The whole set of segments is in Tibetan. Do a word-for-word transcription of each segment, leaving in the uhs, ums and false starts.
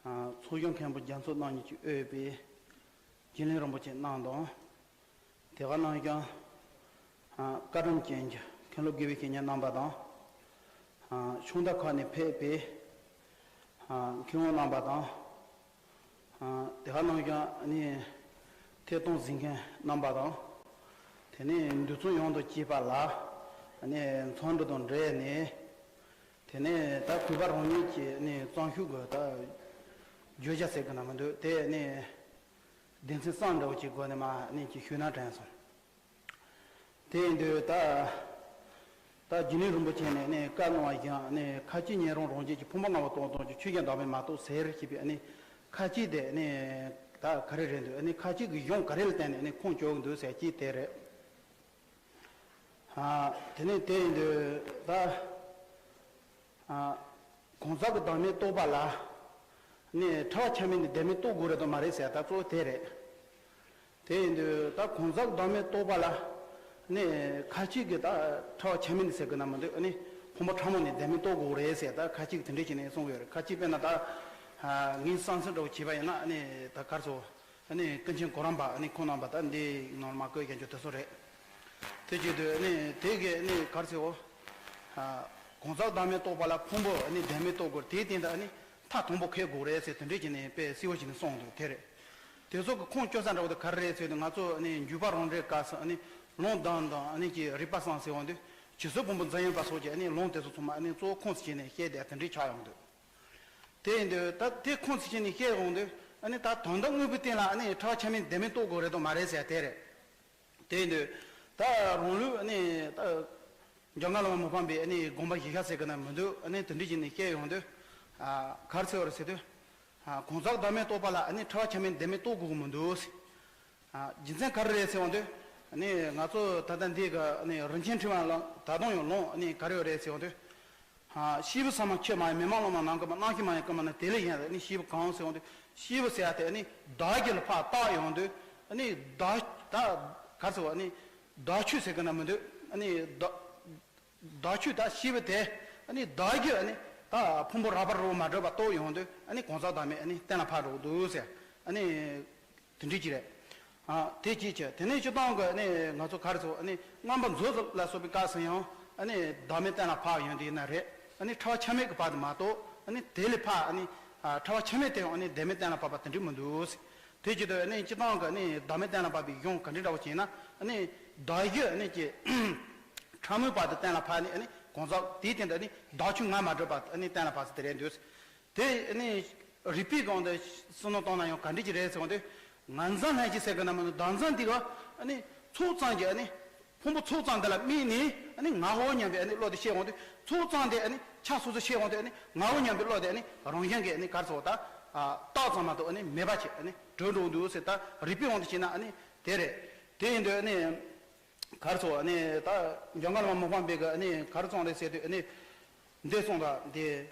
ཚོགས་ཞུགས་མཁན་པོ་རྒྱ་མཚོ་རྣམ་གཉིས་ཀྱིས་དབུས་པའི་རྒྱུན་ལས་རིན་པོ་ཆེ་རྣམས་དང་། དེ་ག་ནང་བཞིན་བཀའ་དྲིན་ཅན་གྱི་མཁན་སློབ་དགེ་བའི་བཤེས་གཉེན་རྣམ་པ་དང་། ཕྱོགས་མཐའ་ཁག་ནས་ཕེབས་པའི་མཁས་དབང་རྣམ་པ་དང་། དེ་ག་ནང་བཞིན་ནི་ཐད་གཏོང་གཟིགས་མཁན་རྣམ་པ་དང་། དེ་ནས་འདུ་ཚོགས་ཡོངས་སུ་གཅིག་པ་ལ་ནི་འཚམས་འདྲི་དང་འབྲེལ་ནས། དེ་ནས་ད་གུས་པ་རང་ཉིད་ཀྱི་ནི་བརྩམས་ཞུས་ཀྱི་ད་བརྗོད་བྱ་ཟེར་གི་ན་མི་འདུག་དེ་ནི་སྡེ་ཚན་གསུམ་འདྲ་བོ་ཅིག་སྒོ་ནས་མ་ནི་ཅིག་ཞུས་ན་དྲན་སོང་། དེ་ཡིན་དུས་ད་ད་རྒྱུན་ལས་རིན་པོ་ཆེ་ནས་ནི་བཀའ་གནང་བ་བཞིན་ནི་ཁ་ཆེ་ཉན་རང་རང་བཞིན་གྱི་ཕུང་པོ་ལྔ་པོ་སྟོང་སྟོང་གི་ཆོས་ཀྱང་བདག་མེད་མ་གཏོགས་ཟེར་ཞེས་པའི་ནི་ཁ་ཆེ་དེ་ནི་ད་ག་རེ་རེད་འདུག་ནི་ཁ་ཆེ་གི་གཞུང་ག་རེ་ལ་བརྟེན་ནས་ནི་ཁུངས་བཅོལ་གི་འདུག་ཟེར་གྱི་དེ་རེད། དེ་ནས་དེ་ཡིན་དུས་ད་གང་ཟག་གི་བདག་མེད་རྟོགས་པ་ལ་ནི་ཕྲ་བ་ཆ་མེད་ནི་བདེན་མེད་རྟོགས་དགོས་རེད་དམ་མ་རེད་ཟེར་ད་གཙོ་བོ་དེ་རེད། དེ་ཡིན་དུས་ད་གང་ཟག་བདག་མེད་རྟོགས་པ་ལ་ནི་ཁ་ཅིག་གིས་ད་ཕྲ་བ་ཆ་མེད་ནི་ཟེར་གི་ན་མི་འདུག་ནི་ཕུང་པོ་ཕྲ་མོ་ནི་བདེན་མེད་རྟོགས་དགོས་རེད་ཟེར་ད་ཁ་ཅིག་དེ་འདྲས་བྱས་ནས་གསུངས་ཡོད་རེད། ཁ་ཅིག་དཔེར་ན་ད་ངས་བསམ་ཚུལ་འདྲ་བོ་བྱས་པ་ཡིན་ན་ནི་ད་གར་སོ། ཨ་ནི་ཀུན་མཁྱེན་གོ་རམས་པ་ཨ་ནི་ཁོང་རྣམ་པ་ད་འདི་ནོར་མ་བཀོད་མཁན་ཆོ་དེ་ཚོ་རེད། དེ་བྱེད་དུས་ཨ་ནི་དེ་གས་ཨ་ནི་གར་ཟེར་འོ། གང་ཟག་བདག་མེད་རྟོགས་པ་ལ་ཕུང་པོ་ཨ་ནི་བདེན་མེད་རྟོགས་དགོས་དེའི་སྟེང་དུ་ཨ་ནི་མཐའ་དང་པོ་འཁེལ་དགོས་རེད་ཟེར་དེ་འདྲས་ཀྱི་ནས་དཔེ་གསལ་བོ་ཞིག་ནས་གསུངས་འདུག་དེ་རེད། དེ་ཚོ་གི་ཁུངས་བཅོལ་ས་འདྲ་བོ་དེ་ག་རེ་རེད་ཟེར་དུས་ང་ཚོ་ཨ་ནི་འཇུག་པ་རང་འགྲེལ་སྐབས་སུ་ཨ་ནི་ལུང་དང་དང་ཨ་ནི་ཀྱི་རིགས་པ་གསུམ་ཟེར་འོང་དུས་ཇི་སྲིད་ཕུང་པོ་འཛིན་ཡོད་པ་སོགས་ཀྱི་ཨ་ནི་ལུང་དེ་ཚོ་ཚང་མ་ཨ་ནི་གཙོ་བོ་ཁུངས་སུ་བྱས་ནས་བཤད་དེ་དེ་འདྲས་ཆགས་ཡོང་འདུག་དེ་ཡིན་དུས་ད་དེ་ཁུངས་སུ་བྱས་ནས་བཤད་ཡོང་དུས་ཨ་ནི་ད་དོན་དམ་དངོས་པོའི་སྟེང་ལ་ཨ་ནི་ཕྲ་བ་ཆ་མེད་བདེན་མེད་རྟོགས་དགོས་རེད་དམ་མ་རེད་ཟེར་དེ་རེད། དེ་ཡིན་དུས་ད་རང་ལུགས་ཨ་ནི་ད་འཇམ་མགོན་བླ་མ་མི་ཕམ་པའི་ཨ་ནི་དགོངས་པ་གཞི་བཞག་ཟེར་གི་ན་མི་འདུག་ཨ་ནི་དེ་འདྲ་བྱས་ནས་བཤད་ཡོང་དུས་ག་རེ་ཟེར་བ་རེད་ཟེར་དུས་གང་ཟག་བདག་མེད་རྟོགས་པ་ལ་ཨ་ནི་ཕྲ་བ་ཆ་མེད་བདེན་མེད་རྟོགས་དགོས་ཀྱི་མི་འདུག་ཟེར། རྒྱུ་མཚན་ག་རེ་རེད་ཟེར་ཡོང་དུས་ནི་ང་ཚོ་ད་ལྟ་འདི་ག་ནི་རིན་ཆེན་ཕྲེང་བ་ལ་ད་དུང་ཡང་ལུང་ནི་ག་རེ་ཡོད་རེད་ཟེར་ཡོང་དུས། སྐྱེས་བུ་ཟབ་མོ་ཁྱོད་མ་ཡིན་མི་མ་ལོ་མ་ནང་ཀུན་མ་རྣམ་ཤེས་མ་ཡིན་ཀུན་མ་ནི་དེ་ལས་ཡིན་ནི་སྐྱེས་བུ་གང་ཟེར་ཡོང་དུས་སྐྱེས་བུ་ཟེར་ཡ་དེ་ནི་བདག་རྒྱུད་ལ་ཕར་བཏགས་ཡོང་དུས་ནི་བདག་ད་ག་ཟེར་བ་ནི་བདག་ཆོས་ཟེར་གི་ན་མི་འདུག་ནི་བདག་བདག་ཆོས་ད་ཤེས་པ་དེ་ཨ་ནི་བདག་རྒྱུད་ཨ་ནི་ད་ཕུང་པོ་རགས་པ་རུ་མ་གྲུབ་པ་རྟོགས་ཡོང་དུས་ཨ་ནི་གང་ཟག་བདག་མེད་ཨ་ནི་གཏན་ལ་ཕབ་འགྲོ་གི་འདུག་ཟེར་ཨ་ནི་དེ་འདྲ་ཅིག་རེད། དེ་ཅིག་བྱས་དེ་ནས་སྤྱིར་བཏང་གི་ཨ་ནི་ང་ཚོ་ག་རེ་ཟེར་ཨ་ནི་རྔམ་པ་མཛོ་ལ་སོགས་པའི་སྐབས་སུ་ཡང་ཨ་ནི་བདག་མེད་གཏན་ལ་ཕབ་ཡོང་དུས་ན་རེད། ཨ་ནི་ཕྲ་བ་ཆ་མེད་ཀྱི་བར་དུ་མ་གཏོགས་ཨ་ནི་དེ་ལས་ཕར་ཨ་ནི་ཕྲ་བ་ཆ་མེད་དེ་ཡང་ཨ་ནི་བདག་མེད་གཏན་ལ་ཕབ་པ་དེ་འདྲ་མི་འདུག་ཟེར། དེ་བྱེད་དུས་ནི་སྤྱིར་བཏང་གི་ནི་བདག་མེད་གཏན་ལ་ཕབ་པའི་གཞུང་ག་འདྲ་འདྲ་བོ་བྱས་ན་ནི་བདག་རྒྱུད་ནི་ཀྱི་ཕྲ་མོའི་བར་དུ་གཏན་ལ་ཕབ་ནས་ནི་གང་ཟག་དེའི་སྟེང་དུ་ནི་བདག་ཆོས་ངོ་མ་གྲུབ་པ་ནི་གཏན་ལ་ཕབ་ས་དེ་རེད་འདུག་དེ་ནི་རིགས་པའི་སྒང་དུ་བསམ་བློ་བཏང་ན་ཡང་ག་འདྲ་ཅིག་རེད་ཟེར་བ་དེ་ངར་འཛིན་ལྷན་སྐྱེས་ཟེར་གི་ན་མ་ནི་བདག་འཛིན་འདི་ག་ནི་ཚོགས་ཙམ་གྱི་ནི། ཕུང་པོ་ཚོགས་ཙམ་འདི་ལ་དམིགས་ནས་ནི་ངའོ་སྙམ་པའི་ནི་བློ་དེ་སྐྱེ་འོང་དུས་ཚོགས་ཙམ་དེ་ནི་ཆ་སོ་སོ་སྐྱེ་འོང་དུས་ནི་ངའོ་སྙམ་པའི་བློ་དེ་ནི་རང་བཞིན་གྱིས་ནི་གར་སོང་ད་རྟགས་ཙམ་མ་གཏོགས་ནི་མེད་པ་ཆེ་ནི་གྲོལ་འགྲོ་འདུག་ཟེར། ད་རིགས་པའི་དབང་དུ་བྱས་ན་ནི་དེ་རེད། དེ་ཡིན་དུས་ནི་གར་སོང་ནི་ད་འཇམ་མགོན་བླ་མ་མི་ཕམ་པའི་གི་ནི་གར་སོང་རེད་ཟེར་དུས་ནི་འདི་སོང་ད་འདི།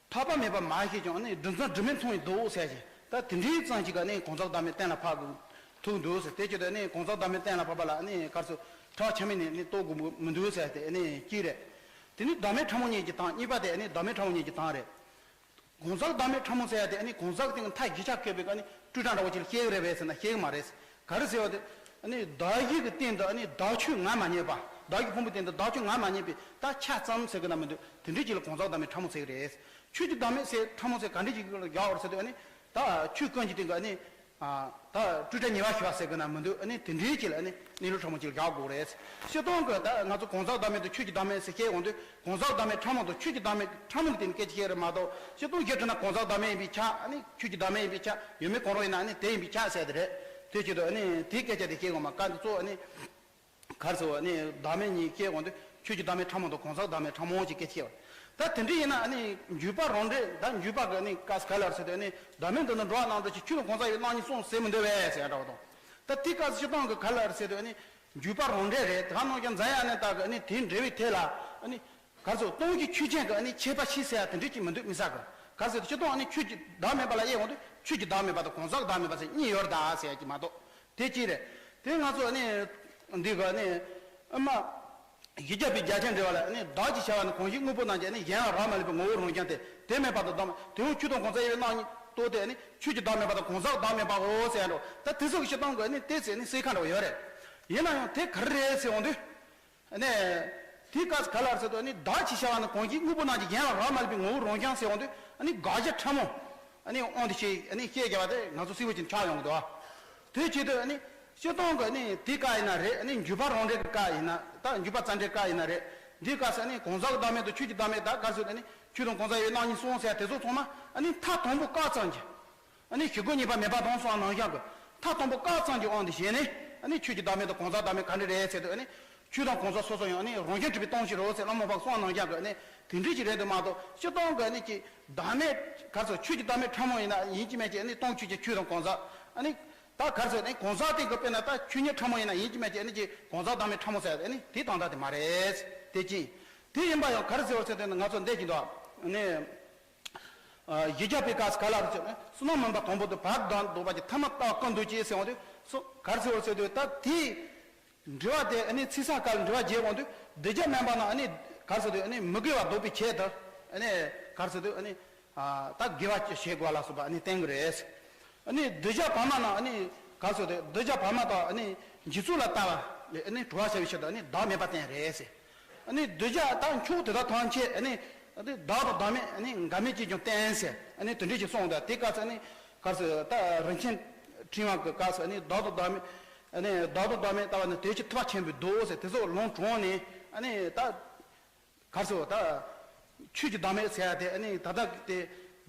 ཐོགས་པ་མེད་པ་མ་ཤེས་ཀྱང་ནི་སྒྲིབ་མཚམས་སྒྲིབ་མེད་མཐོང་བའི་མདོ་ཟེར་ཞིང་ད་དེ་འདྲའི་ཙམ་ཞིག་ག་ནི་གང་ཟག་བདག་མེད་གཏན་ལ་ཕབ་དགོས་ཐུག་འདུག་ཟེར། དེ་ཅི་ད་ནི་གང་ཟག་བདག་མེད་གཏན་ལ་ཕབ་པ་ལ་ནི་གར་སོ་ཕྲ་བ་ཆ་མེད་ནི་ནི་རྟོགས་དགོས་མི་མི་འདུག་ཟེར་ཏེ་ནི་གཅིག་རེད། དེ་ནི་བདག་མེད་ཕྲ་མོ་ཉིད་ཀྱི་དང་གཉིས་པ་དེ་ནི་བདག་མེད་ཕྲ་མོ་ཉིད་ཀྱི་དང་རེད། གང་ཟག་བདག་མེད་ཕྲ་མོ་ཟེར་ཡ་དེ་ནི་གང་ཟག་སྟེང་མཐའ་བཞི་ཆ་བཀོད་པའི་ག་ནི་སྤྲོས་བྲལ་འདྲ་བོ་ཅིག་ལ་སྐྱེ་གི་རེད་པས་ཟེར་ན་སྐྱེ་གི་མ་རེད། ག་རེ་ཟེར་བ་དེ་ནི་བདག་གཞན་གྱི་སྟེང་དུ་ནི་བདག་ཆོས་ངོ་མ་རྙེད་པ། བདག་གི་ཕུང་པོའི་སྟེང་དུ་བདག་ཆོས་ངོ་མ་རྙེད་པའི་ད་ཆ་ཙམ་ཟེར་གི་ན་མི་འདུག་དེ་འདྲའི་ཅིག་ལ་གང་ཟག་བདག་མེད་ཕྲ་མོ་ཟེར་གི་རེད། ཆོས་ཀྱི་བདག་མེད་ཟེར་ཕྲ་མོ་ཟེར་ག་འདྲ་ཅིག་ལ་བཞག་པར་ཟེར་དུས་ནི་ད་ཆོས་ཀུན་གྱི་སྟེང་གི་ནི་ད་སྤྲོས་བྲལ་ཉེ་བར་ཞི་བ་ཟེར་གི་ན་མི་འདུག་ནི་དེ་འདྲའི་ཅིག་ལ་ནི་གནས་ལུགས་ཕྲ་མོ་ཅིག་ལ་བཞག་དགོས་རེད། སྤྱིར་བཏང་གི་ད་ང་ཚོ་གང་ཟག་བདག་མེད་དང་ཆོས་ཀྱི་བདག་མེད་ཟེར་བཤད་ཡོང་དུས་གང་ཟག་བདག་མེད་ཕྲ་མོ་དང་ཆོས་ཀྱི་བདག་མེད་ཕྲ་མོ་གི་སྟེང་ནས་སྐད་ཆ་བཤད་རེད་མ་གཏོགས་སྤྱིར་བཏང་བཤད་དྲན་ན་གང་ཟག་བདག་མེད་ཡིན་པའི་ཆ་ནི་ཆོས་ཀྱི་བདག་མེད་ཡིན་པའི་ཆ་ཡོད་མེད་གང་རུང་ཡིན་ན་ནི་དེ་ཡིན་པའི་ཆ་ཟེར་དེ་རེད། དེ་བྱེད་དུས་ནི་དེའི་སྐད་ཆ་དེ་བཤད་དགོས་མ་བཀའ་འདི་གཙོ་བོ་ནི། གར་ཟེར་བ་ནི་བདག་མེད་གཉིས་སྐྱེ་འོང་དུས་ཆོས་ཀྱི་བདག་མེད་ཕྲ་མོ་དང་གང་ཟག་བདག་མེད་ཕྲ་མོ་ཅིག་སྐད་ཆ་བཤད་པ། ད་དེ་འདྲ་ཡིན་ན་ནི་འཇུག་པ་རང་འགྲེལ་ད་འཇུག་པ་གི་ནི་བཀའ་ག་ལ་ཟེར་དུས་ནི་བདག་མེད་འདི་ནི་འགྲོ་བ་རྣམས་འགྲོ་ཞིང་ཆོས་དང་གང་ཟག་ཡི་རྣམ་གཉིས་གསུངས་ཟེར་མི་འདོད་པས་ཟེར་ཡ་འདྲ་བ་དང་། ད་དེ་སྐབས་སྤྱིར་བཏང་གི་ག་ལ་ཟེར་དུས་ནི་འཇུག་པ་རང་འགྲེལ་རེད། ད་ག་ནང་བཞིན་འཛམ་ཡང་ནི་ད་གི་ནི་དེ་འགྲེལ་བའི་ཐད་ལ་ནི་གར་ཟེར་སྟོང་གཞི་ཆོས་ཅན་གྱི་ནི་ཁྱད་པར་ཕྱེ་ཟེར་ཡ་དེ་འདྲ་ཅིག་མི་འདུག་མི་ཟེར་གི། གར་ཟེར་དུས་སྤྱིར་བཏང་ནི་ཆོས་ཀྱི་བདག་མེད་པ་ལ་དབྱེ་འོང་དུས་ཆོས་ཀྱི་བདག་མེད་པ་དང་གང་ཟག་བདག་མེད་པ་ཟེར་གཉིས་ཡོད་རེད་ད་ཟེར་ཡ་ཅིག་མ་གཏོགས། དེ་གཅིག་རེད། དེ་ང་ཚོ་ནི་འདི་ག་ནི་ཨ་མ་བཞི་བརྒྱ་པའི་རྒྱ་ཆེན་འགྲེལ་བ་ལ་ནི་བདག་ཅེས་བྱ་བ་ནི་གང་ཞིག་དངོས་པོ་རྣམས་ཀྱི་ནི་གཞན་ལ་རག་མ་ལུས་པའི་ངོ་བོ་རང་རྐྱང་སྟེ་དེ་མེད་པ་དང་བདག་མེད་དེ་ཡང་ཆོས་དང་གང་ཟག་ཡོད་པའི་རྣམ་གཉིས་ ལྟོས་ཏེ་ནི་ཆོས་ཀྱི་བདག་མེད་པ་དང་གང་ཟག་བདག་མེད་པའོ་ཟེར་འགྲོ། ད་དེ་ཚོ་གི་སྤྱིར་བཏང་གི་ནི་དེ་ཚེ་ནི་སེལ་ཁ་འདྲ་བོ་ཡོད་རེད། ཡིན་ན་ཡང་དེ་ག་རེ་རེད་ཟེར་འོང་དུས། ནས། དེའི་སྐབས་སུ་ག་ལ་ཟེར་དུས་ནི་བདག་ཅེས་བྱ་བ་ནི་གང་ཞིག་དངོས་པོ་རྣམས་ཀྱི་གཞན་ལ་རག་མ་ལུས་པའི་ངོ་བོ་རང་བྱུང་ཟེར་འོང་དུས་ནི་དགག་བྱ་ཕྲ་མོ། ནི་དབང་དུ་བྱས་ནི་བཤད་རྒྱབ་པ་དེ་ང་ཚོ་གསལ་པོ་ཅིག་ཆགས་ཡོང་གི་འདུག་དེ་བྱེད་དུས་ནི་སྤྱིར་བཏང་གི་ནི་དེའི་སྐབས་ཡིན་ན་རེད། ནི་འཇུག་པ་རང་འགྲེལ་གྱི་སྐབས་ཡིན་ན། ད་འཇུག་པ་རྩ་འགྲེལ་སྐབས་ཡིན་ན་རེད། འདིའི་སྐབས་སུ་ནི་གང་ཟག་བདག་མེད་དང་ཆོས་ཀྱི་བདག་མེད། ད་ག་རེ་ཟེར་དུས་ནི་ཆོས་དང་གང་ཟག་ཡོད་པའི་རྣམ་གཉིས་གསུམ་ཟེར་དེ་ཚོ་ཚང་མ་ནི་མཐའ་དང་པོ་བཀག་ཙམ་གྱིས། ཨ་ནི་གཞི་རྒོལ་གཉིས་པ་མེད་པ་དང་གསུངས་པ་ནང་བཞིན་གྱི་མཐའ་དང་པོ་བཀག་ཙམ་གྱི་དབང་དུ་བྱས་ནས། ཨ་ནི་ཆོས་ཀྱི་བདག་མེད་དང་གང་ཟག་བདག་མེད་ག་འདྲ་རེད་ཟེར་དུས། ཨ་ནི་ཆོས་དང་གང་ཟག་སོ་སོ་ཡང་ཨ་ནི་རང་བཞིན་གྲུབ་པའི་སྟོང་ཞིག་རེད་ཟེར་བླ་མ་འཕགས་གསུངས་པ་ནང་བཞིན་གྱི་ཨ་ནི་དེ་འདྲ་ཞིག་རེད་འདུག་མ་གཏོགས། སྤྱིར་བཏང་གི་ཨ་ནི་ཀྱི་བདག་མེད་ག་རེ་ཟེར། ཆོས་ཀྱི་བདག་མེད་ཕྲ་མོ་ཡིན་ན་ཡིན་གཅིག་མིན་གཅིག་ཨ་ནི་སྟོང་ཆོས་ཅན། ཆོས་དང་གང་ཟག་ཨ་ནི་ད་ག་རེ་ཟེར་ནས་གང་ཟག་དེ་གི་དཔེར་ན་ད་ཆོས་ཉིད་ཕྲ་མོ་ཡིན་ན་ཡིན་གཅིག་མིན་གཅིག་ཨ་ནི་ཀྱི་གང་ཟག་བདག་མེད་ཕྲ་མོ་ཟེར། ཨ་ནི་དེ་དོན་དག་དེ་མ་རེད། དེ་ཅི་ཡིན། དེ་ཡིན་པ་ཡང་ག་རེ་ཟེར་བ་ཟེར་དུས་ནི་ང་ཚོ་འདས་ཀྱི་འདུག་ཨ་ནི། ཨ། གཞི་རྒྱ་བའི་སྐབས་སུ་ག་ལ་རེ་ཟེར་ན། བསོད་ནམས་མུན་པ་དང་པོ་དེ་བར་དོ་ལྡོག་པ་ཀྱི་ཐ་མ་ལྟ་བུ་ཀུན་འདུས་ཀྱི་ཟེར་འོང་དུས་སོ། ག་རེ་ཟེར་བ་ཟེར་དུས་ད་དེའི་འགྲེལ་བ་དེ་ཨ་ནི་ཚིག་གསལ་སྐབས་ལ་འགྲེལ་བ་བརྒྱབ་འོང་དུས་གདུལ་བྱ་དམན་པ་རྣམས་ཨ་ནི་ག་རེ་ཟེར་དུས་ཨ་ནི་མི་དགེ་བ་ལྡོག་པའི་ཆེད་དུ། ཨ་ནི་ག་རེ་ཟེར་དུས་ཨ་ནི། ཨ། ད་དགེ་བ་བྱེད་དགོས་ལ་སོགས་པ་ཨ་ནི་བསྟན་གྱི་རེད། ཨ་ནི་གདུལ་བྱ་བར་མ་རྣམས་ཨ་ནི་ག་རེ་ཟེར་དུས། གདུལ་བྱ་བར་མ་དང་ཨ་ནི་འཇིག་ཚོགས་ལ་ལྟ་བ་ལས་ཨ་ནི་གྲོལ་བར་བྱ་བའི་ཕྱིར་དུ་ཨ་ནི་བདག་མེད་པ་བསྟན་རེད་ཟེར། ཨ་ནི་གདུལ་བྱ་དང་ཕྱོགས་དེ་དག་ཐམས་ཅད་ཨ་ནི་བདག་དང་བདག་མེད་ཨ་ནི་འགལ་མེད་ཅེས་ཀྱང་བསྟན་ཟེར། ཨ་ནི་དེ་འདྲ་ཞིག་གསུངས་འདུག་དེ་སྐབས་སུ་ཨ་ནི་ག་རེ་ཟེར། ད་རིན་ཆེན་ཕྲེང་བ་གི་སྐབས་སུ་ཨ་ནི་བདག་དང་བདག་མེད། ཨ་ནི་བདག་དང་བདག་མེད་ལྟ་བ་ནི་དེ་ཕྱིར་ཐུབ་པ་ཆེན་པོས་བཟློག་ཟེར། དེ་ཚོ་ལུང་དྲངས་ནས་ཨ་ནི་ད། ག་རེ་ཟེར་བ་ད། ཆོས་ཀྱི་བདག་མེད་ཟེར་ཡ་དེ་ཨ་ནི་ད་ལྟ་དེ།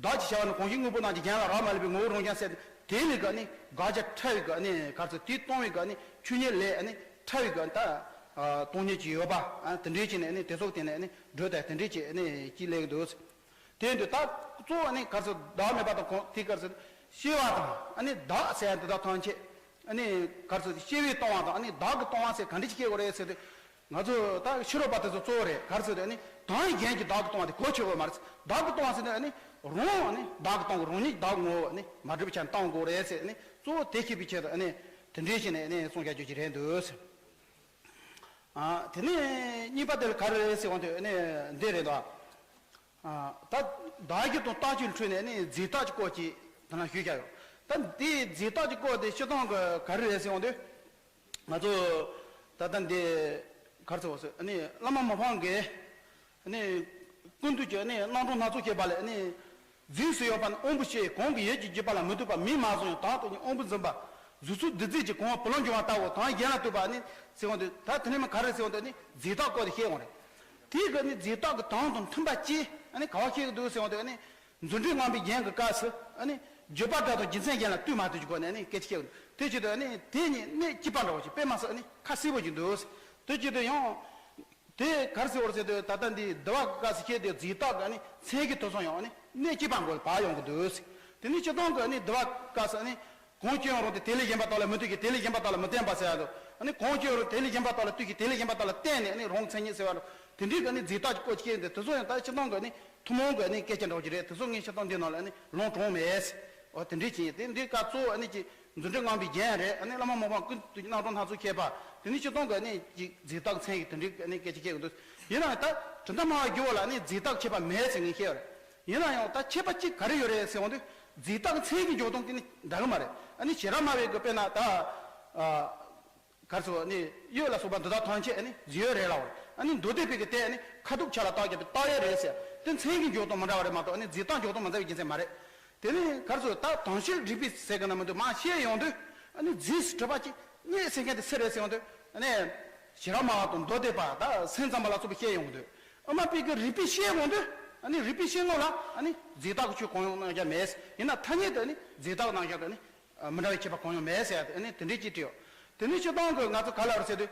བདག་ཅེས་བྱ་བ་ནི་གང་ཞིག་དངོས་པོ་རྣམས་ཀྱི་གཞན་ལ་རག་མ་ལུས་པའི་ངོ་བོ་རང་བྱུང་ཟེར་ཏེ། དེ་ལས་ཀྱི་ཨ་ནི་དགག་བྱ་ཕྲ་བའི་གི་ཨ་ནི་ག་རེ་ཟེར། དེ་སྟོང་བའི་གི་ཨ་ནི་ཆོས་ཉིད་ལས་ཨ་ནི་ཕྲ་བའི་གི་ད། སྟོང་ཉིད་ཅིག་ཡོད་པ། ཨ། དེ་འདྲའི་ཅིག་ནས་ཨ་ནི་དེ་ཚོ་དེ་ནས་ཨ་ནི་སྒྲོ་བཏགས་དེ་འདྲའི་ཅིག་ཨ་ནི་ཅིག་སླེབས་ཀྱི་འདུག་དེ་ཡིན་དུས་ད་གཙོ་བོ་ཨ་ནི་ག་རེ་ཟེར། བདག་མེད་པ་དང་གང་དེ་ག་རེ་ཟེར། སྐྱེ་བ་དང་ཨ་ནི་བདག་ཟེར་ཡ་དེ་དག་ཐམས་ཅད། ཨ་ནི་ག་རེ་ཟེར། སྐྱེ་བས་སྟོང་བ་དང་ཨ་ནི་བདག་གིས་སྟོང་བ་ཟེར་ག་འདྲ་ཞིག་སྐྱེ་དགོས་རེད་ཟེར་དུས། ང་ཚོ་ད་ཕྱི་རོལ་པ་དེ་ཚོ་གཙོ་བོ་རེད། ག་རེ་ཟེར་དུས་ཨ་ནི་དོན་གཞན་གྱིས་བདག་གིས་སྟོང་བ་དེ་གོ་ཆོད་དགོས་མ་རེད། བདག་གིས་སྟོང་བ་ཟེར་དུས་ཨ་ནི་རང་ཨ་ནི་བདག་གིས་སྟོང་གི་རང་ཉིད་བདག་ངོ་བོ་ཨ་ནི་མ་གྲུབ་པའི་ཆ་ནས་སྟོང་དགོས་རེད་ཟེར། ཨ་ནི་གཙོ་བོ་དེ་ཤེས་པའི་ཆེད་དུ་ཨ་ནི་དེ་འདྲའི་ཞིག་ནས་ཨ་ནི་གསུང་བྱ་རྒྱུ་ཅིག་རེད་འདུག་ཨ། དེ་ནས་གཉིས་པ་དེ་ལ་ག་རེ་རེད་ཟེར་འོང་དུས་ཨ་ནི་འདི་རེད་འདུག་ཨ། ད་བདག་གཞན་དང་རྟག་གཅིག་འཕྲོས་ནས་ཨ་ནི་རྫས་རྟག་གི་སྐོར་ཅིག་དེ་ན་ཞུས་བཞག་ཡོད། ད་འདི་རྫས་རྟག་གི་སྐོར་དེ་སྤྱིར་བཏང་གི་ག་རེ་རེད་ཟེར་འོང་དུས། ང་ཚོ་ད་ལྟ་འདི་ག་རེ་ཟེར་བ་ཟེར། ཨ་ནི་བླ་མ་མི་ཕམ་གིས་ཨ་ནི་ཀུན་བཏུས་ཀྱི་ཨ་ནི་རྣམ་གྲངས་སྣ་ཚོགས་བཤད་པ་ལས། ཨ་ནི་རྫས་སུ་ཡོད་པ་ནི་དབང་པོའི་ཕྱིར། གང་གི་ཡིད་ཀྱིས་བརྗོད་པ་ལ་མི་ལྟོས་པ། མིག་མ་བཟུང་ཡང་དག་ཏུ་གཉེར། དབང་པོ་འཛིན་པ་གཟུགས་ཚོགས་བདུད་རྩི་གིས། གང་བ་བུ་ལོན་འབྱུང་བ་ལྟ་བུ། དོན་གཞན་ལ་ལྟོས་པ། ཨ་ནི་ཟེར་འོང་དུས་ད་དེ་ནས་མ་ག་རེ་ཟེར་འོང་དུས་ཨ་ནི་རྫས་རྟག་སྐོར་དེ་བཤད་འོང་རེད། དེའི་གི་ཨ་ནི་རྫས་རྟག་གི་དོན་དང་མཐུན་པ་ཅིག་ཨ་ནི་ག་བ་བཤད་ཀྱི་འདུག་ཟེར་འོང་དུས། ཨ་ནི་རྫུ་འཕྲུལ་ངང་པའི་རྒྱན་གྱི་སྐབས་སུ་ཨ་ནི་བརྗོད་པ་སྒྲ་དང་རྒྱུ་མཚན་གཞན་ལ་ལྟོས་མ་ལྟོས་ཀྱི་སྒོ་ནས་ཨ་ནི་སྐད་ཆ་བཤད་ཀྱི་འདུག་དེ་བྱེད་དུས་ཨ་ནི་དེ་གཉིས་གནད་གཅིག་པ་འདྲ་བོ་ཞིག་དཔེ་མ་སྲིད་ཨ་ནི་ཁ་གསལ་པོ་ཞིག་འདུག་དེ་བྱེད་དུས་ཡང་དེ་ག་རེ་ཟེར་བ་ཟེར་དུས་ད་ལྟ་འདི་འདུལ་བ་སྐབས་སུ་བཤད་དེ་རྫས་རྟག་གི་ཨ་ནི་མཚན་གྱི་དོན་སོང་ཡང་ཨ་ནི་གནད་གཅིག་པ་སྒོ་ལ་བབས་ཡོང་གི་འདུག་དེ་ནི་སྤྱིར་བཏང་གི་ཨ་ནི་འདུལ་བ་སྐབས་སུ་ཨ་ནི། གང་སྐྱེ་བ་རང་སྟེ་དེ་ལས་གཞན་པ་དག་ལ་མི་ལྟོས་ཀྱི། དེ་ལས་གཞན་པ་དག་ལ་མི་བརྟེན་པ་ཟེར་ཡ་དང་། ཨ་ནི་གང་སྐྱེ་བ་རང་དེ་ལས་གཞན་པ་དག་ལ་ལྟོས་ཀྱི། དེ་ལས་གཞན་པ་དག་ལ་བརྟེན་ནས་ཨ་ནི་རང་གི་མཚན་ཉིད་ཟེར་བ་རང་དེ་འདྲའི་གི་ཨ་ནི་རྫས་རྟག་གི་སྐོར་སྐྱེ་ཡོང་དུས་དེ་ཚོ་ཡང་ད་སྤྱིར་བཏང་གི་ཨ་ནི་ཐུན་མོང་གི་ཨ་ནི་སྐད་ཆ་འདྲ་བོ་ཅིག་རེད། དེ་ཚོ་ངས་སྤྱིར་བཏང་འདི་ནང་ལ་ཨ་ནི་ལུང་དྲངས་མེད། འོ་དེ་འདྲའི་ཅིག་ཡིན། དེ་འདི་སྐབས་གཙོ་བོ་ཨ་ནི་ཅིག་རྫུ་འཕྲུལ་ངང་པའི་རྒྱན་རེད། ཨ་ནི་བླ་མ་མི་ཕམ་ཀུན་བཏུས་ཀྱི་རྣམ་གྲངས་སྣ་ཚོགས་བཤད་པ་དེ་ནི་སྤྱིར་བཏང་གི་ཨ་ནི་ཅིག་རྫས་རྟག་མཚན་གྱི་དེ་འདྲའི་ཨ་ནི་སྐད་ཆ་བཤད་ཀྱི་འདུག་ཡིན་ནའང་ད་གྲུབ་མཐའ་སྨྲ་བའི་རྒྱུད་པ་ལ་ཨ་ནི་རྫས་རྟག་ཁྱད་པར་མེད་ཟེར་ངས་བཤད་པ་རེད། ཡིན་ན་ཡང་ད་ཁྱད་པར་གཅིག་ག་རེ་ཡོད་རེད་ཟེར་འོང་དུས། རྫས་རྟགས་མཚན་གྱི་འཇོག་སྟངས་དེ་ནི་འདྲ་གི་མ་རེད། ཨ་ནི་བྱེ་བྲག་སྨྲ་བའི་གི་དཔེར་ན་ད། ཨ། ག་རེ་ཟེར་བ་ནི་གཡོས་ལ་སོགས་པ་འདི་དག་ཐམས་ཅད་ཨ་ནི་རྫས་ཡོད་རེད་ལབ་པ་རེད། ཨ་ནི་མདོ་སྡེ་པའི་གི་དེ་ཨ་ནི་ཁ་ཐུག་ཆ་ལ་རྟགས་བརྒྱབ་པའི་རྟགས་ཡོད་རེད་ཟེར། དེ་མཚན་གྱི་འཇོག་སྟངས་མི་འདྲ་བ་རེད་མ་གཏོགས་ཨ་ནི་རྫས་རྟགས་འཇོག་སྟངས་མི་འདྲ་བའི་རྒྱུ་མཚན་མ་རེད། དེ་ནི་ག་རེ་ཟེར་ད་དོན་ཤེས་རིགས་པས་ཟེར་གི་ན་མི་འདུག་མ་བཤད་ཡོང་དུས་ཨ་ནི་རྫས་སུ་གྲུབ་པ་ཅིག་རྙེད་ཟེར་མཁན་དེ་སུ་རེད་ཟེར་ཡོང་དུས་ཨ་ནི། བྱེ་བྲག་སྨྲ་བ་དང་མདོ་སྡེ་པ་ད་སེམས་ཙམ་པ་ལ་སོགས་པས་བཤད་ཡོང་དུས། ཨ་མ་པའི་གི་རིགས་པས་བཤད་ཡོང་དུས་ཨ་ནི་རིགས་པས་བཤད་ངོ་ལ་ཨ་ནི་རྫས་རྟགས་ཀྱི་ཆོས་གང་ཡང་རྣམ་གཞག་མེད། ཡིན་ན་ཐ་སྙད་དུ་ཨ་ནི་རྫས་རྟགས་རྣམ་གཞག་གི་ཨ་ནི་མི་འདྲ་བའི་ཁྱད་པར་གང་ཡང་མེད་ཟེར་ཡ་དེ་ཨ་ནི་དེ་འདྲའི་ཅིག་བྲིས་ཡོད། དེ་ནི་སྤྱིར་བཏང་གི་ང་ཚོ་ག་ལ་རེད་ཟེར་དུས།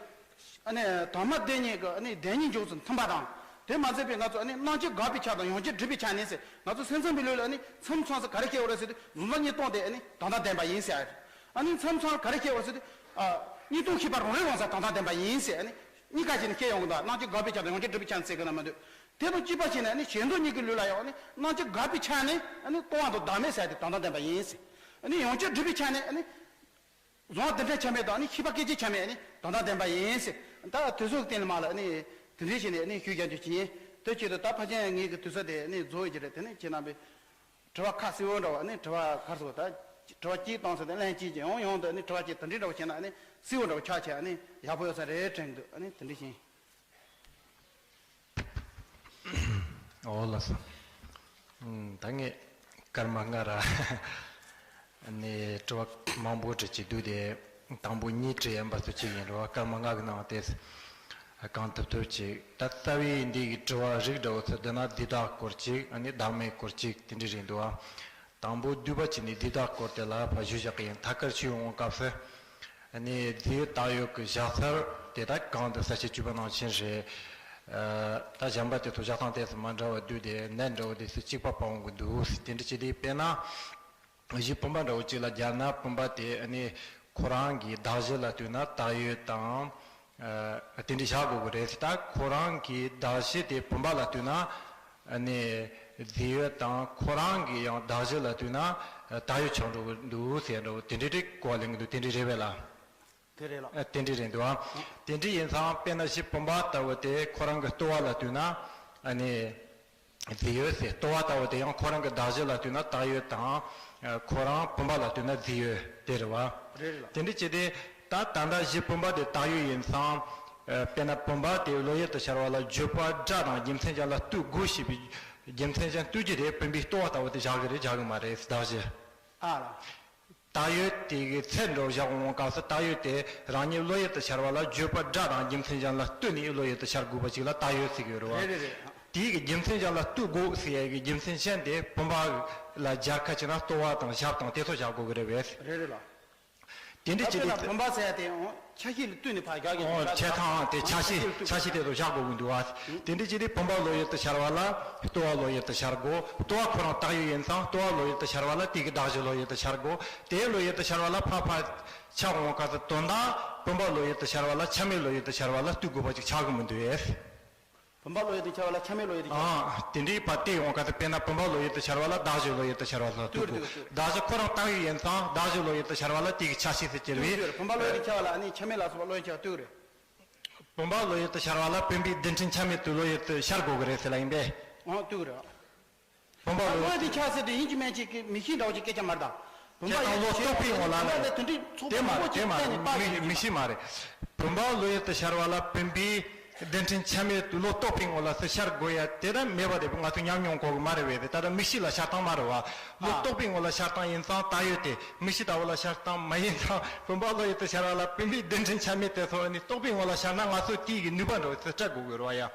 ཨ་ནི་དོན་སྨྲ་སྡེ་གཉིས་ཀྱི་ཨ་ནི་བདེན་གཉིས་འཇོག་ཚུལ་མཐུན་པ་དང་། དེ་མ་ཟད་པའི་ང་ཚོ་ཨ་ནི་རྣམ་བཅད་དགག་པའི་ཆ་དང་ཡང་བསྐྱར་སྒྲུབ་པའི་ཆ་ནས་ཟེར། ང་ཚོ་སེམས་ཙམ་པའི་ལུགས་ལ་ཨ་ནི་མཚམས་མཚམས་སུ་ག་རེ་བཤད་ཡོད་རེད་ཟེར་དུས་གཟུང་རྟོག་གཉིས་སྟོང་དེ་ཨ་ནི་དོན་དམ་བདེན་པ་ཡིན་ཟེར། ཨ་ནི་མཚམས་མཚམས་ག་རེ་བཤད་ཡོད་རེད་ཟེར་དུས། ཨ། གཉིས་སྟོང་ཤེས་པ་རང་རིག་རང་གསལ་དོན་དམ་བདེན་པ་ཡིན་ཟེར། ཨ་ནི་གཉིས་ཀ་བྱས་ནས་བཤད་ཡོང་གི་འདུག་རྣམ་བཅད་དགག་པའི་ཆ་དང་ཡང་བསྐྱར་སྒྲུབ་པའི་ཆ་ནས་ཟེར་གི་ན་མི་འདུག་དེ་དང་གཅིག་པ་བྱས་ནས་ཨ་ནི་ཞེ་འདོད་གཉིས་ཀྱི་ལུགས་ལ་ཡང་ཨ་ནི་རྣམ་བཅད་དགག་པའི་ཆ་ནས་ཨ་ནི་སྟོང་པ་དང་བདག་མེད་ཟེར་དེ་དོན་དམ་བདེན་པ་ཡིན་ཟེར། ཨ་ནི་ཡང་བསྐྱར་སྒྲུབ་པའི་ཆ་ནས་ཨ་ནི། གཟུང་བ་རྡུལ་ཕྲན་ཆ་མེད་དང་ནི་ཤེས་པ་སྐད་ཅིག་ཆ་མེད་ནི་དོན་དམ་བདེན་པ་ཡིན་ཟེར། ད་དུས་ཚོད་ཀྱི་སྟེང་ལ་མ་ལ་ནི་དེ་འདྲའི་བྱས་ནས་ནི་ཞུས་རྒྱག་རྒྱུ་ཅི་ཡིན། དེ་ཆེད་དུ་ད་ཕལ་ཆེར་ངེད་ཀྱི་དུས་ཚོད་དེ་ནི་རྫོགས་ཡོད་ཀྱི་རེད། དེ་ནི་ཁྱེད་རྣམ་པས་ དྲི་བ་ཁ་གསལ་བོ་འདྲ་བ་ནི་དྲི་བ་ཁ་སོ་ད་དྲི་བ་གཅིག་བཏང་ཟེར་ཏེ་ལན་གཅིག་ཀྱང་ཡོང་ཡོང་དུ་ནི་དྲི་བ་གཅིག་དེ་འདྲའི་འདྲ་བོ་བྱས་ན་ནི་གསལ་བོ་འདྲ་བོ་ཆགས་ཆེ་ནི་ཡག་པོ་ཡོད་ས་རེད་དྲན་འདུག་ནི་དེ་འདྲ་བཞིན། འོ་ལགས་སོ། ད་ངས་སྐར་མ་ལྔ་ར་ནས་དྲི་བ་མང་པོ་དྲི་ཅིག་འདུག་དེ། དང་པོ་གཉིས་དྲི་ཡན་པ་སུ་གཅིག་ཡིན་རུང་སྐར་མ་ལྔ་གི་ནང་དེ་གང་ཐུབ་ཐུབ་ཅིག་ད་རྩ་བའི་འདི་གི་དྲི་བ་རིགས་འདྲ་བོ་ཚོ་འདི་ན་འདི་དག་སྐོར་ཅིག་ཨ་ནི་བདག་མེད་སྐོར་ཅིག་དེ་འདྲ་རེད་འདུག་ཨ། དང་པོ་བསྡུས་པ་བྱས་ནས་འདི་དག་སྐོར་དེ་ལ་ཕར་ཞུ་བཞག་གི་ཡིན། ཐད་ཀར་ཞུ་ཡོང་སྐབས་སུ། ཨ་ནི་རྫས་ཡོད་བཏགས་ཡོད་ཀྱི་བཞག་ཚུལ་དེ་དག་གང་དུ་ས་བཅད་བཅུ་པ་ནང་བཞིན་རེད། ཨ་ད་གཞན་པ་དེ་ཚོ་བཞག་སྟངས་དེ་ཚོ་མ་འདྲ་བ་བསྡུས་ཏེ་ནད་འདྲ་བོ་དེ་ཚོ་གཅིག་པ་པ་འོང་གི་འདུག་དེ་འདྲ་བྱས་ཏེ་དཔེར་ན། གཞི་བུམ་པ་འདྲ་བོ་གཅིག་ལ་སྦྱར་ན་བུམ་པ་དེ་ཨ་ནི་ཁོ་རང་གི་གདགས་གཞི་ལ་ལྟོས་ན་བཏགས་ཡོད་དང་། ཨ་དེ་འདྲ་བཞག་དགོས་ཀྱི་རེད། ད་ཁོ་རང་གི་གདགས་གཞི་དེ་བུམ་པ་ལ་ལྟོས་ན། ཨ་ནི་རྫས་ཡོད་དང་ཁོ་རང་གི་ཡང་གདགས་གཞི་ལ་ལྟོས་ན་བཏགས་ཡོད་ཆགས་འགྲོ་གི་འདུག་ཟེར་འདྲ་བོ་དེ་འདྲའི་གོ་བ་ལེན་གྱི་འདུག་དེ་འདྲ་རེད་པས་ལ། དེ་རེད་ལ། ཨ་དེ་འདྲ་རེད་འདུག་ཨ། དེ་འདྲ་ཡིན་ཙང་དཔེར་ན་གཞི་བུམ་པ་ལྟ་བུ་དེ་ཁོ་རང་གི་ལྟོ་བ་ལ་ལྟོས་ན་ཨ་ནི་རྫས་ཡོད་ཟེར། ལྟོ་བ་ལྟ་བུ་དེ་ཡང་ཁོ་རང་གི་གདགས་གཞི་ལ་ལྟོས་ན་བཏགས་ཡོད་དང་། ཁོ་རང་བུམ་པ་ལ་ལྟོས་ན་རྫས་ཡོད་དེ་རེད་བ། རེད་རེད་ལ། དེ་འདྲ་བྱས་ཏེ་ད་ད་ལྟ་གཞི་བུམ་པ་དེ་བཏགས་ཡོད་ཡིན་ཙང་། དཔེར་ན་བུམ་པ་དེ་བློ་ཡུལ་དུ་ཤར་བ་ལ་བརྗོད་པ་སྒྲ་དང་རྒྱུ་མཚན་ཅན་ལ་ལྟོས་དགོས་ཞེས་པའི་རྒྱུ་མཚན་ཅན་ལྟོས་རྒྱུ་དེ་བུམ་པའི་ལྟོ་བ་ལྟ་བུ་དེ་བཞག་གི་རེད་བཞག་གི་མ་རེད་གདགས་གཞི། ཨ་ལ། བཏགས་ཡོད་དེ་གི་ཚད་འགྲོ་བཞག་འོང་སྐབས་སུ་བཏགས་ཡོད་དེ་རང་ཉིད་བློ་ཡུལ་དུ་ཤར་བ་ལ་བརྗོད་པ་སྒྲ་དང་རྒྱུ་མཚན་ཅན་ལ་ལྟོས་ནས་བློ་ཡུལ་དུ་ཤར་དགོས་པ་ཅིག་ལ་བཏགས་ཡོད་ཟེར་གྱི་ཡོད་རེད་བ། རེད་རེད་རེད། དེའི་གི་རྒྱུ་མཚན་ཅན་ལ་ལྟོས་དགོས་ཟེར་ཡ་གི་རྒྱུ་མཚན་ཅན་དེ་བུམ་པ་ལ་སྦྱར་ཁ་ཅིག་ན་ལྟོ་བ་དང་ཞབས་དང་དེ་ཚོ་བཞག་དགོས་ཀྱི་རེད་བས། རེད་རེད་ལ། དེ་འདྲ་ད་བྱས་དཔེར་ན་ཏེ་བུམ་པ་ཟེར་ཡ་དེ་འོང་ཆ་ཤས་ལ་ལྟོས་ནས་ཕར་རྒྱག་གི་འོ་འདུག་ཆ་ཚང་དེ་ཆ་ཤས་ཆ་ཤས་དེ་ཚོ་བཞག་དགོས་ཀྱི་འདུག་བ། དེ་འདྲ་བྱས་ཏེ་བུམ་པ་བློ་ཡུལ་དུ་ཤར་བ་ལ་ལྟོ་བ་བློ་ཡུལ་དུ་ཤར་དགོས། ལྟོ་བ་ཁོ་རང་བཏགས་ཡོད་ཡིན་ཙང་ལྟོ་བ་བློ་ཡུལ་དུ་ཤར་བ་ལ་དེ་གི་གདགས་གཞི་བློ་ཡུལ་དུ་ཤར་དགོས། དེའི་བློ་ཡུལ་དུ་ཤར་བ་ལ་ཕར་ཕར་ཆ་འོང་སྐབས་སུ་དོན་དག་བུམ་པ་བློ་ཡུལ་དུ་ཤར་བ་ལ་ཆ་མེད་བློ་ཡུལ་དུ་ཤར་བ་ལ་ལྟོས་དགོས་པ་ཅིག་ཆགས་ཀྱི་མི་འདུག་བས། བུམ་པ་བློ་ཡུལ་དུ་ཤར་བ་ལ་ཆ་མེད་བློ་ཡུལ་དུ་ཤར། ཨ། དེ་འདྲའི་བར་དེ་ཡོང་ཁ་དུ་དཔེར་ན་བུམ་པ་བློ་ཡུལ་དུ་ཤར་བ་ལ་གདགས་གཞི་བློ་ཡུལ་དུ་ཤར་བ་ལ་ལྟོས་དགོས། གདགས་གཞི་ཁོ་རང་བཏགས་ཡོད་ཡིན་ཙང་གདགས་གཞི་བློ་ཡུལ་དུ་ཤར་བ་ལ་དེ་གི་ཆ་ཤས་སུ་གྱུར་བས། བུམ་པ་བློ་ཡུལ་དུ་ཤར་བ་ལ་ཨ་ནི་ཆ་མེད་ལ་སོགས་པ་བློ་ཡུལ་ཤར་ལྟོས་རེད། བུམ་པ་བློ་ཡུལ་དུ་ཤར་བ་ལ་བུམ་པའི་རྡུལ་ཕྲན་ཆ་མེད་དུ་བློ་ཡུལ་དུ་ཤར་དགོས་ཀྱི་རེད་ཟེར་ལ་ཡིན་པས། ཨང་ལྟོས་རེད། བུམ་པ་ད་བློ་ཡུལ་དུ་ཤར་ཟེར་དེ་ཡིན་གཅིག་མིན་གཅིག་གི་མིག་ཤེས་འདྲ་བོ་ཅིག་སྐད་ཆ་མ་རེད་ད། བུམ་པ་ཁྱེད་རང་ཡིན་བློ་རྟོགས་པའི་ངོ་ལ་བུམ་པ་ལ་དེ་འདྲའི་ཚོགས་པ་དེ་མ་མང་པོ་རེད། དེ་ཅིག་མ་བསྟན་ནས་རེད། པ་མིག་ཞིག་མིག་ཤེས་མ་རེད། བུམ་པ་བློ་ཡུལ་དུ་ཤར་བ་ལ་བུམ་པའི་རྡུལ་ཕྲན་ཆ་མེད་དུ་བློ་རྟོགས་པའི་ངོ་ལ་སུ་ཤར་དགོས་ཡ་དེ་ལྟར་མེད་པ་དེ་ང་ཚོ་ཉམས་མྱོང་གོ་གི་མ་རེད་བས། དེ་ལྟར་མིག་ཤེས་ལ་ཤར་སྟངས་མ་རེད་བ། བློ་རྟོགས་པའི་ངོ་ལ་ཤར་སྟངས་ཡིན་ཙང་བཏགས་ཡོད་དེ་མིག་ཤེས་ལྟ་བུ་ལ་ཤར་སྟངས་མ་ཡིན་ཙང་བུམ་པ་བློ་ཡུལ་དུ་ཤར་བ་ལ་བུམ་པའི་རྡུལ་ཕྲན་ཆ་མེད་དེ་ཚོ་ནི་རྟོགས་པའི་ངོ་ལ་ཤར་ན་ང་ཚོ་དེའི་གི་ནུས་པ་འདྲ་བོ་དེ་སྤྲད་དགོས་གི་རེད་བ་ཡ།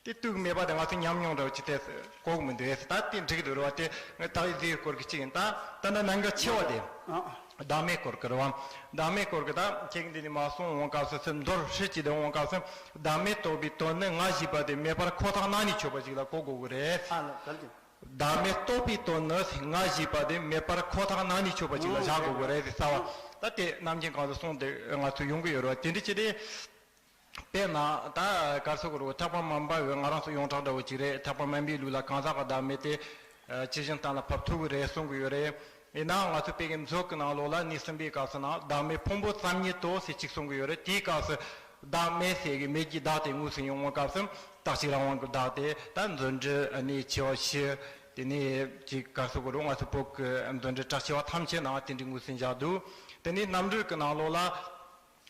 དེ་ལྟོས་མེད་པ་དེ་ང་ཚོ་ཉམས་མྱོང་འདྲ་བོ་ཅིག་དེ་གོ་གི་མི་འདུག་ཨེ། ད་དེ་འགྲིག་གི་འདུག་རེད་བ། དེ་ད་ཡི་དེའི་སྐོར་གྱི་གཅིག་ཡིན། ད་ད་ནི་ནང་ག་ཆེ་བ་དེ་ཨ། བདག་མེད་སྐོར་གྱི་རེད་བ། བདག་མེད་སྐོར་གྱི་ད་ཁྱེད་ཀྱི་འདི་ནས་མ་སོང་འོང་སྐབས་སུ་སེམས་མདོར་ཧྲིལ་གྱིས་དེ་འོང་སྐབས་སུ་བདག་མེད་རྟོགས་པའི་དོན་ནི་ང་ཞེས་པ་དེ་མེད་པར་ཁོ་ཐག་གནང་ནས་ཆོད་པ་ཅིག་ལ་གོ་དགོས་ཀྱི་རེད། ཨ་ལ་ག་ལ་ཅིག་བདག་མེད་རྟོགས་པའི་དོན་ནི་ང་ཞེས་པ་དེ་མེད་པར་ཁོ་ཐག་གནང་ནས་ཆོད་པ་ཅིག་ལ་བཞག་དགོས་ཀྱི་རེད་ཟེར་ས་བ། ད་དེ་ནམ་རྒྱུན་གང་དུ་སོང་དེ་ང་ཚོ་ཡོང་གི་ཡོད་རེད་བ། དེ་འདྲ་ཅི་རེད། དཔེར་ན་ད་ག་རེ་ཟེར་དགོས་རེད། ཐེག་པ་དམན་པ་གི་ང་རང་ཚོ་ཡོངས་གྲགས་འདྲ་བོ་ཅིག་རེད། ཐེག་པ་དམན་པའི་ལུགས་ལ་གང་ཟག་གི་བདག་མེད་དེ་ཇི་བཞིན་གཏན་ལ་ཕབ་ཐུབ་ཀྱི་རེད་གསུང་གི་ཡོད་རེད། ཡིན་ནའང་ང་ཚོ་དཔེ་གི་མཛོད་ཀྱི་ནང་ལོགས་ལ་གནས་གསུམ་པའི་སྐབས་སུ་ན་བདག་མེད་ཕུང་པོ་ཙམ་ཉིད་དོ་ཟེར་གཅིག་གསུང་གི་ཡོད་རེད། དེའི་སྐབས་སུ་བདག་མེད་ཟེར་གི་མེད་ཀྱི་བདག་དེ་དངོས་སུ་ཡོང་བའི་སྐབས་སུ་རྟག་གཅིག་རང་དབང་གི་བདག་དེ་ད་མདོ་འགྲེལ་ནས་ཆེ་བ་བཞི། དེ་ནས་ཅིག་ག་རེ་ཟེར་དགོས་རེད། ང་ཚོ་བོད་ཀྱི་མདོ་འགྲེལ་གྲགས་ཆེ་བ་ཐམས་ཅད་ནང་དེ་འདྲའི་དངོས་སུ་བཞག་འདུག་དེ་ནས་རྣམ་འགྲེལ་གྱི་ནང་ལོགས་ལ།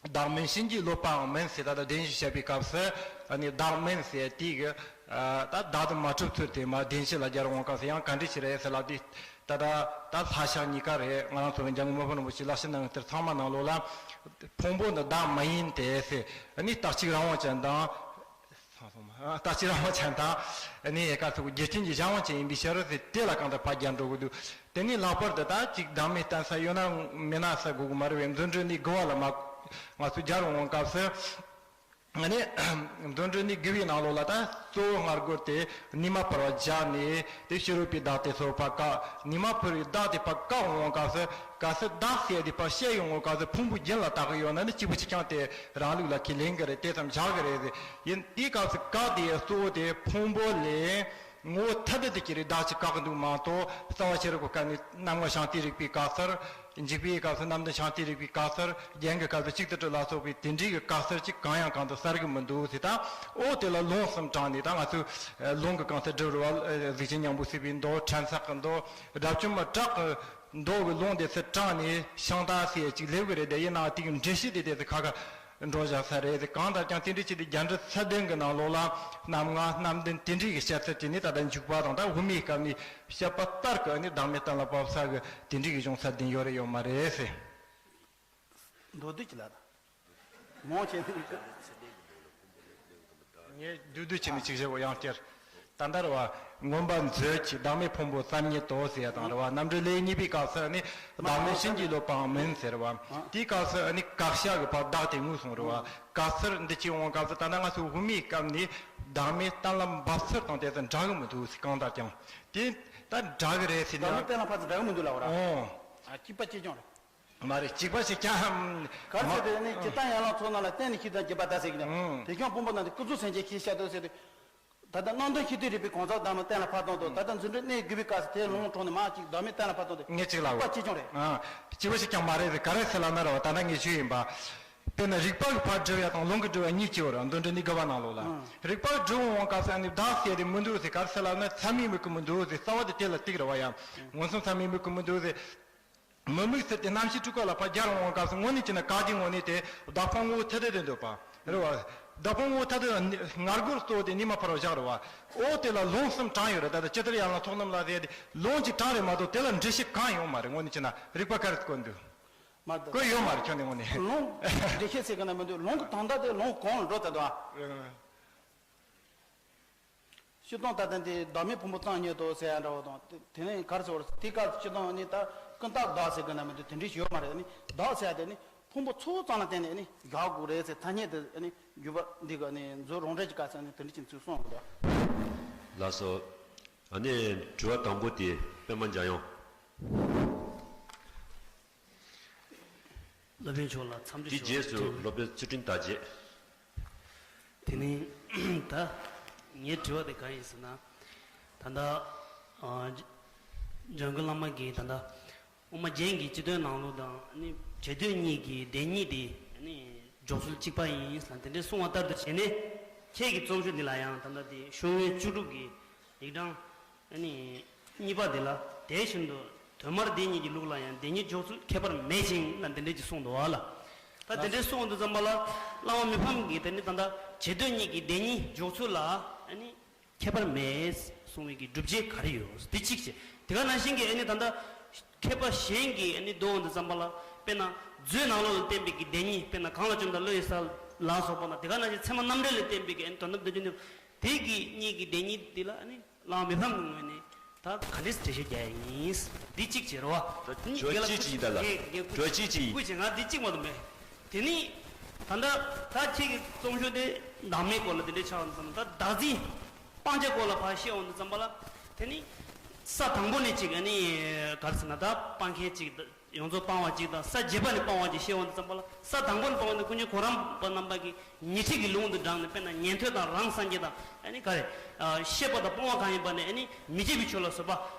བདག་མིན་བྱིན་གྱིས་རློབ་པའང་མིན་ཟེར། ད་ལྟ་བདེན་བཞི་བཤད་པའི་སྐབས་སུ་ཨ་ནི་བདག་མིན་ཟེར་དེ་གི་ད་བདག་ཏུ་མ་གྲུབ་ཚུལ་དེ་མ་བདེན་བཞི་ལ་སྦྱར་འོང་སྐབས་སུ་ཡང་ག་འདྲ་ཞིག་རེད་ཟེར་ལབ་དུས། ད་ད་ད་ལྷ་ཞག་གཉིས་ཀ་རེད། ང་རང་ཚོ་གི་འཇམ་མགོན་མི་ཕམ་རིན་པོ་ཆེའི་ལྷ་བཤད་ནང་གི་དེར་ཚང་མ་ནང་ལོགས་ལ་ཕུང་པོ་ནི་བདག་མ་ཡིན་ཏེ་ཟེར། ཨ་ནི་རྟག་གཅིག་རང་དབང་ཅན་དང་། རྟག་གཅིག་རང་དབང་ཅན་དང་། ཨ་ནི་ག་ཚོད་རྒྱུ་རྐྱེན་གྱི་གཞན་དབང་ཅན་ཡིན་པའི་ཕྱིར་ཟེར་དེ་ལ་གང་ལྟར་ཕར་སྦྱར་འགྲོ་གི་འདུག་དེ་ནས་ལྷག་པར་དུ་ད་ཅིག་བདག་མེད་བསྟན་ས་ཡོད་ན་མེད་ན་ཟེར་དགོས་ཀྱི་མ་རེད་བས། མདོ་འགྲེལ་ནས་དགུ་བ་ལ་མ་ང་ཚོས་སྦྱར་འོང་སྐབས་སུ། ཨ་ནི་མདོ་འགྲེལ་ནས་དགུ་བའི་ནང་ལོགས་ལ་ད་གཙོ་བོ་སྔར་རྒོལ་ཏེ་ནུས་མ་བར་བ་སྦྱར་ནས་དེ་ཕྱི་རོལ་པའི་བདག་དེ་སོགས་ཕར་བཀག་ནུས་མ་བར་བའི་བདག་དེ་ཕར་བཀག་འོང་སྐབས་སུ་གལ་སྲིད་བདག་ཟེར་དེ་ཕར་བཤད་ཡོང་འོང་སྐབས་སུ་ཕུང་པོ་རྒྱུན་ལ་བཏགས་ཀྱི་ཡོད་ན་ནི་གཅིག་པུ་གཅིག་རྐྱང་དེ་རང་ལུགས་ལ་ཁས་ལེན་གྱི་རེད། དེ་ཙམ་བཞག་གི་རེད་ཟེར། ཡིན་དེའི་སྐབས་སུ་བཀག་དེ་གཙོ་བོ་དེ་ཕུང་པོ་ལས། ངོ་བོ་ཐ་དད་དུ་སྐྱེ་བའི་བདག་ཅིག་བཀག་གི་འདུག་མ་གཏོགས་རྩ་བ་ཤེས་རབ་ཀྱི་སྐབས་ནས་རྣམ་ལྔ་ཤིང་རྟའི་རིགས་པའི་བཀག་ཚུལ། འཇིགས་པའི་སྐབས་སུ་རྣམ་ལྡན་ཤཱནྟི་རིག་པའི་དཀའ་ཚེགས། རྒྱན་གྱི་སྐབས་སུ་གཅིག་ཏུ་སྒྲིལ་ལ་སོགས་པའི་དེ་འདྲའི་གི་དཀའ་ཚེགས་ཅིག་གང་ཡང་གང་དུ་བསལ་གི་མི་འདུག་ཟེར། ད་འོ་དེ་ལ་ལུང་གསུམ་དྲངས་ནས། ད་ང་ཚོས་ལུང་གི་གང་ཚེགས་སྒྲུབ་རེད་བ། གཟུགས་ཅན་སྙིང་པོའི་སྲིད་པའི་མདོ། ཕྲན་ཚེགས་ཀྱི་མདོ། དགྲ་བཅོམ་པ་དྲག་གི་མདོ་གི་ལུང་དེ་ཚོ་དྲངས་ནས་ཤིང་རྟ་ཟེར་ཅིག་སླེབས་གི་རེད། དེ་ཡིན་ནའང་དེ་གི་འགྲེལ་བཤད་དེ་དེ་ཚོ་ཁ་ཁ་འགྲོ་བཞག་ས་རེད། དེ་གང་ལྟར་ཀྱང་དེ་འདྲའི་ཆེད་དུ་རྒྱ་འགྲེལ་ཚད་ལྡན་གྱི་ནང་ལོགས་ལ་རྣམ་ལྔ་རྣམ་བདུན་དེ་འདྲའི་གི་བཤད་ཚུལ་བྱས་ནས། ད་ལྟ་འཇུག་པ་དང་ད་དབུ་མའི་སྐབས་ནས་བཤད་པ་ལྟར་གྱི་ནི་བདག་མེད་གཏན་ལ་ཕབ་ས་གི་དེ་འདྲའི་གི་གཞུང་ཚད་ལྡན་ཡོད་རེད་ཡོད་མ་རེད་ཟེར། མདོར་བསྡུས་ཀྱི་ལ་དང་། མང་ཆེ་ནི། ངས་བསྡུས་བསྡུས་བྱས་ནས་ཅིག་བཤད་གོ་ཡང་བསྐྱར། ད་ལྟར་བ་མངོན་པ་མཛོད་ཀྱི་བདག་མེད་ཕུང་པོ་ཙམ་ཉིད་དོ་ཟེར་ཡ་དང་རེད་བ། རྣམ་འགྲེལ་ལེའུ་གཉིས་པའི་སྐབས་སུ་ནི་བདག་མེད་ཤིང་གི་ལོ་པའང་མིན་ཟེར་བ། དེའི་སྐབས་སུ་ནི་དགག་བྱ་གི་བར་བདག་དེ་ངོས་བཟུང་རེད་བ། དགག་ཚུལ་འདི་ཅིག་འོང་སྐབས་སུ་ད་ལྟ་ང་ཚོ་དབུ་མའི་སྐབས་ནས་བདག་མེད་གཏན་ལ་འབབ་ཚུལ་དང་དེ་ཚོ་འདྲ་གི་མི་འདུག་ཟེར། གང་ལྟར་ཀྱང་དེ་ད་འདྲ་གི་རེད་ཟེར་ན། བདག་མེད་གཏན་ལ་ཕབ་ཚུལ་འདྲ་གི་མི་འདུག་ལབ་པ་ར། ཨོ། ཨ། གཅིག་པ་གཅིག་རྐྱང་རེད། མ་རེད། གཅིག་པ་ཞིག་ཀྱང་། གར་ཟེར་དེ་ནི་ཇི་ལྟར་ཡན་ལག་ཚོགས་རྣམས་ལ་བརྟེན་ནས་ཤེས་དང་རྗེས་དཔག་ཟླ་ཟེར་གྱི་ནི། ཨང་། དེ་ཀྱང་ཕུང་པོ་རྣམས་ཏེ་ཀུན་རྫོབ་སེམས་ཅན་ཤེས་བྱ་དོ་ཟེར་ཏེ། ད་ལྟ་རྣམ་བདེན་ཤེས་འདོད་རིག་པའི་གང་ཟག་བདག་མེད་གཏན་ལ་ཕབ་སྟངས་དང་། ད་ལྟ་རྫུ་འཕྲུལ་གནད་བརྒྱུད་པའི་སྐབས་སུ་དེའི་ལུང་དྲངས་ནས་མར་གཅིག་བདག་མེད་གཏན་ལ་ཕབ་སྟངས་དེ་ངས་གཅིག་ལབ། གཅིག་པ་གཅིག་རྐྱང་རེད། ཨང་། གཅིག་པ་ཞིག་ཀྱང་མ་རེད་ཟེར། ག་རེ་ཟེར་ལབ་ན་རེད་བ། ད་ལྟ་ངས་ཞུས་ཡིན་པ། དཔེར་ན་རིགས་པ་གི་ཕར་སྒྲུབ་ཡ་དང་ལུང་གི་སྒྲུབ་ཡ་གཉིས་ཀྱི་བར་འདུ་འབྲེལ་ནི་དགུ་པ་ནང་ལོགས་ལ། ཨང་། རིགས་པ་སྒྲུབ་འོང་སྐབས་སུ་ནི་བདག་ཟེར་དེ་མི་འདུག་ཟེར། ག་རེ་ཟེར་ལབ་ན་ཚད་མའི་མིག་གིས་མི་འདུག་ཟེར། རྩ་བ་དེ་དེ་ལ་གཏུག་རེད་བ་ཡ། མངོན་སུམ་ཚད་མའི་མིག་གིས་མི་འདུག་ཟེར། མི་དམིགས་ཚུལ་དེ་རྣམ་ཤེས་དྲུག་པ་ལ་ཕར་སྦྱར་འོང་སྐབས་སུ་དངོས་གནས་བྱས་ན་ག་གི་ངོས་ནས་དེ་བདག་ཕུང་པོ་ཐ་དད་དུ་འདོད་པ་རེད་བ། བདག་ཕུང་པོ་ཐ་དད་ལ་ངར་སྒོར་གཙོ་བོ་དེ་གཉིས་མ་ཕར་བཞག་རེད་བ། འོ་དེ་ལ་ལུང་གསུམ་དྲངས་ཡོད་རེད། ད་ལྟ་ཇི་ལྟར་ཡན་ལག་ཚོགས་རྣམས་ལ་ཟེར་ཏེ་ལུང་གཅིག་དྲངས་རེད་མ་གཏོགས་དེ་ལ་འགྲེལ་བཤད་གང་ཡོད་མ་རེད། དངོས་གནས་བྱས་ན་རིགས་པ་ག་རེ་བཀོད་འདུག་མ་གཏོགས་བཀོད་ཡོད་མ་རེད། ཁྱོན་ནས་དངོས་གནས། ལུང་འགྲེལ་བཤད་ཟེར་གི་ན་མི་འདུག་ལུང་གི་དོན་དག་དེ་ལུང་གང་ལ་འགྲོ་ད་འདུག་ཨ། སྤྱིར་བཏང་ད་ལྟ་འདི་བདག་མེད་ཕུང་པོ་ཙམ་ཉིད་དོ་ཟེར་ཡ་འདྲ་བོ་དང་། དེ་དེ་ནས་ག་རེ་ཟེར་བ་རེད། དེའི་སྐབས་སྤྱིར་བཏང་ནི་ད་ཀུན་བརྟགས་བདག་ཟེར་གི་ན་མི་འདུག་དེ་འདྲའི་ཞིག་ཡོད་མ་རེད། ནི་བདག་ཟེར་ཡ་དེ་ནི་ཕུང་པོ་ཚོགས་ཙམ་ལ་བརྟེན་ནས་ནི་བཞག་དགོས་རེད་ཟེར། ཐ་སྙད་དེ་ནི་བརྗོད་པ་འདི་ག་ནི་མཛོད་རང་འགྲེལ་གྱི་སྐབས་སུ་ནི་དེ་འདྲ་ཅིག་ཚུལ་གསུངས་ཡོད་འདུག་ལགས་སོ། ཨ་ནི་དྲི་བ་དང་པོ་དེ་པད་མ་འཇམ་དབྱངས། སློབ་དཔོན་མཆོག་ལ་འཚམས་འདྲི་ཞུ། དེའི་རྗེས་སུ་སློབ་དཔོན་ཚུལ་ཁྲིམས་དར་རྒྱས། དེ་ནི་ད་ངའི་དྲི་བ་དེ་གང་ཡིན་ཟེར་ན། ད་ལྟ་ཨ་འཇམ་མགོན་བླ་མ་གིས་ད་ལྟ་དབུ་མ་རྒྱན་གྱི་སྤྱི་དོན་ནང་ལོགས་དང་ནི་བྱེ་བྲག་གཉིས་ཀྱི་བདེན་གཉིས་དེ་ནི་འཇོག་ཚུལ་གཅིག་པ་ཡིན་ཟེར་ན་དེ་འདྲའི་གསུང་བ་ལྟར་དུ་བྱས་ནས། ཁྱེད་ཀྱི་རྩོམ་ཤོག་འདི་ལ་ཡང་ད་ལྟ་དེ་ཤོག་ངོས་བཅུ་དྲུག་གི་ཡིག་གྲངས་ཨ་ནི་གཉིས་པ་དེ་ལ། དེ་བཞིན་དུ་དོན་མར་བདེན་གཉིས་ཀྱི་ལུགས་ལ་ཡང་བདེན་གཉིས་འཇོག་ཚུལ་ཁྱད་པར་མེད་ཅིང་ལ་འདི་འདྲས་ཀྱི་གསུངས་འདུག་བ་ལ། ད་དེ་འདྲས་གསུངས་འདུག་ཙམ་པ་ལ་བླ་མ་མི་ཕམ་གྱིས་དེ་ནི་ད་ལྟ་བྱེ་བྲག་གཉིས་ཀྱི་བདེན་གཉིས་འཇོག་ཚུལ་ལ་ཨ་ནི་ཁྱད་པར་མེད་གསུང་བའི་གི་སྒྲུབ་བྱེད་ག་རེ་ཡོད། འདི་གཅིག་བྱས། དེ་ག་ནང་བཞིན་གྱི་ཨ་ནི་ད་ལྟ་མཁས་པ་གཞན་གྱིས་ཨ་ནི་འདོན་འདུག་ཙམ་པ་ལ། དཔེར་ན་མཛོད་ནང་ལོགས་ལ་བསྟན་པའི་གི་བདེན་གཉིས། དཔེར་ན་གང་ལ་བཅོམ་ལྡན་འདས་བློ་ཡི་ས་ལ་སོགས་པ་དང་། དེ་ག་ནང་བཞིན་ཚད་མ་རྣམ་འགྲེལ་ལ་བསྟན་པའི་གི་ཨ་ནི་དོན་དམ་བདེན་བརྗོད་འདི། དེ་གི་གཉིས་ཀྱི་བདེན་གཉིས་འདི་ལ་ཨ་ནི་བླ་མ་མི་ཕམ་གྱི་ངོས་ནས་ད་ག་འདྲས་འགྲེལ་བཤད་རྒྱག་ཡ་ཡིན། འདི་གཅིག་བྱེད་རོགས། ད་གཉིས་གྲོས་གཅིག་བྱེད་ཡིན་ད་ལ། ངས་ངས་གྲོས་གཅིག་བྱེད་ཡིན། སྐུ་མཁྱེན། ང་འདི་གཅིག་མ་གཏོགས་མེད། དེ་ནི་ད་ལྟ་ད་ཁྱེད་ཀྱི་རྩོམ་ཤོག་དེ་བདག་མེད་སྐོར་ལ་དེ་འདྲས་ཆགས་འོང་དུས་ཙམ། ད་བདག་འཛིན་སྤང་བྱ་སྐོར་ལ་ཕར་བཤད་འོང་དུས་ཙམ་པ་ལ། དེ་ནི་ས་དང་པོ་ནས་ཅིག་ཨ་ནི་ག་རེ་ཟེར་ན། ད་སྤང་མཁན་ཅིག་ཡོངས་རྫོགས་སྤང་བ་གཅིག་དང་། ས་བརྒྱད་པ་ནས་སྤང་བ་གཅིག་བཤད་འོང་དུས་ཙམ་པ་ལ། ས་དང་པོ་ནས་སྤང་བ་ནི་སྐུ་མཁྱེན་གོ་རམས་པ་རྣམ་པ་གིས་ཉི་ཁྲི་གི་ལུང་དུ་དྲངས་ནས། དཔེར་ན་ཉན་ཐོས་དང་རང་སངས་རྒྱས་དང་ཨ་ནི་ག་རེ། ཨ་ཤེས་པ་དང་སྤོང་བ་གང་ཡིན་པ་ནི་ཨ་ནི་མི་བརྗེད་པའི་ཆོས་ལ་བཟོད་པ་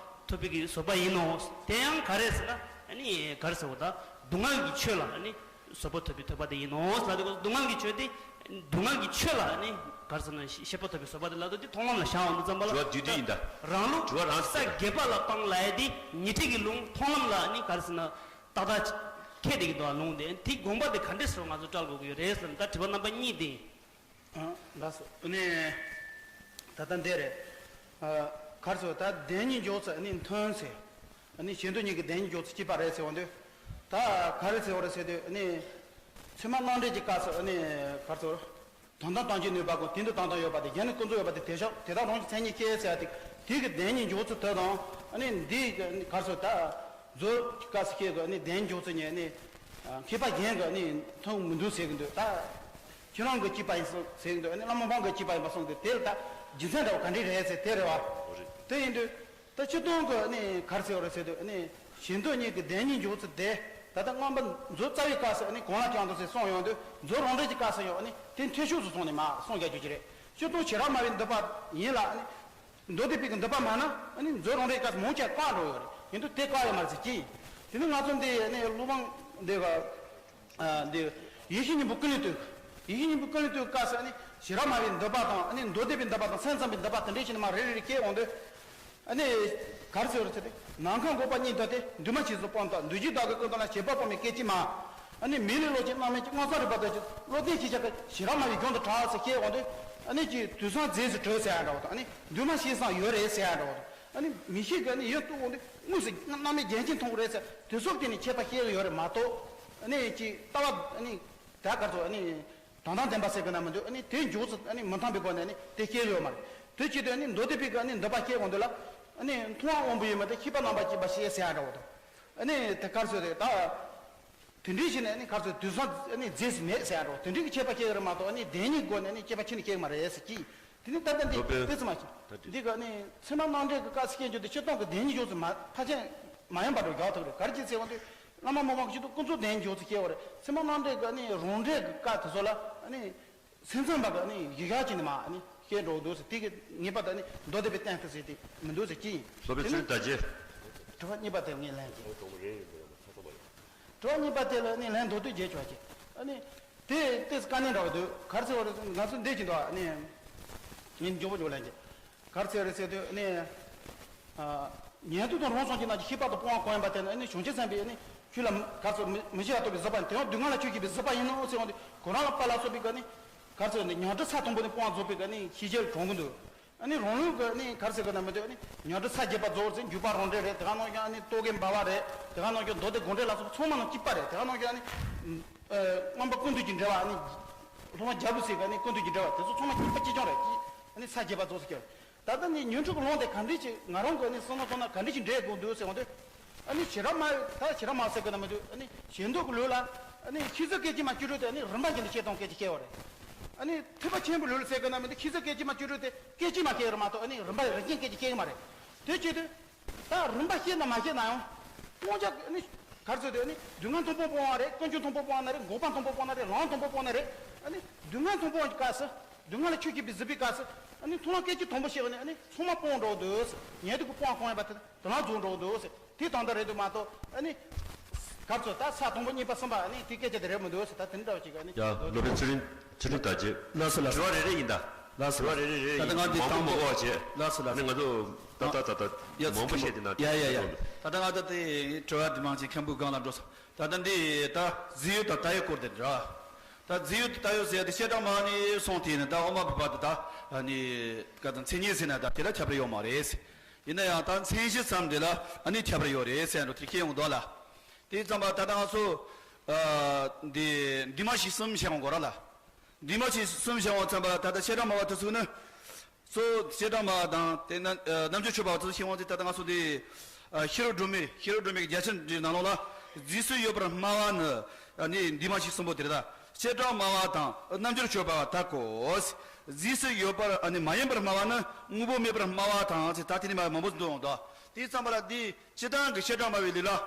ཐོབ་པའི་གི་བཟོད་པ་ཡིན་ནོ། དེ་ཡང་ག་རེ་ཟེར་ན། ཨ་ནི་ག་རེ་ཟེར་བ། ད་སྡུག་བསྔལ་གྱི་ཆོས་ལ་ཨ་ནི་བཟོད་པ་ཐོབ་པའི་ཐོབ་པ་དེ་ཡིན་ནོ་ལབ་དུས། སྡུག་བསྔལ་གྱི་ཆོས་དེ། སྡུག་བསྔལ་གྱི་ཆོས་ལ་ཨ་ནི་ག་རེ་ཟེར་ན། ཤེས་པ་ཐོབ་པའི་བཟོད་པ་དེ་ལབ་དུས་དེ་མཐོང་ལམ་ལ་བཞག་འོང་དུས་ཙམ་པ་ལ། དྲི་བ་བསྡུས་བསྡུས་ཡིན་ད། རང་ལུགས་དྲི་བ་རང་ས་བརྒྱད་པ་ལ་སྤང་ལབ་ཡ་དེ་ཉི་ཁྲི་གི་ལུང་མཐོང་ལམ་ལ་ཨ་ནི་ག་རེ་ཟེར་ན། ཏག་ཏག་ཁྱེར་བསྡད་ཀྱི་འདུག་ཨ། ལུང་དེ། དེའི་དགོངས་པ་དེ་ག་འདྲས་སེ་ང་ཚོས་བཀྲལ་དགོས་ཀྱི་ཡོད་རེད་ཟེར་ན། ད་དྲི་བ་རྣམ་པ་གཉིས་དེ། ཨ། ལགས་སོ། ཨ་ནི་ད་ལྟ་འདི་རེད། ཨ། ག་རེ་ཟེར། ད་བདེན་གཉིས་འཇོག་ཚུལ་ཨ་ནི་མཐུན་ཟེར། ཨ་ནི་བྱེ་བྲག་གཉིས་ཀྱི་བདེན་གཉིས་འཇོག་ཚུལ་གཅིག་པ་རེད་ཟེར་བ་འདུག་ད་ག་རེ་ཟེར་བ་རེད་ཟེར་དུས། ཨ་ནི་ཚད་མ་རྣམ་འགྲེལ་གྱི་སྐབས་སུ་ཨ་ནི་ག་རེ་ཟེར། དོན་དམ་དམ་བཅའི་ནུས་པ་ཀུན། དེ་འདི་དོན་དམ་ཡོད་པ་སྟེ། གཞན་ནི་ཀུན་རྫོབ་ཡོད་པ་སྟེ། དེ་ཕྱིར་དེ་དག་རང་གི་མཚན་ཉིད་ཀྱིས་ཟེར་ཡ་དེ། དེ་གི་བདེན་གཉིས་འཇོག་ཚུལ་དེ་དང་། ཨ་ནི་འདི་ག་རེ་ཟེར། ད་མཛོད་ཀྱི་སྐབས་སུ་བཤད་དགོས། ཨ་ནི་བདེན་འཇོག་ཚུལ་གཉིས་ནི་མཁས་པ་གཞན་གྱིས་ཨ་ནི་མཐུན་མི་འདུག་ཟེར་གྱི་འདུག་ད་ཁྱེད་རང་གིས་གཅིག་པ་ཡིན་གསུངས་ཟེར་གྱི་འདུག་ཨ་ནི་བླ་མ་ཕམ་གྱིས་གཅིག་པ་ཡིན་པ་གསུངས་ཏེ། དེ་ལ་ད་རྒྱུ་མཚན་འདྲ་བོ་ག་འདྲས་རེད་ཟེར། དེ་རེད་བ། དེ་ཡིན་དུས། ད་སྤྱིར་བཏང་གི་ནི་ག་རེ་ཟེར་བ་རེད་ཟེར་དུས་ནི། བྱེ་བྲག་གཉིས་ཀྱི་བདེན་གཉིས་འཇོག་ཚུལ་དེ། ད་ལྟ་སྔོན་མ་མཛོད་རྩ་བའི་སྐབས་སུ་ནི་གང་ལ་ཀྱང་འདུག་ཟེར་གསུངས་ཡོང་དུས། མཛོད་རང་འགྲེལ་གྱི་སྐབས་སུ་ཡང་ནི་དེ་མཐུན་ཕྱོགས་སུ་སོང་ནས་མར་གསུངས་རྒྱག་རྒྱུ་ཅིག་རེད། སྤྱིར་བཏང་བྱེ་བྲག་སྨྲ་བའི་འདོད་པ་ཡིན་ལ་ནི། མདོ་སྡེ་པའི་གི་འདོད་པ་མ་ན། ཨ་ནི་མཛོད་རང་འགྲེལ་གྱི་སྐབས་སུ་མང་ཆེ་བཀག་འགྲོ་ཡོད་རེད། ཡིན་དུས་དེ་བཀག་ཡོད་མ་རེད་ཟེར་གྱི་ཡིན། དེ་ནི་ང་ཚོ་འདི་ནི་སློབ་དཔོན་འདི་ག་ཨ་འདི་ཡེ་ཤེས་སྙིང་པོ་ཀུན་ལས་བཏུས། ཡེ་ཤེས་སྙིང་པོ་ཀུན་ལས་བཏུས་སྐབས་སུ་ནི་ཞི་རགས་སྨྲ་བའི་འདོད་པ་དང་ནི་མདོ་སྡེ་པའི་འདོད་པ་དང་སེམས་ཙམ་པའི་འདོད་པ་དེ་འདྲའི་ཕྱིར་ནི་མ་རེ་རེ་རེ་སྐྱེ་འོང་དུས། ཨ་ནི་གར་ཟེར་བ་རེད་ཟེར་ཏེ། ནམ་མཁའ་འགོག་པ་གཉིས་འདོད་དེ། འདུས་མ་བྱས་སུ་སྤངས་དང་། འདུས་བྱས་བདག་གི་ཀུན་རྟོག་ལ། བྱས་པ་སྤངས་པའི་སྐད་ཅིག་མ། ཨ་ནི་མིང་ལས་ལོག་ཅིང་རྣམ་སྨིན་གྱི། སྔགས་བཟང་རིག་པ་དོན་གྱི་བློ་ལྡན་ཞིག་གིས་ཞི་རགས་སྨྲ་བའི་རྒྱན་དུ་གྲགས་ཟེར་སྐྱེ་འོང་དུས། ཨ་ནི་ཅིག་དུས་གསུམ་རྫས་སུ་གྲོལ་ཟེར་ཡ་འདྲ་བོ་དང་། ཨ་ནི་འདུས་མ་བྱས་སུའང་ཡོད་རེད་ཟེར་ཡ་འདྲ་བོ་དང་། ཨ་ནི་མིག་ཤེས་ཀྱིས་ཨ་ནི་ཡིད་རྟོགས་འོང་དུས་དངོས་སུ་རྣམ་སྨིན་རྒྱན་ཆེན་མཐོང་གི་རེད་ཟེར། དེ་སོགས་དེ་ནི་ཁྱད་པར་སྐྱེ་གི་ཡོད་རེད་མ་གཏོགས། ཨ་ནི་ཅིག་ལྟ་བ་ཨ་ནི་ད་གར་ཚོ་ཨ་ནི་དོན་དམ་བདེན་པ་ཟེར་གི་ན་མི་འདུག་ཨ་ནི་དེ་མགྱོགས་སུ་ཨ་ནི་མི་མཐུན་པའི་སྒོ་ནས་ཨ་ནི་དེ་སྐྱེ་གི་ཡོད་མ་རེད། དེ་བྱེད་དུས་ཨ་ནི་མདོ་སྡེ་པའི་གི་ཨ་ནི་འདོད་པ་སྐྱེ་འོང་དུས་ལ། ཨ་ནི་མཐོང་བ་དབང་པོ་ཡིས་མི་ལྡན། ཤེས་པ་རྣམ་པར་དཔྱད་པ་ཞེས་ཟེར་ཡ་འདྲ་བོ་དང་། ཨ་ནི་དེ་གར་ཚོ་དེ་ད་དེ་འདྲའི་ཞིག་ནས་ཨ་ནི་གར་ཚོ་དུས་གསུམ་ཨ་ནི་རྫས་སུ་མེད་ཟེར་ཡ་འདྲ་བོ། དེ་འདྲའི་གི་ཁྱད་པར་སྐྱེ་གི་རེད་མ་གཏོགས། ཨ་ནི་བདེན་གཉིས་སྒོ་ནས་ཨ་ནི་སྐྱེ་བ་ཕྱིར་ནི་སྐྱེ་གི་མ་རེད་ཟེར་གྱིས། དེ་ནི་ད་ལྟ་འདི་སློབ་དཔོན་དཔེ་ཙམ་མ་ཞིག་ད་འདི་འདི་ག་ནི་ཚད་མ་རྣམ་འགྲེལ་གྱི་སྐབས་སུ་སྐྱེ་རྒྱུ་དེ་སྤྱིར་བཏང་གི་བདེན་གཉིས་ཕྱོགས་སུ་མ་ཕལ་ཆེར་མ་ཡིན་པ་འགྲོ་རྒྱག་ཐུབ་རེད། ག་རེ་བྱས་ཟེར་བ་དུས་བླ་མ་དམག་དཔོན་ཞིག་ཏུ་ཀུན་རྫོབ་བདེན་གཉིས་ཕྱོགས་སུ་སྐྱེ་བ་རེད། ཚད་མ་རྣམ་འགྲེལ་གྱི་ནི་རང་འགྲེལ་གྱི་སྐབས་དེ་ཚོ་ལ་ནི་སེམས་ཙམ་པ་གི་ནི་ཡིག་ཡག་ཅིག་ནི་མ་ནི་སྐྱེ་འགྲོ་འདུག་ཟེར། དེ་གི་ངེས་པ་ད་ནི་མདོ་སྡེ་པའི་སྟེང་དུ་ཟེར་དེ་མི་འདུག་ཟེར་གྱིས། སློབ་དཔོན་ཚུལ་ད་ཅི། དྲི་བ་གཉིས་པ་དེ་ངས་ལན་གྱིས། དྲི་བ་གཉིས་པ་དེ་ལ་ནི་ལན་མདོར་བསྡུས་བརྒྱད་ཆོག་གྱིས། ཨ་ནི་དེ་ཏིས་དཀའ་གནད་འདྲ་བ་འདུག་ག་རེ་ཟེར་བ་རེད། ང་ཚོ་འདི་བཞིན་དུ་ཨ་ནི་ངས་མགྱོགས་པོ་མགྱོགས་ལན་གྱིས། ག་རེ་ཟེར་རེད་ཟེར་དུས་ཨ་ནི། ཉན་ཐོས་དང་རང་སངས་རྒྱས་རྣམས་ཀྱི་ཤེས་པ་དང་སྤོང་བ་གང་ཡིན་པ་དེ་ནི་ཨ་ནི་བྱང་ཆུབ་སེམས་དཔའི་ཨ་ནི་ཆོས་ལ་ག་རེ་ཟེར་མི་མི་ཤེས་པ་རྟོགས་པའི་གཟིགས་པ་ཡིན། དེ་ཡང་སྡུག་བསྔལ་ལ་ཆོས་བཤད་པའི་གཟིགས་པ་ཡིན་ནོ་ཟེར་བ་འདི་གོ་རམས་པ་ལ་སོགས་པའི་ག་ནི་ག་རེ་ཟེར་ནི་ཉམས་ཁྲིད་ས་དང་པོ་ནས་སྤོང་བ་རྫོགས་པའི་ག་ནི་ཤེས་བྱའི་གྲོང་ཁུལ་འདུག་ཨ་ནི་རང་ལུགས་ཀྱི་ཨ་ནི་ག་རེ་ཟེར་གི་ན་མི་འདུག་ཨ་ནི་ཉམས་ཁྲིད་ས་བརྒྱད་པ་རྫོགས་ཟིན། འཇུག་པ་རང་འགྲེལ་རེད། དེ་ག་ནང་བཞིན་ཨ་ནི་རྟོག་གེ་འབར་བ་རེད། དེ་ག་ནང་བཞིན་མདོ་སྡེ་དགོངས་འགྲེལ་ལ་སོགས་ཚང་མ་ནང་གཅིག་པ་རེད། དེ་ག་ནང་བཞིན་ཨ་ནི་མངོན་པ་ཀུན་བཏུས་ཀྱི་འགྲེལ་བ། ཨ་ནི་སློབ་དཔོན་རྒྱལ་པོ་ཟེར་གི་ཨ་ནི་ཀུན་བཏུས་ཀྱི་འགྲེལ་བ། དེ་ཚོ་ཚང་མ་གཅིག་པ་གཅིག་རྐྱང་རེད། ཨ་ནི་ས་བརྒྱད་པ་རྫོགས་སུ་བཀྱག་ད་ལྟ་ནི་ཉན་ཐོས་ཀྱི་ལུང་དེ་ག་འདྲ་ཅིག་ང་རང་གི་ནི་བསམ་བློ་བཏང་ན་ག་འདྲ་ཅིག་འགྲེལ་དགོས་འདུག་ཟེར་བ་དེ། ཨ་ནི་ཞི་རགས་སྨྲ་བའི་ད་ཞི་རགས་སྨྲ་ཟེར་གི་ན་མི་འདུག་ཨ་ནི་ཞི་འདུལ་གྱི་ལུགས་ལ་ཨ་ནི་ཤེས་བཟོད་སྐད་ཅིག་མ་བཅུ་དྲུག་དེ་ཨ་ནི་རིམ་པ་བཞིན་དུ་བཤད་སྟངས་སྐད་ཅིག་བཤད་པ་རེད། ཨ་ནི་ཐེག་པ་ཆེན་པོའི་ལུགས་ལ་ཟེར་གི་ན་མི་འདུག་ཤེས་བཟོད་སྐད་ཅིག་མ་བཅུ་དྲུག་དེ་སྐད་ཅིག་མ་བཤད་རེད་མ་གཏོགས་ཨ་ནི་རིམ་པ་རིམ་བཞིན་སྐད་ཅིག་བཤད་གི་མ་རེད། དེ་བྱེད་དུས་ད་རིམ་པ་བཤད་ན་མ་བཤད་ན་ཡང་སྤང་བྱ་ཨ་ནི་ག་རེ་ཟེར་དུས་ཨ་ནི་སྡུག་བསྔལ་མཐོང་སྤང་སྤོང་བ་རེད། ཀུན་འབྱུང་མཐོང་སྤང་སྤོང་ན་རེད། འགོག་པ་མཐོང་སྤང་སྤོང་ན་རེད། ལམ་མཐོང་སྤང་སྤོང་ན་རེད། ཨ་ནི་སྡུག་བསྔལ་མཐོང་སྤང་གི་སྐབས་སུ། སྡུག་བསྔལ་ལ་ཆོས་བཤད་པའི་གཟིགས་པའི་སྐབས་སུ་ཨ་ནི་མཐོང་ལམ་སྐད་ཅིག་དང་པོ་བཤད་པ་ནི་ཨ་ནི་ཚང་མ་སྤོང་འགྲོ་འདུག་ཟེར། ཉན་ཐོས་ཀྱི་སྤོང་བ་གང་ཡིན་པ་དེ་དང་རྫོགས་འགྲོ་འདུག་ཟེར། དེ་དང་དེ་རེད་འདུག་མ་གཏོགས་ཨ་ནི་ག་ཚོད་ད་ས་དང་པོ་གཉིས་པ་གསུམ་པ་ཨ་ནི་དེ་སྐད་ཆ་དེ་རེད་མི་འདུག་ཟེར། ད་དེ་འདྲ་བ་ཅིག་ཨ་ནི་ཡ་སློབ་དཔོན་ཚུལ་ཁྲིམས་ཚུལ་ཁྲིམས་ད་ཅེ། ལགས་སོ་ལགས་སོ། དྲི་བ་རེ་རེ་ཡིན་ད། ལགས་སོ་ལགས་སོ། དྲི་བ་རེ་རེ་རེ་ད་ལྟ་ང་འདི་མང་པོ་དང་མང་པོ་བ་བྱེད། ལགས་སོ་ལགས་སོ། ཨ་ནི་ང་ཚོ་ད་ད་ད་ད་ཡ་མང་པོ་བཤད་དེ་ན་ཡ་ཡ་ཡ། ད་ལྟ་ང་ད་དེ་དྲི་བ་འདི་མང་ཆེ་མཁན་པོའི་སྒང་ལ་འགྲོ་སོང་། ད་ལྟ་འདི་ད་རྫས་ཡོད་དང་བཏགས་ཡོད་སྐོར་དེ་རེད། ད་རྫས་ཡོད་དང་བཏགས་ཡོད་ཟེར་ཡ་དེ་བཤད་གྲྭ་མ་ནི་སོང་དེ་ནི་ད་དབུ་མ་པའི་བར་དུ་ད་ནི་ག་དང་མཚན་ཉིད་ཟེར་ན་ད་དེ་ལ་ཁྱད་པར་ཡོད་མ་རེད། ཡིན་ན་ཡང་ད་མཚན་གཞི་ཙམ་དེ་ལ་ཨ་ནི་ཁྱད་པར་ཡོད་རེད་ཟེར་འགྲོ་དེ་ཁྱེད་ཡོང་དོ་ལ། དེ་ཙམ་པ་ད་ལྟ་ང་ཚོ་འདི་འདུས་མ་བྱས་གསུམ་བཤད་ཡོང་གོ་ར་ལ། འདུས་མ་བྱས་གསུམ་བཤད་ཡོང་ཙམ་པ་ད་ལྟ་བཤད་གྲྭ་མ་བ་དེ་ཚོ་ནི། གཙོ་བོ་བཤད་གྲྭ་མ་བ་དང་དེ་ན་རྣལ་འབྱོར་ཆོས་པ་བ་དེ་ཚོ་བཤད་ཡོང་ཙམ་ད་ལྟ་ང་ཚོ་འདི་ཤེས་རབ་སྒྲོན་མེ་ཤེས་རབ་སྒྲོན་མེ་གི་རྒྱ་ཆེར་འདྲིའི་ནང་ལོགས་ལ་རྫས་སུ་ཡོད་པར་སྨྲ་བ་ནི་ནི་འདུས་མ་བྱས་གསུམ་པོ་དེ་རེད་ད། བཤད་གྲྭ་མ་བ་དང་རྣལ་འབྱོར་ཆོས་པ་བ་དག་གོ། རྫས་སུ་ཡོད་པར་ཨ་ནི་མ་ཡིན་པར་སྨྲ་བ་ནི་དངོས་པོ་མེད་པར་སྨྲ་བ་དང་ཟེར་ད་དེ་ནི་མ་མང་པོ་འདུག་འོང་དོ། དེའི་ཙམ་པ་ལ་འདི་སྤྱིར་བཏང་གི་བཤད་གྲྭ་སྨྲ་བའི་ལུགས་ལ།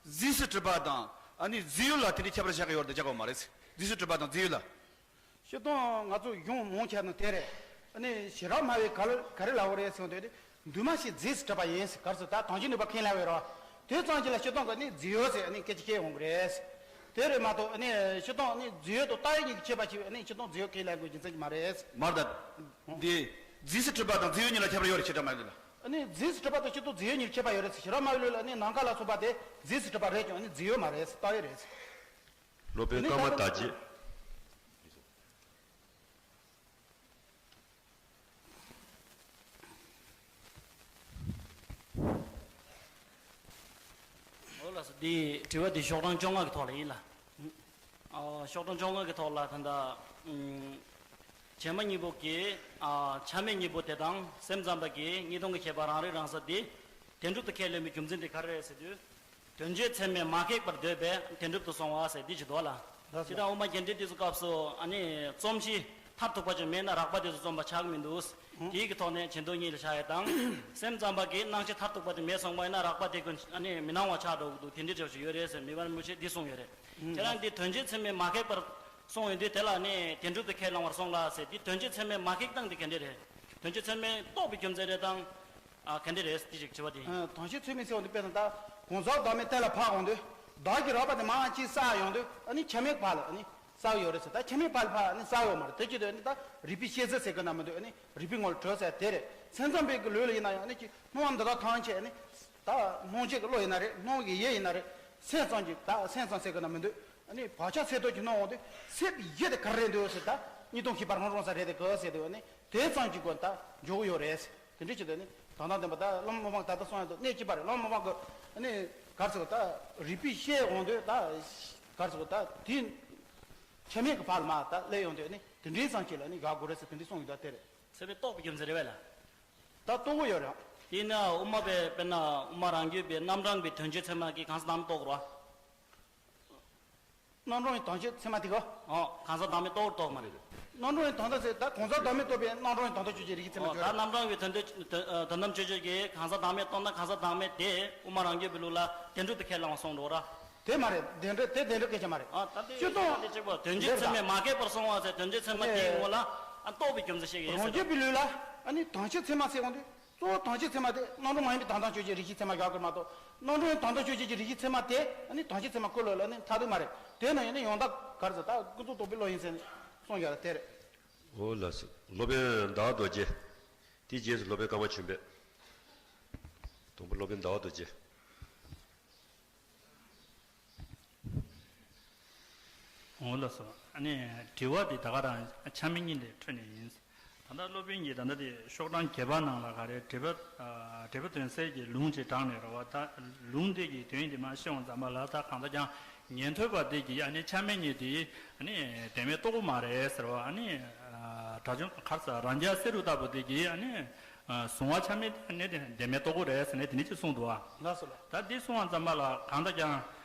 རྫས་སུ་གྲུབ་པ་དང་ཨ་ནི་རྫས་ཡོད་ལ་དེ་འདྲའི་ཁྱད་པར་བཞག་གི་ཡོད་རེད་བཞག་གི་མ་རེད། རྫས་སུ་གྲུབ་པ་དང་རྫས་ཡོད་ལ། སྤྱིར་བཏང་ང་ཚོ་གཞུང་མང་ཆེ་ནི་དེ་རེད། ཨ་ནི་ཞི་རགས་སྨྲ་བས་ག་ལ་ག་རེ་ལབ་པ་རེད་ཟེར་དུས་འདུས་མ་བྱས་རྫས་སུ་གྲུབ་པ་ཡིན་ཟེར་ག་རེ་ཟེར་ད་དོན་གྱི་ནུས་པ་མཁན་ལབ་པ་རེད་བ། དེ་ཙམ་གྱིས་ལ་སྤྱིར་བཏང་གི་ནི་རྫས་ཡོད་ཟེར་ཨ་ནི་སྐད་ཆ་བཤད་འོང་གི་རེད། དེ་རེད་མ་གཏོགས་ཨ་ནི་སྤྱིར་བཏང་ནི་རྫས་ཡོད་དང་བཏགས་ཡོད་གཉིས་ཀྱི་ཁྱད་པར་ཕྱེ་བས་ཨ་ནི་སྤྱིར་བཏང་རྫས་ཡོད་མཁན་ལབ་དགོས་རྒྱུ་མཚན་གྱི་མ་རེད། མར་ད། འདི། རྫས་སུ་གྲུབ་པ་དང་རྫས་ཡོད་གཉིས་ལ་ཁྱད་པར་ཡོད་རེད་བཤད་གྲྭ་སྨྲ་བའི་ལུགས་ལ། ཨ་ནི་རྫས་སུ་གྲུབ་པ་དང་སྤྱིར་བཏང་རྫས་ཡོད་གཉིས་ལ་ཁྱད་པར་ཡོད་རེད་ཟེར། ཞི་རགས་སྨྲ་བའི་ལུགས་ལ་ཨ་ནི་ནམ་མཁའ་ལ་སོགས་པ་དེ་རྫས་སུ་གྲུབ་པ་རེད་ཀྱང་ཨ་ནི་རྫས་ཡོད་མ་རེད་བཏགས་ཡོད་རེད། སློབ་དཔོན་ཀརྨ་དར་རྒྱས། འོ་ལགས་སོ། འདི་དྲི་བ་འདི་ཤོག་གྲངས་བཅོ་ལྔ་གི་ཐོག་ལ་ཡིན་ལ། ཨ། ཤོག་གྲངས་བཅོ་ལྔ་གི་ཐོག་ལ་ད་ལྟ། ཨུམ། བྱེ་སྨྲ་གཉིས་པོ་གིས། ཨ། ཆ་མེད་གཉིས་པོ་དེ་དང་སེམས་ཙམ་པ་གིས་གཉིས་སྟོང་གི་ཁྱད་པར་རང་རིག་རང་གསལ་དེ་དོན་གྲུབ་ཏུ་ཁས་ལེན་པའི་རྒྱུ་མཚན་དེ་ག་རེ་རེད་ཟེར་དུས། དོན་བྱེད་ཚད་མས་མ་ཁེགས་པར་འདོད་པས་དོན་གྲུབ་ཏུ་སོང་བ་ཟེར་འདི་ཅིག་འདུག་ལ། ལགས་སོ། སྤྱིར་བཏང་དབུ་མ་རྒྱན་འགྲེལ་དེ་ཚོ་སྐབས་སུ་ཨ་ནི་རྩོམ་གཞི་མཐར་ཐུག་པ་ཅིག་མེད་ན་རགས་པ་དེ་ཚོ་རྩོམ་པ་ཆགས་ཀྱི་མི་འདུག་དེའི་གི་ཐོག་ནས་ཆེ་མཐོ་གཉིས་ལ་བཞག་ཡ་དང་། སེམས་ཙམ་པ་གིས་སྣང་མཆེད་མཐར་ཐུག་པ་དེ་མེད་སོང་བ་ཡིན་ན་རགས་པ་དེ་ཀུན་ཨ་ནི་མི་སྣང་བ་ཆགས་འགྲོ་གི་འདུག་དེ་འདྲའི་འདྲ་ཞིག་ཡོད་རེད་ཟེར་མི་དབང་རིན་པོ་ཆེས་འདི་གསུངས་ཡོད་རེད། ཁྱེད་རང་འདི་དོན་བྱེད་ཚད་མས་མ་ཁེགས་པར་གསུངས་ཡོད་དུས་དེ་ལ་ནི་དོན་གྲུབ་ཏུ་ཁས་བླང་བར་སོང་ལ་ཟེར། འདི་དོན་བྱེད་ཚད་མས་མ་ཁེགས་སྟངས་འདི་ག་འདྲ་རེད། དོན་བྱེད་ཚད་མས་རྟོགས་པའི་རྒྱུ་མཚན་རེད་དང་། ཨ་ག་འདྲ་རེད་དེ་ཅིག་དྲི་བ་དེ་ཡིན། ཨ་དང་ཤེས་ཚད་མའི་ཚེ་བ་འདི་དཔེར་ན་ད་གང་ཟག་བདག་མེད་གཏན་ལ་ཕབ་འོང་དུས་བདག་གི་རགས་པ་དེ་མར་ཅིག་བསགས་ཡོང་དུས་ཨ་ནི་ཆ་མེད་ཕར་ལ་ཨ་ནི་བསགས་ཡོད་རེད་ཟེར། ད་ཆ་མེད་ཕར་ལ་ཕར་ཨ་ནི་བསགས་ཡོད་མ་རེད། དེ་ཅི་དུས་ཨ་ནི་ད་རིག་པའི་ཤེས་ཚད་ཟེར་གི་ན་མི་འདུག་ཨ་ནི་རིག་པའི་ངོ་ལ་གྲོལ་ཟེར་དེ་རེད། སེམས་ཙམ་པའི་གི་ལུགས་ལ་ཡིན་ན་ཡང་ཨ་ནི་ཅིག་སྣང་བ་འདི་དག་ཐམས་ཅད་ཨ་ནི་ད་སྣང་མཆེད་ཀྱི་བློ་ཡིན་ན་རེད། སྣང་བའི་ཡིད་ཡིན་ན་རེད། སེམས་ཙམ་གྱི་ད་སེམས་ཙམ་ཟེར་གི་ན་མི་འདུག་ཨ་ནི་བག་ཆགས་ཚད་ཐོག་གི་སྣང་བ་འདི་སེམས་ཡིད་དེ་ག་རེ་རེད་འདུག་ཟེར། ད་གཉིས་སྟོང་ཤེས་པ་རང་རང་ས་རེད་དེ་གི་ཟེར་དུས་ཨ་ནི་དེ་ཙམ་གྱི་སྒོ་ད་འཇོག་གི་ཡོད་རེད། དེ་འདྲ་བྱེད་དུས་ནི་དོན་དམ་བདེན་པ་ད་བླ་མ་དམུ་དཔང་ད་ལྟ་གསུངས་ཡོད་དོ་གནད་གཅིག་པ་རེད། བླ་མ་དམུ་དཔང་གི་ནི་ག་རེ་ཟེར་ད་རིག་པའི་ཤེས་འོང་དུས་ད་ག་རེ་ཟེར་ད་དེ་ཆ་མེད་ཀྱི་བར་ལ་མ་ད་སླེབས་ཡོང་དུས་ནི་དེ་འདྲའི་ཙམ་གྱིས་ལ་ནི་དགག་དགོས་རེད་ཟེར་དེ་འདྲའི་གསུངས་ཡོད་ད་དེ་རེད། ཚད་མས་རྟོགས་པའི་རྒྱུ་མཚན་རེད་བས་ལ། ད་རྟོགས་ཀྱི་ཡོད་རེད། དེས་ན་དབུ་མ་པའི་དཔེར་ན་དབུ་མ་རང་རྒྱུད་པའི་རྣམ་གྲངས་པའི་དོན་སྤྱིའི་ཚད་མ་གིས་གང་ཟག་བདག་མེད་རྟོགས་དགོས་རེད་བ། རྣམ་གྲངས་ཡིན་དོན་སྤྱིའི་ཚད་མ་དེ་ག་ཨོ། གང་ཟག་བདག་མེད་རྟོགས་རྟོགས་མ་རེད། རྣམ་གྲངས་ཡིན་དོན་དམ་ཚེ་ད་གང་ཟག་བདག་མེད་རྟོགས་པའི་རྣམ་གྲངས་ཡིན་དོན་དམ་དཔྱོད་བྱེད་ཀྱི་རིགས་ཀྱི་ཚད་མ་ཨོ། ད་བརྗོད་རེད། རྣམ་གྲངས་པའི་དོན་དམ་དོན་དོན་དམ་དཔྱོད་བྱེད་ཀྱི་གང་ཟག་བདག་མེད་རྟོགས་ན་གང་ཟག་བདག་མེད་དེ་དབུ་མ་རང་རྒྱུད་པའི་ལུགས་ལ་བདེན་གྲུབ་ཏུ་ཁས་བླངས་པ་སོང་འགྲོ་ར། དེ་མ་རེད། བདེན་གྲུབ་དེ་བདེན་གྲུབ་སྐད་ཆ་མ་རེད། ཨ་ད་དེ་སྤྱིར་བཏང་དེ་གཅིག་པ་དོན་སྤྱིའི་ཚད་མས་མ་གོས་པར་སོང་བ་ཚེ་དོན་སྤྱིའི་ཚད་མ་དེའི་ངོ་ལ་ཨ་རྟོགས་པའི་རྒྱུ་མཚན་བཤད་ཀྱི་ཡིན་ཟེར། རང་རྒྱུད་པའི་ལུགས་ལ་ཨ་ནི་དོན་སྤྱིའི་ཚད་མ་ཟེར་འོང་དུས། གཙོ་བོ་དོན་སྤྱིའི་ཚད་མ་དེ་རྣམ་གྲངས་མ་ཡིན་པའི་དོན་དམ་དཔྱོད་བྱེད་ཀྱི་རིགས་ཀྱི་ཚད་མ་བཞག་དགོས་མ་གཏོགས། རྣམ་གྲངས་ཡིན་དོན་དམ་དཔྱོད་བྱེད་ཀྱི་རིགས་ཀྱི་ཚད་མ་དེ་ཨ་ནི་དོན་སྤྱིའི་ཚད་མ་ཁོ་ལོ་ལ་ནི་མཐར་ཐུག་མ་རེད། དེ་ན་ཡང་ནི་ཡང་དག་ག་རེ་ཟེར་ད་ཀུན་རྫོབ་རྟོག་པའི་བློ་ཡིན་ཟེར་ནས་གསུངས་ཡོད་རེད་དེ་རེད། འོ་ལགས་སོ། སློབ་དཔོན་ཟླ་བ་རྡོ་རྗེ། དེའི་རྗེས་སུ་སློབ་དཔོན་ཀརྨ་ཆོས་འཕེལ། དང་པོ་སློབ་དཔོན་ཟླ་བ་རྡོ་རྗེ། འོ་ལགས་སོ། ཨ་ནི་དྲི་བ་འདི་ད་ག་རང་ཆ་མེད་གཉིས་ལས་འཕྲོས་ནས་ཡིན། ད་ལྟ་སློབ་དཔོན་གྱིས་ད་ལྟ་དེ་ཤོག་གྲངས་བརྒྱད་པ་ནང་ལ་ག་རེ་འགྲེལ་པ་ཨ་འགྲེལ་པ་དོན་གསལ་གྱི་ལུང་ཅིག་དྲངས་ནས་རེད་བ། ད་ལུང་དེ་གི་དོན་དེ་མར་ཤེས་པ་ཙམ་པ་ལ་ད་གང་ལྟར་ཀྱང་ཉན་ཐོས་པ་དེ་གིས་ཨ་ནི་ཆ་མེད་གཉིས་དེ་ཨ་ནི་བདེན་མེད་རྟོགས་ཀྱི་མ་རེད་ཟེར་བ། ཨ་ནི་ཨ་དགྲ་བཅོམ་ག་རེ་ཟེར་རང་རྒྱལ་བསེ་རུ་ལྟ་བུ་དེ་གིས་ཨ་ནི་ཨ་གཟུང་བ་ཆ་མེད་དེ་ཨ་ནི་བདེན་མེད་རྟོགས་ཀྱི་རེད་ཟེར་ནས་དེ་འདྲ་ཅིག་གསུངས་འདུག་བ། ལགས་སོ་ལགས། ད་འདི་གསུངས་པ་ཙམ་པ་ལ་གང་ལྟར་ཀྱང་།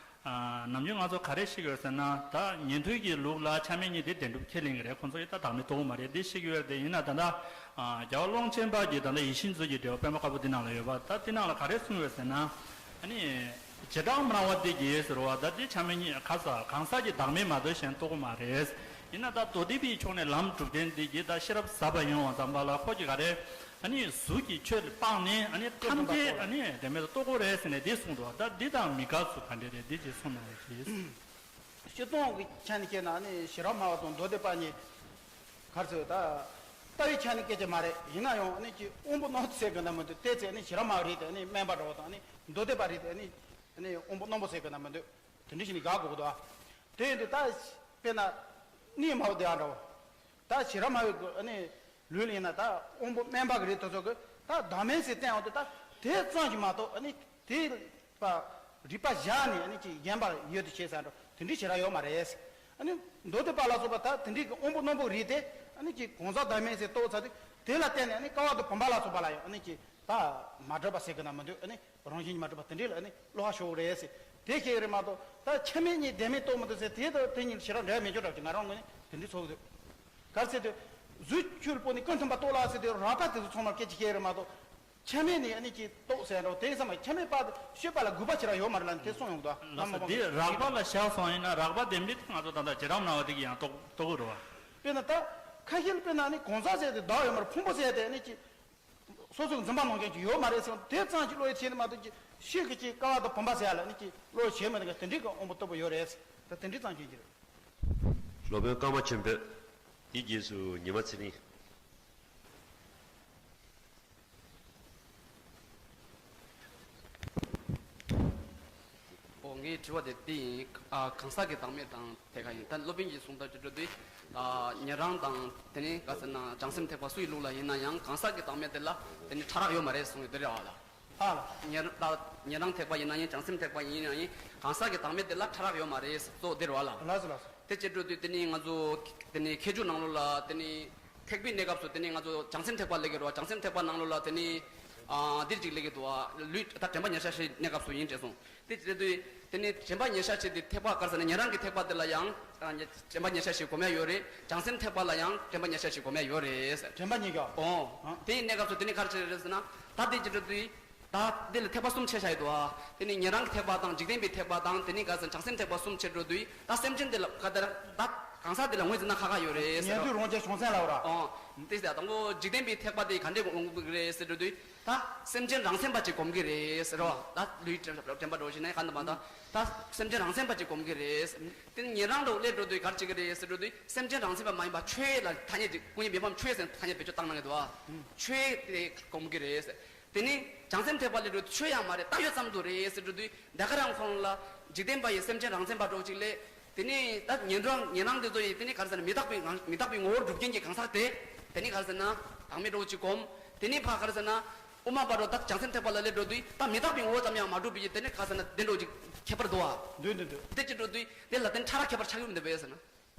ཨ་ནམ་རྒྱུན་ང་ཚོ་ག་རེ་ཤེས་ཀྱི་ཡོད་ཟེར་ན། ད་ཉན་ཐོས་ཀྱི་ལུགས་ལ་ཆ་མེད་གཉིས་དེ་བདེན་གྲུབ་ཁས་ལེན་གྱི་རེད། ཁོང་ཚོ་ཡིས་ད་བདག་མེད་རྟོགས་ཀྱི་མ་རེད། འདི་ཤེས་ཀྱི་ཡོད་རེད། དེ་ཡིན་ན་ད་ལྟ་ཨ་རྒྱལ་བ་ཀློང་ཆེན་པ་གིས་ད་ལྟ་ཡིད་བཞིན་མཛོད་ཀྱི་འགྲེལ་པ་པད་མ་དཀར་པོ་འདི་ནང་ལ་ཡོད་པ། ད་འདི་ནང་ལ་ག་རེ་གསུངས་ཡོད་ཟེར་ན། ཨ་ནི་བྱེ་བྲག་སྨྲ་བ་འདི་གིས་ཟེར་བ། ད་འདི་ཆ་མེད་གཉིས་ག་ས་གང་ཟག་གི་བདག་མེད་མ་གཏོགས་གཞན་རྟོགས་ཀྱི་མ་རེད། ཡིན་ན་ད་མདོ་སྡེ་པའི་ཕྱོགས་ནས་ལམ་གྲུབ་བསྟན་འདི་གིས་ད་ཤེས་རབ་ཟབ་པ་ཡོང་བ་ཙམ་པ་ལ་ཁོ་གིས་ག་རེ། ཨ་ནི་གཟུགས་ཀྱི་ཆོས་ལ་སྤངས་ནས་ཨ་ནི་ཐམས་ཅད་ཨ་ནི་བདེན་མེད་དུ་རྟོགས་དགོས་རེད་ཟེར་ནས་འདི་གསུངས་འདུག་ད་འདི་དང་མི་འགལ་ཚུལ་ག་འདྲ་རེད། འདི་ཅིག་གསུངས་གནང་བ་ཞིག་སྤྱིར་བཏང་གི་ཆ་ནས་བཤད་ན་ཨ་ནི་ཤེས་རབ་སྨྲ་བ་དང་མདོ་སྡེ་པ་གཉིས་ག་རེ་ཟེར་ད་ལྟ་བའི་ཆ་ནས་སྐད་ཆ་མ་རེད། ཡིན་ན་ཡང་ཨ་ནི་ཅིག་དབང་པོ་རྣོན་པོ་ཟེར་གི་ན་མི་འདུག་དེ་ཚེ་ཨ་ནི་ཤེས་རབ་སྨྲ་བ་རེད་དེ་ཨ་ནི་དམན་པ་འདྲ་བོ་དང་ཨ་ནི་མདོ་སྡེ་པ་རེད་དེ་ཨ་ནི་ཨ་ནི་དབང་པོ་རྣོན་པོ་ཟེར་གི་ན་མི་འདུག་དེ་འདྲ་ཞིག་ནི་དགག་དགོས་གི་འདུག་དེ་ཡིན་དུས་ད་དཔེར་ན་གནས་སྨྲ་བ་དེ་ཡང་འདྲ་བོ། ད་ཤེས་རབ་སྨྲ་བའི་གི་ཨ་ནི་ལུགས་ལ་ཡིན་ན་ད་དབང་པོ་དམན་པ་གི་རིགས་དེ་ཚོ་གི་ད་བདག་མེད་ཟེར་བསྟན་འོང་དུས་ད་དེ་ཙམ་ཞིག་མ་གཏོགས་ཨ་ནི་དེ་པ་རིགས་པ་བཞག་ནས་ཨ་ནི་ཅིག་གཞན་པ་ཡོད་དུ་བྱེད་ཟེར་འགྲོ་དེ་འདྲའི་ཤེས་རབ་ཡོད་མ་རེད། ཨ་ནི་མདོ་སྡེ་པ་ལ་སོགས་པ་ད་དེ་འདྲའི་གི་དབང་པོ་རྣོན་པོ་རིགས་དེ་ཨ་ནི་ཅིག་གང་ཟག་བདག་མེད་ཟེར་རྟོགས་ཚར་དུས་དེ་ལ་བརྟེན་ནས་ཨ་ནི་ཀ་བ་དང་བུམ་པ་ལ་སོགས་པ་ལ་ཡང་ཨ་ནི་ཅིག་ད་མ་གྲུབ་པ་ཟེར་གི་ན་མི་འདུག་ཨ་ནི། རང་བཞིན་གྱིས་མ་གྲུབ་པ་དེ་འདྲས་ལ་ནི་བློ་ཁ་ཤོར་རེད་ཟེར། དེ་ཤེས་རེད་མ་གཏོགས་ད་ཆ་མེད་གཉིས་བདེན་མེད་རྟོགས་མི་འདུག་ཟེར་དེ་དང་དེ་གཉིས་ལ་ཞེ་དྲག་འབྲེལ་བ་མེད་ཅོག་འདྲ་ཅིག་ང་རང་ངོས་ནས་དེ་འདྲས་ཚོར་གི་འདུག་ག་རེ་ཟེར་དུས། གཟུགས་ཆོས་ལ་སྤོས་ནས་ཀུན་མཐུན་པ་རྟོགས་ལ་ཟེར་དུས་རགས་པ་དེ་ཚོ་ཚང་མར་སྐད་ཆ་བཤད་རེད་མ་གཏོགས། ཆ་མེད་ནས་ནི་ཅིག་རྟོགས་ཟེར་འགྲོ་དེ་ཚང་མ་ཆ་མེད་པ་ཤོད་པ་ལ་དགོས་པ་ཅི་ར་ཡོད་མ་རེད་ལ་ནི་དེ་གསུངས་ཡོང་གི་འདུག་ལགས་སོ། འདི་རགས་པ་ལ་བཞག་སོང་ཡིན་ན་རགས་པ་བདེན་པའི་ང་ཚོ་ད་ལྟ་བྱེ་བྲག་སྨྲ་བ་དེ་གི་ཡང་རྟོགས་རྟོགས་དགོས་རེད་བ། དཔེར་ན་ད་ཁ་ཤས་ལ་དཔེར་ན་ནི་གང་ཟག་ཟེར་དེ་བདག་ཡོད་མ་རེད། ཕུང་པོ་ཟེར་དེ་ནི་ཅིག་སོ་སོའི་འཛིན་པ་ནང་བཞིན་གྱི་ཡོད་མ་རེད་ཟེར་བ་དེ་ཙམ་གྱི་བློ་ཡིད་ཆེས་ནི་མ་གཏོགས་ཀྱི་ཤེས་ཀྱི་ཅིག་ཀ་བ་དང་བུམ་པ་ཟེར་ཡ་ལ་ནི་ཅིག་བློ་ཡིད་ཆེས་མི་འདུག་དེ་འདྲའི་གི་དབང་པོ་རྟོགས་པ་ཡོད་རེད་ཟེར་ད་དེ་འདྲའི་ཙམ་གྱི་ཡིན་གྱི་རེད། སློབ་དཔོན་ཀརྨ་ཆོས་འཕེལ། དེའི་རྗེས་སུ་ཉི་མ་ཚེ་རིང་། ཨོ་ངའི་དྲི་བ་དེ་འདི་ཡིན། ཨ་གང་ཟག་གི་བདག་མེད་དང་དེ་ག་ཡིན། ད་སློབ་དཔོན་གྱིས་གསུངས་ཐབས་ཀྱི་འགྲོ་དུས་ད་ཉན་རང་དང་དེ་ནི་ག་ཟེར་ན་བྱང་སེམས་ཐེག་པ་སུ་ཡི་ལུགས་ལ་ཡིན་ན་ཡང་གང་ཟག་གི་བདག་མེད་དེ་ལ་དེ་ནི་ཕྲ་རགས་ཡོད་མ་རེད་གསུངས་ཡོད་དེ་རེད་བ་ལ། ཨ་ལ། ཉན་ད་ཉན་རང་ཐེག་པ་ཡིན་ན་ཡང་བྱང་སེམས་ཐེག་པ་ཡིན་ན་ཡང་གང་ཟག་གི་བདག་མེད་དེ་ལ་ཕྲ་རགས་ཡོད་མ་རེད་གཙོ་བོ་དེ་རེད་བ་ལ། ལགས་སོ་ལགས་སོ། དེ་བྱེད་འགྲོ་དུས་དེ་ནི་ང་ཚོ་དེ་ནི་མཁས་མཆོག་ནང་ལོགས་ལ་དེ་ནི། ཐེག་པའི་གནས་སྐབས་སུ་དེ་ནི་ང་ཚོ་བྱང་སེམས་ཐེག་པ་ལབ་ཀྱི་རེད་བ། བྱང་སེམས་ཐེག་པ་ནང་ལོགས་ལ་དེ་ནི་ཨ་འདིར་ཅིག་ལབ་ཀྱི་འདུག་བ། ལུས་ད་དྲན་པ་ཉེར་ཞག་བཞིའི་གནས་སྐབས་སུ་ཡིན་དྲན་སོང་། དེ་དེ་དུས་དེ་ནི་དྲན་པ་ཉེར་ཞག་བཞི་དེ་ཐེག་པ་ག་རེ་ཟེར་ན་ཉན་རང་གི་ཐེག་པ་དེ་ལ་ཡང་ཨ་དྲན་པ་ཉེར་ཞག་བཞི་སྒོམ་ཡ་ཡོད་རེད། བྱང་སེམས་ཐེག་པ་ལ་ཡང་དྲན་པ་ཉེར་ཞག་བཞི་སྒོམ་ཡ་ཡོད་རེད་ཟེར། དྲན་པ་ཉེར་ཞག་ཨོ། ཨ། དེའི་གནས་སྐབས་སུ་དེ་ནི་ག་རེ་བྱེད་རེད་ཟེར་ན་ད་དེ་ཅི་འདྲ་དུས། ད་འདི་ལ་ཐེག་པ་གསུམ་ཕྱེ་བཞག་ཡོད་དོ། དེ་ནི་ཉན་རང་གི་ཐེག་པ་དང་འཇིག་རྟེན་པའི་ཐེག་པ་དང་དེ་ནི་ག་ཟེར་བྱང་སེམས་ཐེག་པ་གསུམ་ཕྱེ་འགྲོ་དུས་ད་སེམས་ཅན་དེ་ལ་ག་དེར་ད་གང་ཟག་དེ་ལ་ངོས་འཛིན་ན་ཁག་ཁག་ཡོད་རེད་ཟེར་ཉན་རོ། ཐོས་རང་རྒྱལ་བྱང་སེམས་ལ་འོ་ར། ཨོ། དེ་ཟེར་དང་པོ་འཇིག་རྟེན་པའི་ཐེག་པ་དེ་ག་འདྲས་འོང་གི་རེད་ཟེར་འགྲོ་དུས། ད་སེམས་ཅན་རང་མཚན་པ་ཅིག་སྒོམ་གི་རེད་ཟེར་རོ། ད་ལུས་དྲན་པ་འགྲོ་བཞིན་ནས་ག་འདི་མ་ད་ད་སེམས་ཅན་རང་མཚན་པ་ཅིག་སྒོམ་གི་རེད། དེ་ནི་ཉན་རང་འགྲོ་སླེབས་འགྲོ་དུས་ག་རེ་བྱེད་ཀྱི་རེད་ཟེར་འགྲོ་དུས་སེམས་ཅན་རང་མཚན་པ་མ་ཡིན་པ་ཆོས་ལ་ཐ་སྙད་ཅིག་ཀུན་ཉོན་མེད་པའམ་ཆོས་ཟེར་ཐ་སྙད་བེད་སྤྱོད་བཏང་གནང་གི་འདུག་ཨ། ཆོས་དེ་སྒོམ་གི་རེད་ཟེར། དེ་ནི་བྱང་སེམས་ཐེག་པ་སླེབས་འགྲོ་དུས་ཆོས་ཡང་མ་རེད་བཏགས་ཡོད་ཙམ་དུ་རེད་ཟེར་འགྲོ་དུས་ད་ག་རང་ཁོང་ལ་འཇིག་རྟེན་པ་ཡི་སེམས་ཅན་རང་མཚན་པ་འགྲོ་ཅིག་ལས། དེ་ནས་ད་ཉན་རང་ཉན་རང་དེ་ཚོ་ཡིས་དེ་ནས་ག་རེ་ཟེར་ན་མི་རྟག་པའི་ངང་མི་རྟག་པའི་ངོ་བོར་སྒྲུབ་མཁན་གྱི་གང་ཟག་དེ། དེ་ནས་ག་རེ་ཟེར་ན་བདག་མེད་འགྲོ་ཅིག་སྒོམ། དེ་ནས་ཕ་ག་རེ་ཟེར་ན་དབུ་མ་པ་རོ་ད་བྱང་སེམས་ཐེག་པ་ལ་སླེབས་འགྲོ་དུས་ད་མི་རྟག་པའི་ངོ་བོ་ཙམ་ཡང་མ་གྲུབ་པའི་དེ་ནས་ག་རེ་ཟེར་ན་དེ་འགྲོ་ཅིག་ཁྱད་པར་འདུག་ཨ། འདུག་འདུག་འདུག་དེ་ཅི་འགྲོ་དུས་དེ་ལ་དེ་ཕྲ་རགས་ཁྱད་པར་ཆགས་ཡོང་འདུག་བས་ཟེར་ན།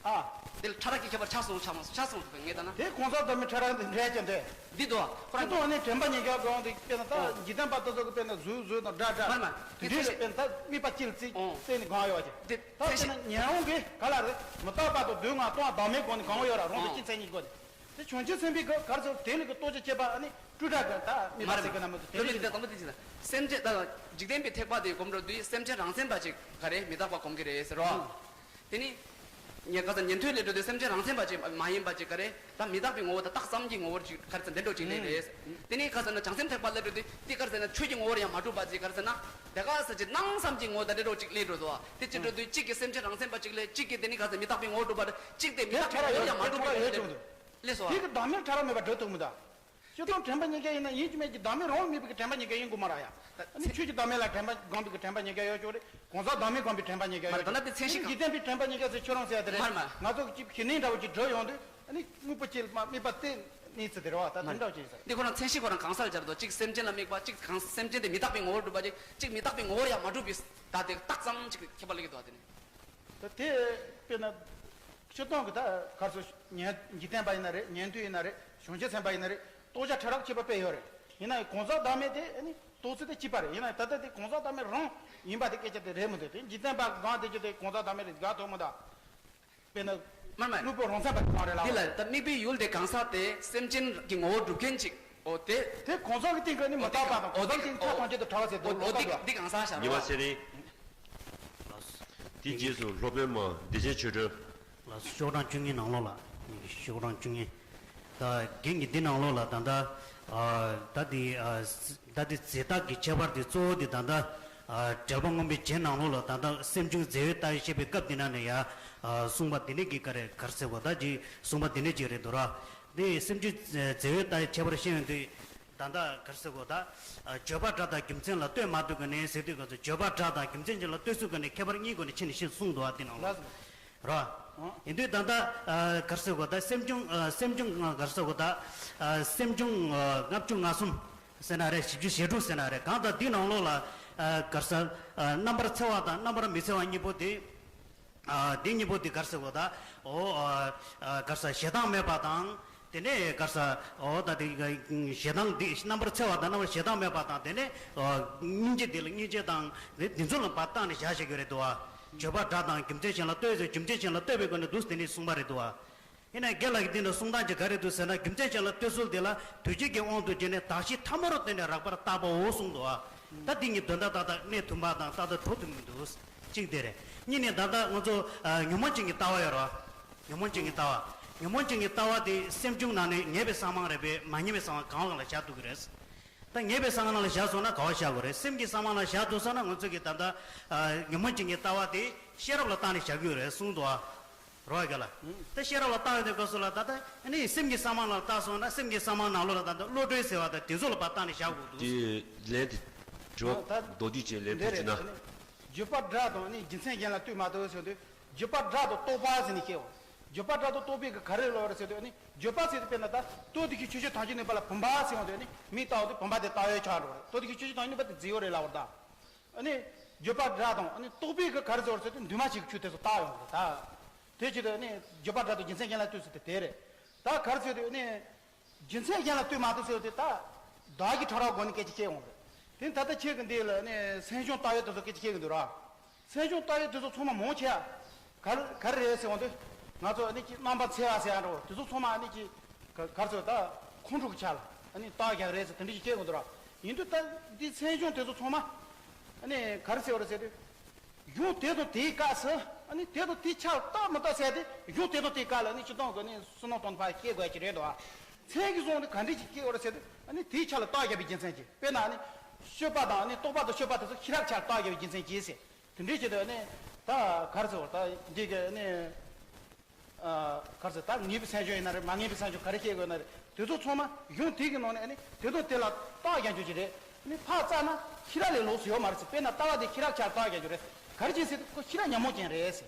ཨ། དེ་ལ་ཕྲ་རགས་ཀྱི་ཁྱད་པར་ཆགས་སོང་ཆགས་སོང་ཆགས་སོང་འདུག་བས་ངས་ད་ན། དེ་གང་ཟག་དང་མི་ཕྲ་རགས་འདི་འདྲ་ཅན་དེ། འདི་འདུག་ཨ། ཁོ་རང་ཁོ་ཚོ་ནི་དྲན་པ་ཉེ་རྒྱག་དགོས་འདུག་དཔེར་ན་ད་འཇིག་རྟེན་པ་དེ་ཚོ་གི་དཔེར་ན་གཟུགས་གཟུགས་དང་སྒྲ་སྒྲ། མ་མ། དེ་འདྲའི་དཔེར་ན་ད་དམིགས་པ་ཅིག་རྩིས་བཙལ་ནས་གང་ཡོད་ཅེ། དེ་ད་དཔེར་ན་ཉན་རང་གི་ག་ལ་རེད་མི་རྟག་པ་དང་དུས་ང་སྟོང་བདག་མེད་སྒོ་ནས་གང་ཡོད་ར་རང་དང་སྤྱི་མཚན་ཉིད་སྒོ་ནས། དེ་བྱང་ཆུབ་སེམས་དཔའི་ག་གར་ཚོ་དེ་ལས་ཀྱི་ལྟོ་ཆ་བཅད་པ་ཨ་ནི་སྤྲུལ་གྲགས་ཀྱི་ད་མི་མ་རེད་མ་རེད་ཚིག་གི་རྣམ་པ་ཚོ་དེ་ལས་ཀྱི་ད་དང་པོ་དེ་ཅི་ད་སེམས་ཅན་ད་འཇིག་རྟེན་པའི་ཐེག་པ་དེ་སྒོམ་འགྲོ་དུས་སེམས་ཅན་རང་མཚན་པ་ཅིག་ག་རེ་མི་རྟག་པ་སྒོམ་གི་རེད་ཟེར་རོ། དེ་ནི། ཉེ་ག་ས་ཉན་ཐོས་ལས་འགྲོ་དུས་སེམས་ཅན་རང་མཚན་པ་ཅིག་མ་ཡིན་པ་ཅིག་ག་རེ། ད་མི་རྟག་པའི་ངོ་བོ་ད་རྟགས་ཙམ་གྱི་ངོ་བོར་ཅིག་ག་རེ་ཟེར་འདི་འགྲོ་ཅིག་ལས་རེད། དེ་ནི་ག་ས་ན་བྱང་སེམས་ཐེག་པ་སླེབས་འགྲོ་དུས་དེ་ག་རེ་ཟེར་ན་ཆོས་ཀྱི་ངོ་བོར་ཡང་མ་གྲུབ་པ་ཅིག་ག་རེ་ཟེར་ན། དེ་ག་ས་ཅིག་སྣང་བསམ་གྱི་ངོ་བོ་ད་འདི་འགྲོ་ཅིག་སླེབས་འགྲོ་དོ། དེ་ཅི་འགྲོ་དུས་གཅིག་གི་སེམས་ཅན་རང་མཚན་པ་ཅིག་ལས་གཅིག་གི་དེ་ནི་ག་ས་མི་རྟག་པའི་ངོ་བོར་གྲུབ་པ་རེད་གཅིག་དེ་མི་རྟག་པའི་ངོ་བོར་ཡང་མ་གྲུབ་པ་ཅིག་ལས་རེད། སླེབས་སོ། དེ་གི་བདག་མེད་ཕྲ་རགས་མེད་པ་འགྲོ་ཐུབ་མི་ད། སྤྱིར་བཏང་དྲན་པ་ཉེ་རྒྱ་ཡིན་ན་ཡིན་གཅིག་མིན་གཅིག་བདག་མེད་རང་མེད་པའི་གི་དྲན་པ་ཉེ་རྒྱ་ཡིན་དགོས་མ་རེད་ཡ། ཨ་ནི་ཆོས་ཀྱི་བདག་མེད་ལ་དྲན་པ་སྒོམ་པའི་གི་དྲན་པ་ཉེ་རྒྱ་ཡོད་ཆོག་རེད། གང་ཟག་བདག་མེད་སྒོམ་པའི་དྲན་པ་ཉེ་རྒྱ་ཡོད་ཆོག་རེད། འཇིག་རྟེན་པའི་དྲན་པ་ཉེ་རྒྱ་ཟེར་ཁྱོད་རང་ཟེར་ཡ་དེ་རེད། ང་ཚོ་གི་ཅིག་གཞི་གནས་འདྲ་བོ་ཅིག་གྲོལ་ཡོང་དུས་ཨ་ནི་དངོས་པོ་ཅིག་ལ་དམིགས་པ་གཏད་ནས་ཚེ་དེ་རེད་བ། ད་དེ་འདྲ་བོ་ཅིག་ཟེར། འདི་ཁོ་རང་མཚན་གཞི་ཁོ་རང་གང་སར་སྦྱར་དོ། གཅིག་སེམས་ཅན་ལ་དམིགས་པ། གཅིག་གང་སེམས་ཅན་དེ་མི་རྟག་པའི་ངོ་བོར་གྲུབ་པ་ཅིག་གཅིག་མི་རྟག་པའི་ངོ་བོར་ཡང་མ་གྲུབ་པའི་ད་དེ་རྟགས་ཙམ་ཅིག་ཁྱད་པར་ལ་གི་དོ་དེ་ནི། ད་དེ་དཔེར་ན། སྤྱིར་བཏང་གི་ད་གར་སོ་ཉན་འཇིག་རྟེན་པ་ཡིན་ན་རེད། ཉན་ཐོས་ཡིན་ན་རེད། བྱང་ཆུབ་སེམས་དཔའ་ཡིན་ན་རེད། རྟོགས་བྱ་ཕྲ་རགས་ཁྱད་པར་དཔེ་ཡོད་རེད། ཡིན་ན་ཡང་གང་ཟག་བདག་མེད་དེ་ཨ་ནི་རྟོགས་ཚུལ་དེ་གཅིག་པ་རེད། ཡིན་ན་ད་ལྟ་དེ་གང་ཟག་བདག་མེད་རང་ཡིན་པ་དེ་སྐད་ཆ་དེ་རེད་མི་འདུག་དེ་འཇིག་རྟེན་པ་གང་དེ་ཅི་དེ་གང་ཟག་བདག་མེད་རེད་དགའ་ཐོག་མི་ད། དཔེར་ན། མར་མར། དངོས་པོ་རང་མཚན་པ་དེ་གང་རེད་ལ། འདི་ལ་ད་དམིགས་པའི་ཡུལ་དེ་གང་ཟག་དེ་སེམས་ཅན་གྱི་ངོ་བོར་སྒྲུབ་མཁན་ཅིག་འོ་དེ། དེ་གང་ཟག་གི་སྟེང་གི་ནི་མི་རྟག་པ་དང་གང་ཟག་གི་སྟེང་ཐག་གང་ཅད་དུ་བྲལ་བ་ཟེར་འདུག་འོ་ལོག་འདི་ལྟ་འདི་གང་ཟག་བྱ་ཉི་མ་རོ། ཟེར་རེད། དེའི་རྗེས་སུ་སློབ་དཔོན་མ་བདེ་ཆེན་ཆོས་སྒྲོན། ལགས་སོ། ཤོག་གྲངས་བཅུ་གཉིས་ནང་ལོགས་ལ། ཤོག་གྲངས་བཅུ་གཉིས། ད་རྒན་གྱིས་འདི་ནང་ལོགས་ལ་ད་ལྟ་ཨ་ད་འདི་ཨ་ད་འདི་རྫས་བཏགས་ཀྱི་ཁྱད་པར་འདི་གཙོ་བོ་འདི་ད་ལྟ་ཨ་འགྲེལ་པ་སྔོན་པོའི་རྗེས་ནང་ལོགས་ལ་ད་ལྟ་སེམས་བྱུང་རྫས་ཡོད་ལྟ་བའི་བཤད་པའི་སྐབས་འདི་ནང་ནས་ཡ་ཨ་གསུངས་པ་འདི་ནས་ཀྱི་ག་རེ་ག་རེ་ཟེར་བ་ད་ཅིག་གསུངས་པ་འདི་ནས་ཅིག་རེད་འདུག་ར། འདི་སེམས་བྱུང་རྫས་ཡོད་ལྟ་བའི་ཁྱད་པར་བཤད་ཡོང་དུས། ད་ལྟ་ག་རེ་ཟེར་དགོས་ད། ཨ་བརྗོད་པ་སྒྲ་དང་རྒྱུ་མཚན་ལ་ལྟོས་མ་ཐུབ་ག་ནས་ཟེར་དུས་ག་ཚོད་བརྗོད་པ་སྒྲ་དང་རྒྱུ་མཚན་གཅིག་ལ་ལྟོས་ཚུལ་ག་ནས་ཁྱད་པར་གཉིས་སྒོ་ནས་ཕྱེ་ནས་ཤེས་གསུངས་འདུག་ཨ་དེ་ནང་ལ། ལགས་སོ། ར། ཡིན་དུས་ད་ལྟ་ཨ་ག་རེ་ཟེར་དགོས་ད་སེམས་བྱུང་ཨ་སེམས་བྱུང་ཨ་ག་རེ་ཟེར་དགོས་ད། ཨ་སེམས་བྱུང་ཨ་ལྔ་བཅུ་ང་གསུམ་ཟེར་ན་རེད། བཞི་བཅུ་ཞེ་དྲུག་ཟེར་ན་རེད། གང་ལྟར་འདི་ནང་ལོགས་ལ་ཨ་ག་རེ་ཟེར་ཨ་རྣམ་པར་འཚེ་བ་དང་རྣམ་པར་མི་འཚེ་བ་གཉིས་པོ་དེ། ཨ་འདི་གཉིས་པོ་འདི་ག་རེ་ཟེར་དགོས་ད། ཨོ་ཨ་ཨ་ག་རེ་ཟེར་ཞེ་སྡང་མེད་པ་དང་། དེ་ནས་ག་རེ་ཟེར་ཨོ་ད་དེ་ཞེ་སྡང་འདི་རྣམ་པར་འཚེ་བ་དང་རྣམ་པར་ཞེ་སྡང་མེད་པ་དང་དེ་ནས་ཨོ་སྙིང་རྗེ་འདི་ལ་སྙིང་རྗེ་དང་འདི་འདི་ཚོ་ལ་ཕར་བཏང་ནས་བཞག་བཞག་གི་རེད་འདུག་ཨ། བརྗོད་པ་སྒྲ་དང་རྒྱུ་མཚན་གཞན་ལ་ལྟོས་ཟེར་རྒྱུ་མཚན་གཞན་ལ་ལྟོས་པའི་སྒོ་ནས་འདུག་དེ་ནས་གསུངས་པ་རེད་འདུག་ཨ། ཡིན་ན་རྒན་ལགས་ཀྱིས་འདི་ནས་གསུང་སྟངས་ཀྱི་ག་རེ་འདུག་ཟེར་ན་རྒྱུ་མཚན་གཞན་ལ་ལྟོས་ཚུལ་འདི་ལ་དུས་ཕྱིས་ཀྱི་དབང་དུ་བྱས་ནས་གདགས་གཞི་ཐ་མ་རུ་བརྟེན་ནས་རགས་པར་བཏགས་པའོ་གསུངས་འདུག་ཨ། ད་འདི་གཉིས་དོན་དག་ཏག་ཏག་གནས་ཐུབ་པ་དང་ཏག་ཏག་གྲུབ་ཐུབ་མི་འདུག་གཅིག་དེ་རེད། གཉིས་ནས་ད་ལྟ་ང་ཚོ་ཨ་ཉོན་མོངས་ཅན་གྱི་ལྟ་བ་ཡོད་རེད་བ། ཉོན་མོངས་ཅན་གྱི་ལྟ་བ། ཉོན་མོངས་ཅན་གྱི་ལྟ་བ་དེ་སེམས་བྱུང་ནང་ནས་ངེས་པའི་སྣང་བ་རེད་པས་མ་ངེས་པའི་སྣང་བ་གང་གང་ལ་བཞག་ཐུབ་ཀྱི་རེད། ད་ངེས་པའི་སྣང་བ་ནང་ལ་བཞག་སོང་ན་ག་བ་བཞག་དགོས་རེད། སེམས་ཀྱི་སྣང་བ་ནང་བཞག་ཐུབ་སོང་ན་ང་ཚོ་གི་ད་ལྟ་ཨ་ཉོན་མོངས་ཅན་གྱི་ལྟ་བ་དེ་ཤེས་རབ་ལ་བརྟེན་ནས་བཞག་གི་ཡོད་རེད་གསུངས་འདུག་ཨ། རོ་ག་ལ། ད་ཤེས་རབ་ལ་བརྟེན་ཡོད་དུས་སྐབས་སུ་ལ་ད་ལྟ་ཨ་ནི་སེམས་ཀྱི་སྣང་བ་ནང་ལ་བརྟེན་སོང་ན་སེམས་ཀྱི་སྣང་བ་ནང་ལོགས་ལ་ད་ལྟ་བློ་གྲོས་ཟེར་བ་དང་དེ་ཚོ་ལ་ཕར་བརྟེན་ནས་བཞག་དགོས་འདུག་དེ་ལན་དེ་དྲི་བ་ད་མདོར་བསྡུས་ཅན་ལན་འདི་ཕུལ་རེད་ཅིག་ན། ཨ་ནི་བརྗོད་པ་སྒྲ་དང་ཨ་ནི་རྒྱུ་མཚན་གཞན་ལ་ལྟོས་མ་ཐུབ་ཟེར་དུས། བརྗོད་པ་སྒྲ་དང་རྟོག་པ་ཟེར་ནས་བཤད་འོ། བརྗོད་པ་སྒྲ་དང་རྟོག་པའི་གི་ག་རེ་ལབ་རེད་ཟེར་དུས་ཨ་ནི་བརྗོད་པ་ཟེར་དུས་དཔེར་ན་ད་ལྟོ་ལྡིར་གྱི་ཆུ་སྐྱོན་ཐམས་ཅད་ནུས་པ་ལ་བུམ་པ་ཟེར་འོང་དུས་ཨ་ནི་མིག་ལྟ་འོང་དུས་བུམ་པ་དེ་ལྟ་བའི་ཆ་འགྲོ་རེད། ལྟོ་ལྡིར་གྱི་ཆུ་སྐྱོན་ཐམས་ཅད་ནུས་པ་དེ་རྫས་ཡོད་རེད་ལབ་རེད་ད། ཨ་ནི་བརྗོད་པ་སྒྲ་དང་ཨ་ནི་རྟོག་པའི་གི་ག་རེ་ཟེར་བ་ཟེར་དུས་འདུས་མ་བྱས་ཀྱི་ཆོས་དེ་ཚོ་བཏགས་ཡོང་གི་རེད་ད། དེ་བྱེད་དུས་ཨ་ནི་བརྗོད་པ་སྒྲ་དང་རྒྱུ་མཚན་གཞན་ལ་ལྟོས་ཟེར་དུས་དེ་རེད། ད་ག་རེ་ཟེར་དུས་ཨ་ནི་རྒྱུ་མཚན་གཞན་ལ་ལྟོས་མ་ཐུབ་ཟེར་དུས་ད་བདག་གི་ཕྲ་རགས་སྒོ་ནས་སྐད་ཆ་བཤད་ཡོང་གི་རེད། དེ་ད་ལྟ་ཁྱེད་ཀྱི་འདི་ལ་ཨ་ནི་སེམས་བྱུང་ལྟ་བའི་དེ་ཚོ་སྐད་ཆ་བཤད་གི་འདུག་ར། སེམས་བྱུང་ལྟ་བའི་དེ་ཚོ་ཚང་མ་མང་ཆེ་བ་ག་རེ་ག་རེ་རེད་ཟེར་འོང་དུས་ང་ཚོ་ཨ་ནི་ཅིག་རྣམ་པར་འཚེ་བ་ཟེར་ཡ་འདྲ་བོ་དེ་ཚོ་ཚང་མ་ཨ་ནི་ཅིག་ག་ག་རེ་ཟེར་ད་ཁོང་ཁྲོ་གི་ཆ་ལ་ཨ་ནི་བཏགས་རྒྱག་རེད་ཟེར་དེ་འདྲ་ཅིག་བཤད་གི་འདུག་ར། ཡིན་དུས་ད་འདི་སེམས་བྱུང་དེ་ཚོ་ཚང་མ་ཨ་ནི་ག་རེ་ཟེར་བ་རེད་ཟེར་དུས། གཞུང་དེ་དང་དེའི་སྐབས་སུ་ཨ་ནི་དེ་དང་དེའི་ཆ་ལ་བཏགས་མི་བཏགས་ཟེར་ཏེ་གཞུང་དེ་དང་དེའི་སྐབས་ལ་ཨ་ནི་སྤྱིར་བཏང་གི་ཨ་ནི་བསོད་ནམས་གཏོང་ཕར་བཤད་དགོས་ཀྱི་རེད་དོ། མཚན་གྱིས་བཟུང་ནས་ག་འདྲས་ཅིག་སྐྱེ་བར་ཟེར་དུས་ཨ་ནི་དེའི་ཆ་ལ་རྟགས་བརྒྱབ་པའི་རྒྱུ་མཚན་གྱིས། དཔེར་ན་ཨ་ནི་སྤྱོད་པ་དང་ཨ་ནི་རྟོག་པ་དང་སྤྱོད་པ་དེ་ཚོ་ཤེས་རབ་ཆ་ལ་རྟགས་བརྒྱབ་པའི་རྒྱུ་མཚན་གྱིས་ཟེར། དེ་འདྲས་བྱེད་དུས་ཨ་ནི་ད་ག་རེ་ཟེར་བ། ད་འདི་གི་ཨ་ནི་ཨ་ག་རེ་ཟེར། ད་ངེས་པའི་མཚན་བྱང་ཡིན་ན་རེད། མ་ངེས་པའི་མཚན་བྱང་ག་རེ་སྐྱེ་དགོས་ན་རེད། དེ་ཚོ་ཚང་མ་གཞུང་དེ་གི་ནང་ནས་ཨ་ནི་དེ་དང་དེ་ལ་རྟགས་རྒྱག་རྒྱུ་ཅིག་རེད། ཨ་ནི་ཕར་བཙལ་ན་ཤེས་རབ་ལས་ལོགས་སུ་ཡོད་མ་རེད་ཟེར། དཔེར་ན་ལྟ་བ་དེ་ཤེས་རབ་ཆ་ལ་རྟགས་རྒྱག་རྒྱུ་རེད། ག་རེ་བྱས་ཟེར་དུས་ཁོ་ཤེས་རབ་ཉོན་མོངས་ཅན་རེད་ཟེར།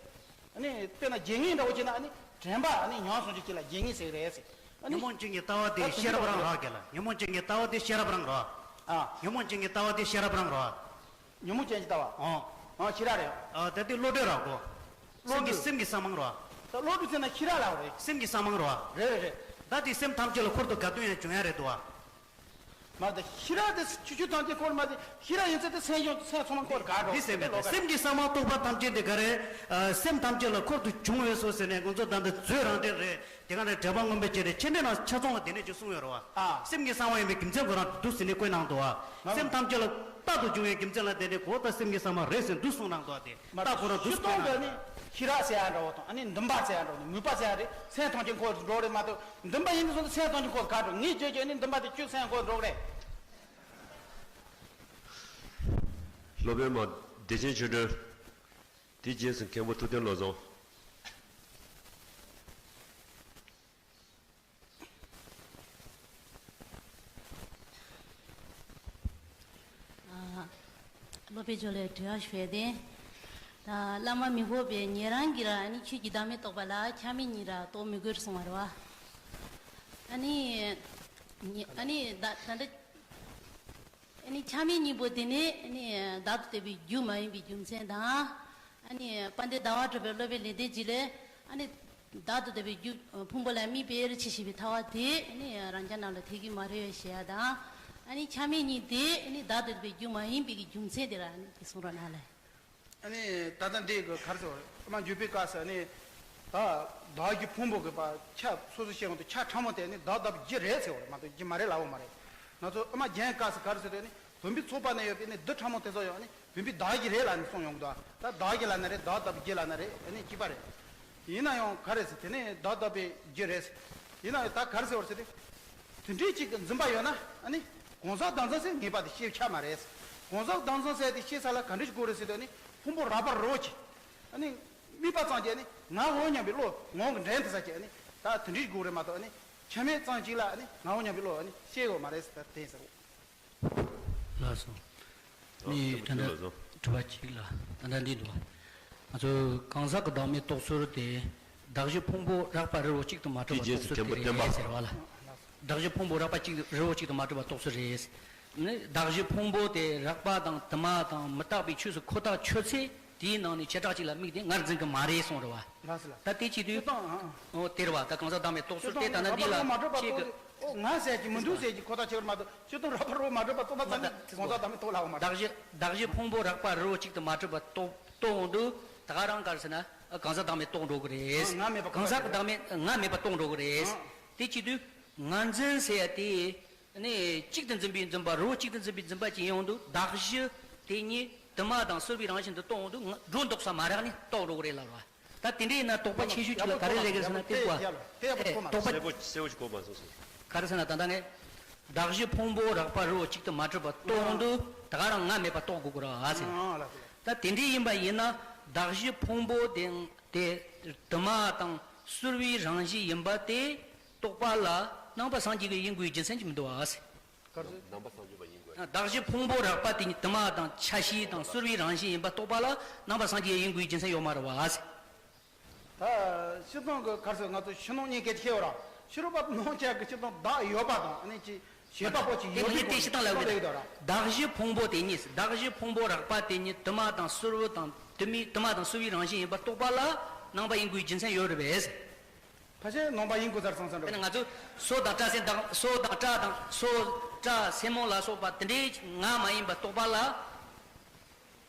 ཨ་ནི་དཔེར་ན་རྗེས་དངོས་འདྲ་བོ་བྱས་ན་ཨ་ནི་དྲན་པ་ཨ་ནི་ཉམས་སོང་རྒྱུ་ཅིག་ལ་རྗེས་དངོས་ཟེར་གི་རེད་ཟེར། ཨ་ནི་ཉོན་མོངས་ཅན་གྱི་ལྟ་བ་དེ་ད་ཤེས་རབ་རང་རེད་ཀྱི་ལ། ཉོན་མོངས་ཅན་གྱི་ལྟ་བ་དེ་ཤེས་རབ་རང་རེད། ཨ། ཉོན་མོངས་ཅན་གྱི་ལྟ་བ་དེ་ཤེས་རབ་རང་རེད། ཉོན་མོངས་ཅན་གྱི་ལྟ་བ། ཨོ། ཨ་ཤེས་རབ་རེད། ཨ་ད་དེ་བློ་གྲོས་རེད་གོ། བློ་སེམས་ཀྱི་གྲོས། སེམས་ཀྱི་གསང་མང་རེད། ད་བློ་གྲོས་ཟེར་ན་ཤེས་རབ་ལབ་རེད། སེམས་ཀྱི་གསང་མང་རེད། རེད་རེད་རེད། ད་དེ་སེམས་ཐམས་ཅད་ལ་འཁོར་དུ་ག་དུས་ཡང་བྱུང་ཡ་རེད་དོ། མ་གཏོགས་ཤེས་རབ་དེ་ཆོས་ཆོས་ཐམས་ཅད་འཁོར་མ་དེ། ཤེས་རབ་ཡིན་ཚད་དེ་སེམས་ཡོད། སེམས་ཚང་མ་འཁོར་ག་འགྲོ། འདི་སེམས་མེད་དེ། སེམས་ཀྱི་གསང་མང་རྟོག་པ་ཐམས་ཅད་དེ་ག་རེ། ཨ་སེམས་ཐམས་ཅད་ལ་འཁོར་དུ་བྱུང་བས་སོ་ཟེར་ནས་ང་ཚོ་ད་འདི་རྫས་རང་སྒྲས་རེད། དེ་ག་ནས་འབྲེལ་པ་མངོན་པར་བྱས་ཏེ་ཕྱི་འབྲེལ་ནང་ཆ་ཚང་བ་དེ་ནས་ཅིག་གསུངས་ཡོད་རེད་བ། ཨ། སེམས་ཀྱི་གསང་བ་ཡིན་པའི་རྒྱུ་མཚན་ཁོ་རང་འདུག་ཟེར་ནས་བཀོད་གནང་འདུག་བ། མ་སེམས་ཐམས་ཅད་ལ་རྟག་ཏུ་འབྱུང་བའི་རྒྱུ་མཚན་ལ་བརྟེན་ནས་གོ་ད་སེམས་ཀྱི་གསང་བ་རེད་ཟེར་འདུག་གསུངས་གནང་འདུག་བ། དེ་མ་རྟག་ཁོ་རང་འདུག་སྤྱིར་བཏང་གི་ནི་ཤེས་རབ་ཟེར་ཡ་འདྲ་བོ་དང་ཨ་ནི་འདུན་པ་ཟེར་ཡ་འདྲ་བོ་ནི་མོས་པ་ཟེར་ཡ་རེད། སེམས་ཐམས་ཅད་འཁོར་འགྲོ་རེད་མ་གཏོགས་འདུན་པ་ཡིན་དུས་སོང་ཙང་སེམས་ཐམས་ཅད་འཁོར་ག་འགྲོ། ངས་བརྗོད་རྒྱུ་ནི་འདུན་པ་དེ་ཁྱོད་སེམས་འཁོར་འགྲོ་གི་རེད། སློབ་དཔོན་མ་བདེ་ཆེན་ཆོས་སྒྲོན། དེའི་རྗེས་སུ་མཁན་པོ་ཐུབ་བསྟན་བློ་བཟང་། ཨ། སློབ་དཔོན་མཆོག་ལ་དྲི་བ་ཞུ་ཡ་དེ། ད་བླ་མ་མི་དགོས་པའི་ཉན་རང་གིས་ར་ཨ་ནི་ཆོས་ཀྱི་བདག་མེད་རྟོགས་པ་ལ་ཆ་མེད་གཉིས་ར་རྟོགས་མི་དགོས་གསུང་བ་རེད་བ། ཨ་ནི། ཨ་ནི་ད་ད་འདི། ཨ་ནི་ཆ་མེད་གཉིས་པོ་དེ་ནི་ཨ་ནི་བདག་ཏུ་ལྟ་བའི་རྒྱུ་མ་ཡིན་པའི་རྒྱུ་མཚན་དང་། ཨ་ནི་དཔལ་ལྡན་ཟླ་བ་གྲགས་པའི་སློབ་དཔོན་ལེགས་ལྡན་འབྱེད་ལས་ཨ་ནི་བདག་ཏུ་ལྟ་བའི་རྒྱུ་ཕུང་པོ་ལ་དམིགས་པའི་རིགས་ཆད་ཞེས་པའི་ཐལ་བ་དེ་ཨ་ནི་རང་རྒྱལ་རྣམས་ལ་འཐད་ཀྱི་མ་རེད་ཞེས་ཡ་དང་། ཨ་ནི་ཆ་མེད་གཉིས་དེ་ཨ་ནི་བདག་ཏུ་ལྟ་བའི་རྒྱུ་མ་ཡིན་པའི་གི་རྒྱུ་མཚན་དེ་ར་ཨ་ནི་དེ་གསུང་རོགས་གནང་ལེ། ཨ་ནི་ད་ལྟ་འདི་གི་ག་རེ་ཟེར་བ། ཨ་མ་འཇུ་པའི་སྐབས་སུ་ཨ་ནི་ད་བདག་གི་ཕུང་པོ་གི་པ་ཆ་སོ་སོ་བཤད་ཡོང་དུས་ཆ་ཕྲ་མོ་དེ་ནི་བདག་ལྟ་བུ་རྒྱུ་རེད་ཟེར་བ་རེད་མ་གཏོགས་རྒྱུ་མ་རེད་ལབ་བ་མ་རེད། ང་ཚོ་ཨ་མ་རྒྱན་སྐབས་སུ་ག་རེ་ཟེར་དུས་ཨ་ནི་བུམ་པའི་ཚོགས་པ་ན་ཡོད་པའི་ཨ་ནི་རྡུལ་ཕྲ་མོ་དེ་ཚོ་ཡང་ཨ་ནི་བུམ་པའི་བདག་གི་རེད་ལབ་ནས་གསུངས་ཡོང་གི་འདུག་ད་བདག་གི་ལབ་ན་རེད། བདག་ལྟ་བུ་རྒྱུ་ལབ་ན་རེད། ཨ་ནི་གཅིག་པ་རེད། ཡིན་ན་ཡང་ག་རེ་ཟེར་དེ་ནི་བདག་ལྟ་བུའི་རྒྱུ་རེད་ཟེར། ཡིན་ན་ཡང་ད་ག་རེ་ཟེར་བ་ཟེར་དུས། དེ་འདྲའི་ཅིག་གི་འཛིན་པ་ཡོད་ན་ཨ་ནི་གང་ཟག་བདག་འཛིན་ཟེར་ངེས་པ་དེ་ཤེས་ཁྱབ་མ་རེད། གང་ཟག་བདག་འཛིན་ཟེར་དེ་ཤེས་ས་ལ་ག་འདྲ་ཞིག་དགོས་རེད་ཟེར་དུས་ཨ་ནི་ཕུང་པོ་རགས་པ་རི་བོ་གཅིག་ཨ་ནི་དམིགས་པ་ཙམ་གྱིས་ཨ་ནི་ངའོ་སྙམ་པའི་བློ་ངང་གིས་འདྲེན་ཐུབ་ས་ཅིག་ཨ་ནི་ད་དེ་འདྲ་ཞིག་དགོས་རེད་མ་གཏོགས་ཨ་ནི་ཆ་མེད་ཙམ་གཅིག་ལ་ཨ་ནི་ངའོ་སྙམ་པའི་བློ་ཨ་ནི་ཤེས་དགོས་མ་རེད་ཟེར་ད་དེ་ཟེར། ལགས་སོ། ནི་ད་ལྟ་དྲི་བ་གཅིག་ལ་ད་ལྟ་འདི་འདུག་ང་ཚོ་གང་ཟག་གི་བདག་མེད་རྟོགས་ཚུལ་དེ་གདགས་གཞི་ཕུང་པོ་རགས་པ་རི་བོ་གཅིག་ཏུ་མ་གྲུབ་པ་རྟོགས་ཚུལ་དེ་རེད་ཟེར་བ་ལ། གདགས་གཞི་ཕུང་པོ་རགས་པ་གཅིག་རི་བོ་གཅིག་ཏུ་མ་གྲུབ་པ་རྟོགས་ཚུལ་རེད། ནི་གདགས་གཞི་ཕུང་པོ་དེ་རགས་པ་དང་དུ་མ་དང་མི་རྟག་པའི་ཆོས་སུ་ཁོ་ཐག་ཆོད་ཚེ་དེའི་ནང་ནས་བྱེ་བྲག་གཅིག་ལ་དམིགས་ཏེ་ངར་འཛིན་གྱི་མ་རེད་གསུངས་རེད་བ། ལགས་སོ་ལགས། ད་དེ་བྱེད་དུས། སྤྱིར་བཏང་ཨ། ཨོ་དེ་རེད་བ། ད་གང་ཟག་བདག་མེད་རྟོགས་ཚུལ་དེ་ད་ནི་འདི་ལ་ཆེད་ཀྱི། ཨོ་ང་ཟེར་གྱི་མི་འདུག་ཟེར་གྱི་ཁོ་ཐག་ཆོད་ཀྱི་མ་གཏོགས་སྤྱིར་བཏང་རགས་པ་རི་བོ་མ་གྲུབ་པ་རྟོགས་ན་ད་ནི་གང་ཟག་བདག་མེད་རྟོགས་སླ་བ་མ་རེད། གདགས་གཞི་གདགས་གཞི་ཕུང་པོ་རགས་པ་རི་བོ་གཅིག་ཏུ་མ་གྲུབ་པ་རྟོགས་རྟོགས་འོང་དུས་ད་ག་རང་ག་རེ་ཟེར་ན་གང་ཟག་བདག་མེད་རྟོགས་འགྲོ་གི་རེད། ཨ་ང་མེད་པ་ཁོ་གང་ཐག་ཟག་ཆོད་བདག་མེད་ང་མེད་པ་རྟོགས་འགྲོ་གི་རེད། ཨ། དེ་བྱེད་དུས་ངར་འཛིན་ཟེར་ཡ་དེ། ནི་གཅིག་ཏུ་འཛིན་པའི་འཛིན་པ་རི་བོ་གཅིག་ཏུ་འཛིན་པའི་འཛིན་པ་ཅིག་ཡིན་འོང་དུས་གདགས་གཞི་དེ་ཉིད་དུ་མ་དང་སོལ་བའི་རང་བཞིན་དུ་རྟོགས་འོང་དུས་ང་སྒྲོ་འདོགས་ས་མ་རག་ནས་རྟོགས་འགྲོ་གི་རེད་ལབ་ར། ད་དེ་འདྲ་ཡིན་ན་དོགས་པ་ཆེ་ཤོས་ཅིག་ལ་ག་རེ་རེད་ཟེར་ན་དེ་བ། དེ་ཡག་པོ་དེ་ཡག་པོ་ཨེ་གོ་མ་དོགས་པ། སོང་། གསལ་པོ་གསལ་པོ་ཞིག་གོ་མ་སོང་ཟེར། ག་རེ་ཟེར་ན་ད་ལྟ་ངས་གདགས་གཞི་ཕུང་པོ་རགས་པ་རི་བོ་གཅིག་ཏུ་མ་གྲུབ་པ་རྟོགས་འོང་དུས་ད་ག་རང་ང་མེད་པ་རྟོགས་དགོས་ཀྱི་རེད་ཟེར། ཨ་ལ་ལ། ད་དེ་འདྲ་ཡིན་པ་ཡིན་ན་གདགས་གཞི་ཕུང་པོ་དེ་དེ་དུ་མ་དང་སོལ་བའི་རང་བཞིན་ཡིན་པ་དེ། རྟོག་པ་ལ་ནང་པ་སངས་རྒྱས་ཀྱི་ཡིན་དགོས་རྒྱུ་མཚན་གྱི་མི་འདུག་བ། ག་རེ། ནང་པ་སངས་རྒྱས་པ་ཡིན་དགོས། གདགས་གཞི་ཕུང་པོ་རགས་པ་དེ་ཉིད་དུ་མ་དང་ཆ་ཤས་དང་སོལ་བའི་རང་བཞིན་ཡིན་པ་རྟོག་པ་ལ་ནང་པ་སངས་རྒྱས་ཡིན་དགོས་རྒྱུ་མཚན་ཡོད་མ་རེད་བ། ད་སྤྱིར་བཏང་གི་ག་རེ་ཟེར་ང་ཚོ་ཕྱི་ནང་གཉིས་ཀའི་ཁྱད་པར་ར་ཕྱི་རོལ་པ་ནང་ཆ་གི་སྤྱིར་བཏང་བདག་ཡོད་པ་དང་ཨ་ནི་ཅི་བྱེད་པ་པོ་ཅིག་ཡོད་དེ་ངས་དེ་ཕྱི་བཏང་ལབ་གི་འདུག་གདགས་གཞི་ཕུང་པོ་དེ་ཉིད་གདགས་གཞི་ཕུང་པོ་རགས་པ་དེ་ཉིད་དུ་མ་དང་སོལ་བ་དང་དུ་མའི་དུ་མ་དང་སོལ་བའི་རང་བཞིན་ཡིན་པ་རྟོག་པ་ལ་ནང་པ་ཡིན་དགོས་རྒྱུ་མཚན་ཡོད་རེད་པས། ཕལ་ཆེར་ནང་པ་ཡིན་དགོས་ས་རེད་བསམ་བསམ་དཔེར་ན་རེད། ང་ཚོས་སོ་དང་སྐྲ་སེན་དང་སོ་དང་སྐྲ་དང་སོ་སྐྲ་སེན་མོ་ལ་སོགས་པ་དེ་འདྲའི་ང་མ་ཡིན་པ་རྟོག་པ་ལ་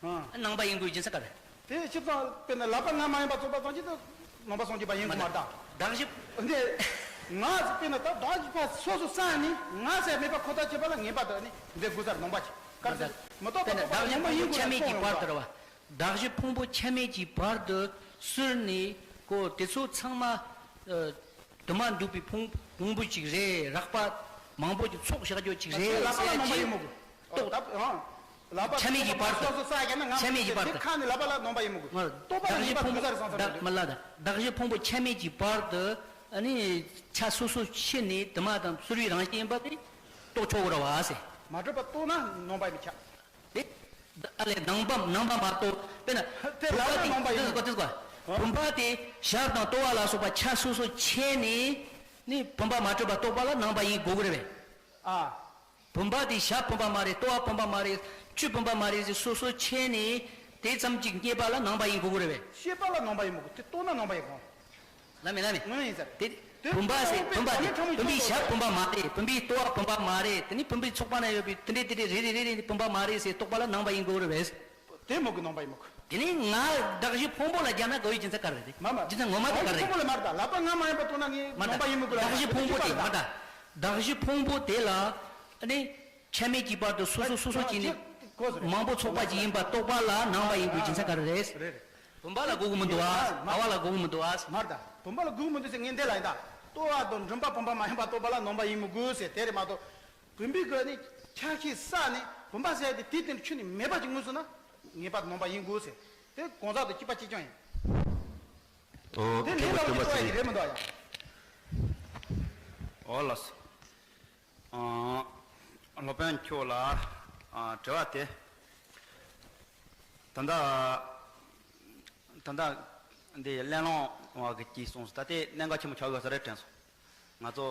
ཨ། ནང་པ་ཡིན་དགོས་རྒྱུ་མཚན་ག་རེ། དེ་སྤྱིར་བཏང་དཔེར་ན་ལག་པ་ང་མ་ཡིན་པ་རྟོགས་པ་ཙམ་གྱིས་ནང་པ་སངས་རྒྱས་པ་ཡིན་དགོས་མ་རེད་ད། གདགས་གཞི། འདི་ང་དཔེར་ན་ད་གདགས་གཞི་ཕར་སོ་སོ་གསར་ནི་ང་ཟེར་མེད་པ་ཁོ་ཐག་ཆོད་པ་ལ་ངེས་པར་དུ་ནི་འདི་དགོས་ས་རེད། ནང་པ་ཅིག་ག་རེ་ཟེར་མི་རྟོག་པ་རྟོགས་པ་ལ་ནང་པ་ཡིན་དགོས་ན་གདགས་གཞི་ཕུང་པོ་ཆ་མེད་ཀྱི་བར་དུ་རེད་བ། གདགས་གཞི་ཕུང་པོ་ཆ་མེད་ཀྱི་བར་དུ་སོལ་ནས་ཀོ་དེ་ཚོ་ཚང་མ་ཨ། དུ་མ་འདུས་པའི་ཕུང་ མང་པོ་ཅིག་རེད། རགས་པ་མང་པོ་ཅིག་ཚོགས་བཞག་རྒྱུ་ཅིག་རེད་ཟེར་ཅིག་རྟོགས། ཆ་མེད་ཀྱི་བར་དུ། ཆ་མེད་ཀྱི་བར་དུ། བདག་གཞན་ཕུང་པོ་བདག་མ་ལ་དང་བདག་གཞན་ཕུང་པོ་ཆ་མེད་ཀྱི་བར་དུ། ཨ་ནི་ཆ་སོ་སོ་ཕྱེ་ནས་དུ་མ་དང་གསོ་བའི་རང་བཞིན་ཡིན་པ་དེ་རྟོགས་ཆོག་གི་རེད་བ་ཟེར། མ་གྲུབ་པ་རྟོགས་ན་ནོངས་པ་མི་ཆགས། དེ། ཨ་ལས་ནང་པ་ནང་པ་མ་གཏོགས་དཔེར་ན། དེ་ལ་བུམ་པ་དེ་ནང་པ་ཡིན་དེ་ནོ། དེ་བུམ་པ་དེ་ཞབས་དང་ལྟོ་བ་ལ་སོགས་པ་ཆ་སོ་སོ་ཕྱེ་ནས་ནི་བུམ་པ་མ་གྲུབ་པ་རྟོགས་པ་ལ་ནང་པ་ཡིན་དགོས་ཀྱི་རེད་པས། ཨ། བུམ་པ་དེ་ཞབས་བུམ་པ་མ་རེད། ལྟོ་བ་བུམ་པ་མ་རེད། ཆུ་བུམ་པ་མ་རེད་ཟེར་སོ་སོ་ཕྱེ་ནས་དེ་ཙམ་གཅིག་རྙེད་པ་ལ་ནང་པ་ཡིན་དགོས་ཀྱི་རེད་པས། ཤེས་པ་ལ་ནང་པ་ཡིན་མི་དགོས། དེ་རྟོགས་ན་ནང་པ་ཡིན་དགོས། ལ་མེ་ལ་མེ། ངོ་མ་ཡིན་ཟེར། དེ། དེ་བུམ་པ་ཟེར་བུམ་པ་དེ་བུམ་པའི་ཞབས་བུམ་པ་མ་རེད། བུམ་པའི་ལྟོ་བ་བུམ་པ་མ་རེད། དེ་ནི་བུམ་པའི་ཚོགས་པ་ན་ཡོད་པའི་དེ་འདྲའི་དེ་འདྲའི་རེ་རེ་རེ་རེ་བུམ་པ་མ་རེད་ཟེར་རྟོགས་པ་ལ་ནང་པ་ཡིན་དགོས་རེད་པས། དེ་མི་དགོས། ནང་པ་ཡིན་མི་དགོས། དེ་ནི་ང་བདག་གཞན་ཕུང་པོ་ལ་སྦྱར་ན་དགའ་བའི་སྦྱིན་སྲེག་ག་རེ་རེད། མ་མ། སྦྱིན་སྲེག་ངོ་མ་དེ་ག་རེ་རེད། ཕུང་པོ་ལ་མ་རེད་ད། ལག་པ་ང་མ་ཡིན་པ་རྟོགས་ན་ངས་མ་རེད་ད། ནང་པ་ཡིན་མི་དགོས་ལ། བདག་གཞན་ཕུང་པོ་དེ་མ་རེད་ད། བདག་གཞན་ཕུང་པོ་དེ་ལ་ཨ་ནི་ཆ་མེད་ཀྱི་བར་དུ་སོ་སོ་སོ་སོ་བྱས་ནས་མང་པོ་ཚོགས་པ་ཅིག་ཡིན་པ་རྟོགས་པ་ལ་ནང་པ་ཡིན་དགོས་སྦྱིན་སྲེག་ག་རེ་རེད། རེད་རེད། བུམ་པ་ལ་དགོས་ཀྱི་མི་འདུག་ཨ། ལྟོ་བ་ལ་དགོས་ཀྱི་མི་འདུག་ཨ། མ་རེད་ད། བུམ་པ་ལ་དགོས་ཀྱི་མི་འདུག་ཟེར། ངས་འདི་ལ་ཡིན་ད། ལྟོ་བ་དང་མགྲིན་པ་བུམ་པ་མ་ཡིན་པ་རྟོགས་པ་ལ་ནང་པ་ཡིན་མི་དགོས་ཟེར། དེ་རེད་མ་གཏོགས། བུམ་པའི་སྒོ་ནས་ཆ་ཤས་བསགས་ནས་བུམ་པ་ཟེར་ཡ་དེ་དེའི་སྟེང་དུ་ཆུད་ནས་མེད་པ་ཅིག་མངོན་སོང་ན་ངེས་པར་དུ་ནང་པ་ཡིན་དགོས་ཟེར། དེ་གང་ཟག་དང་སྐྱེས་པ་གཅིག་རྐྱང་ཡིན། ཨོ། དེ་ལས་ལ་སྐྱེས་པ་ཅིག་རེད་མི་འདུག་ཡ། ཨོ་ལགས་སོ། ཨ། སློབ་དཔོན་ཁྱོད་ལ། ཨ། དྲི་བ་དེ། ད་ལྟ། ད་ལྟ་འདི་གླེང་སློང་བ་གི་ཅིག་གསུངས་སོང་། ད་ལྟའི་གནད་འགག་ཆེན་པོ་ཆགས་ཡོད་ས་རེད་དྲན་སོང་། ང་ཚོ་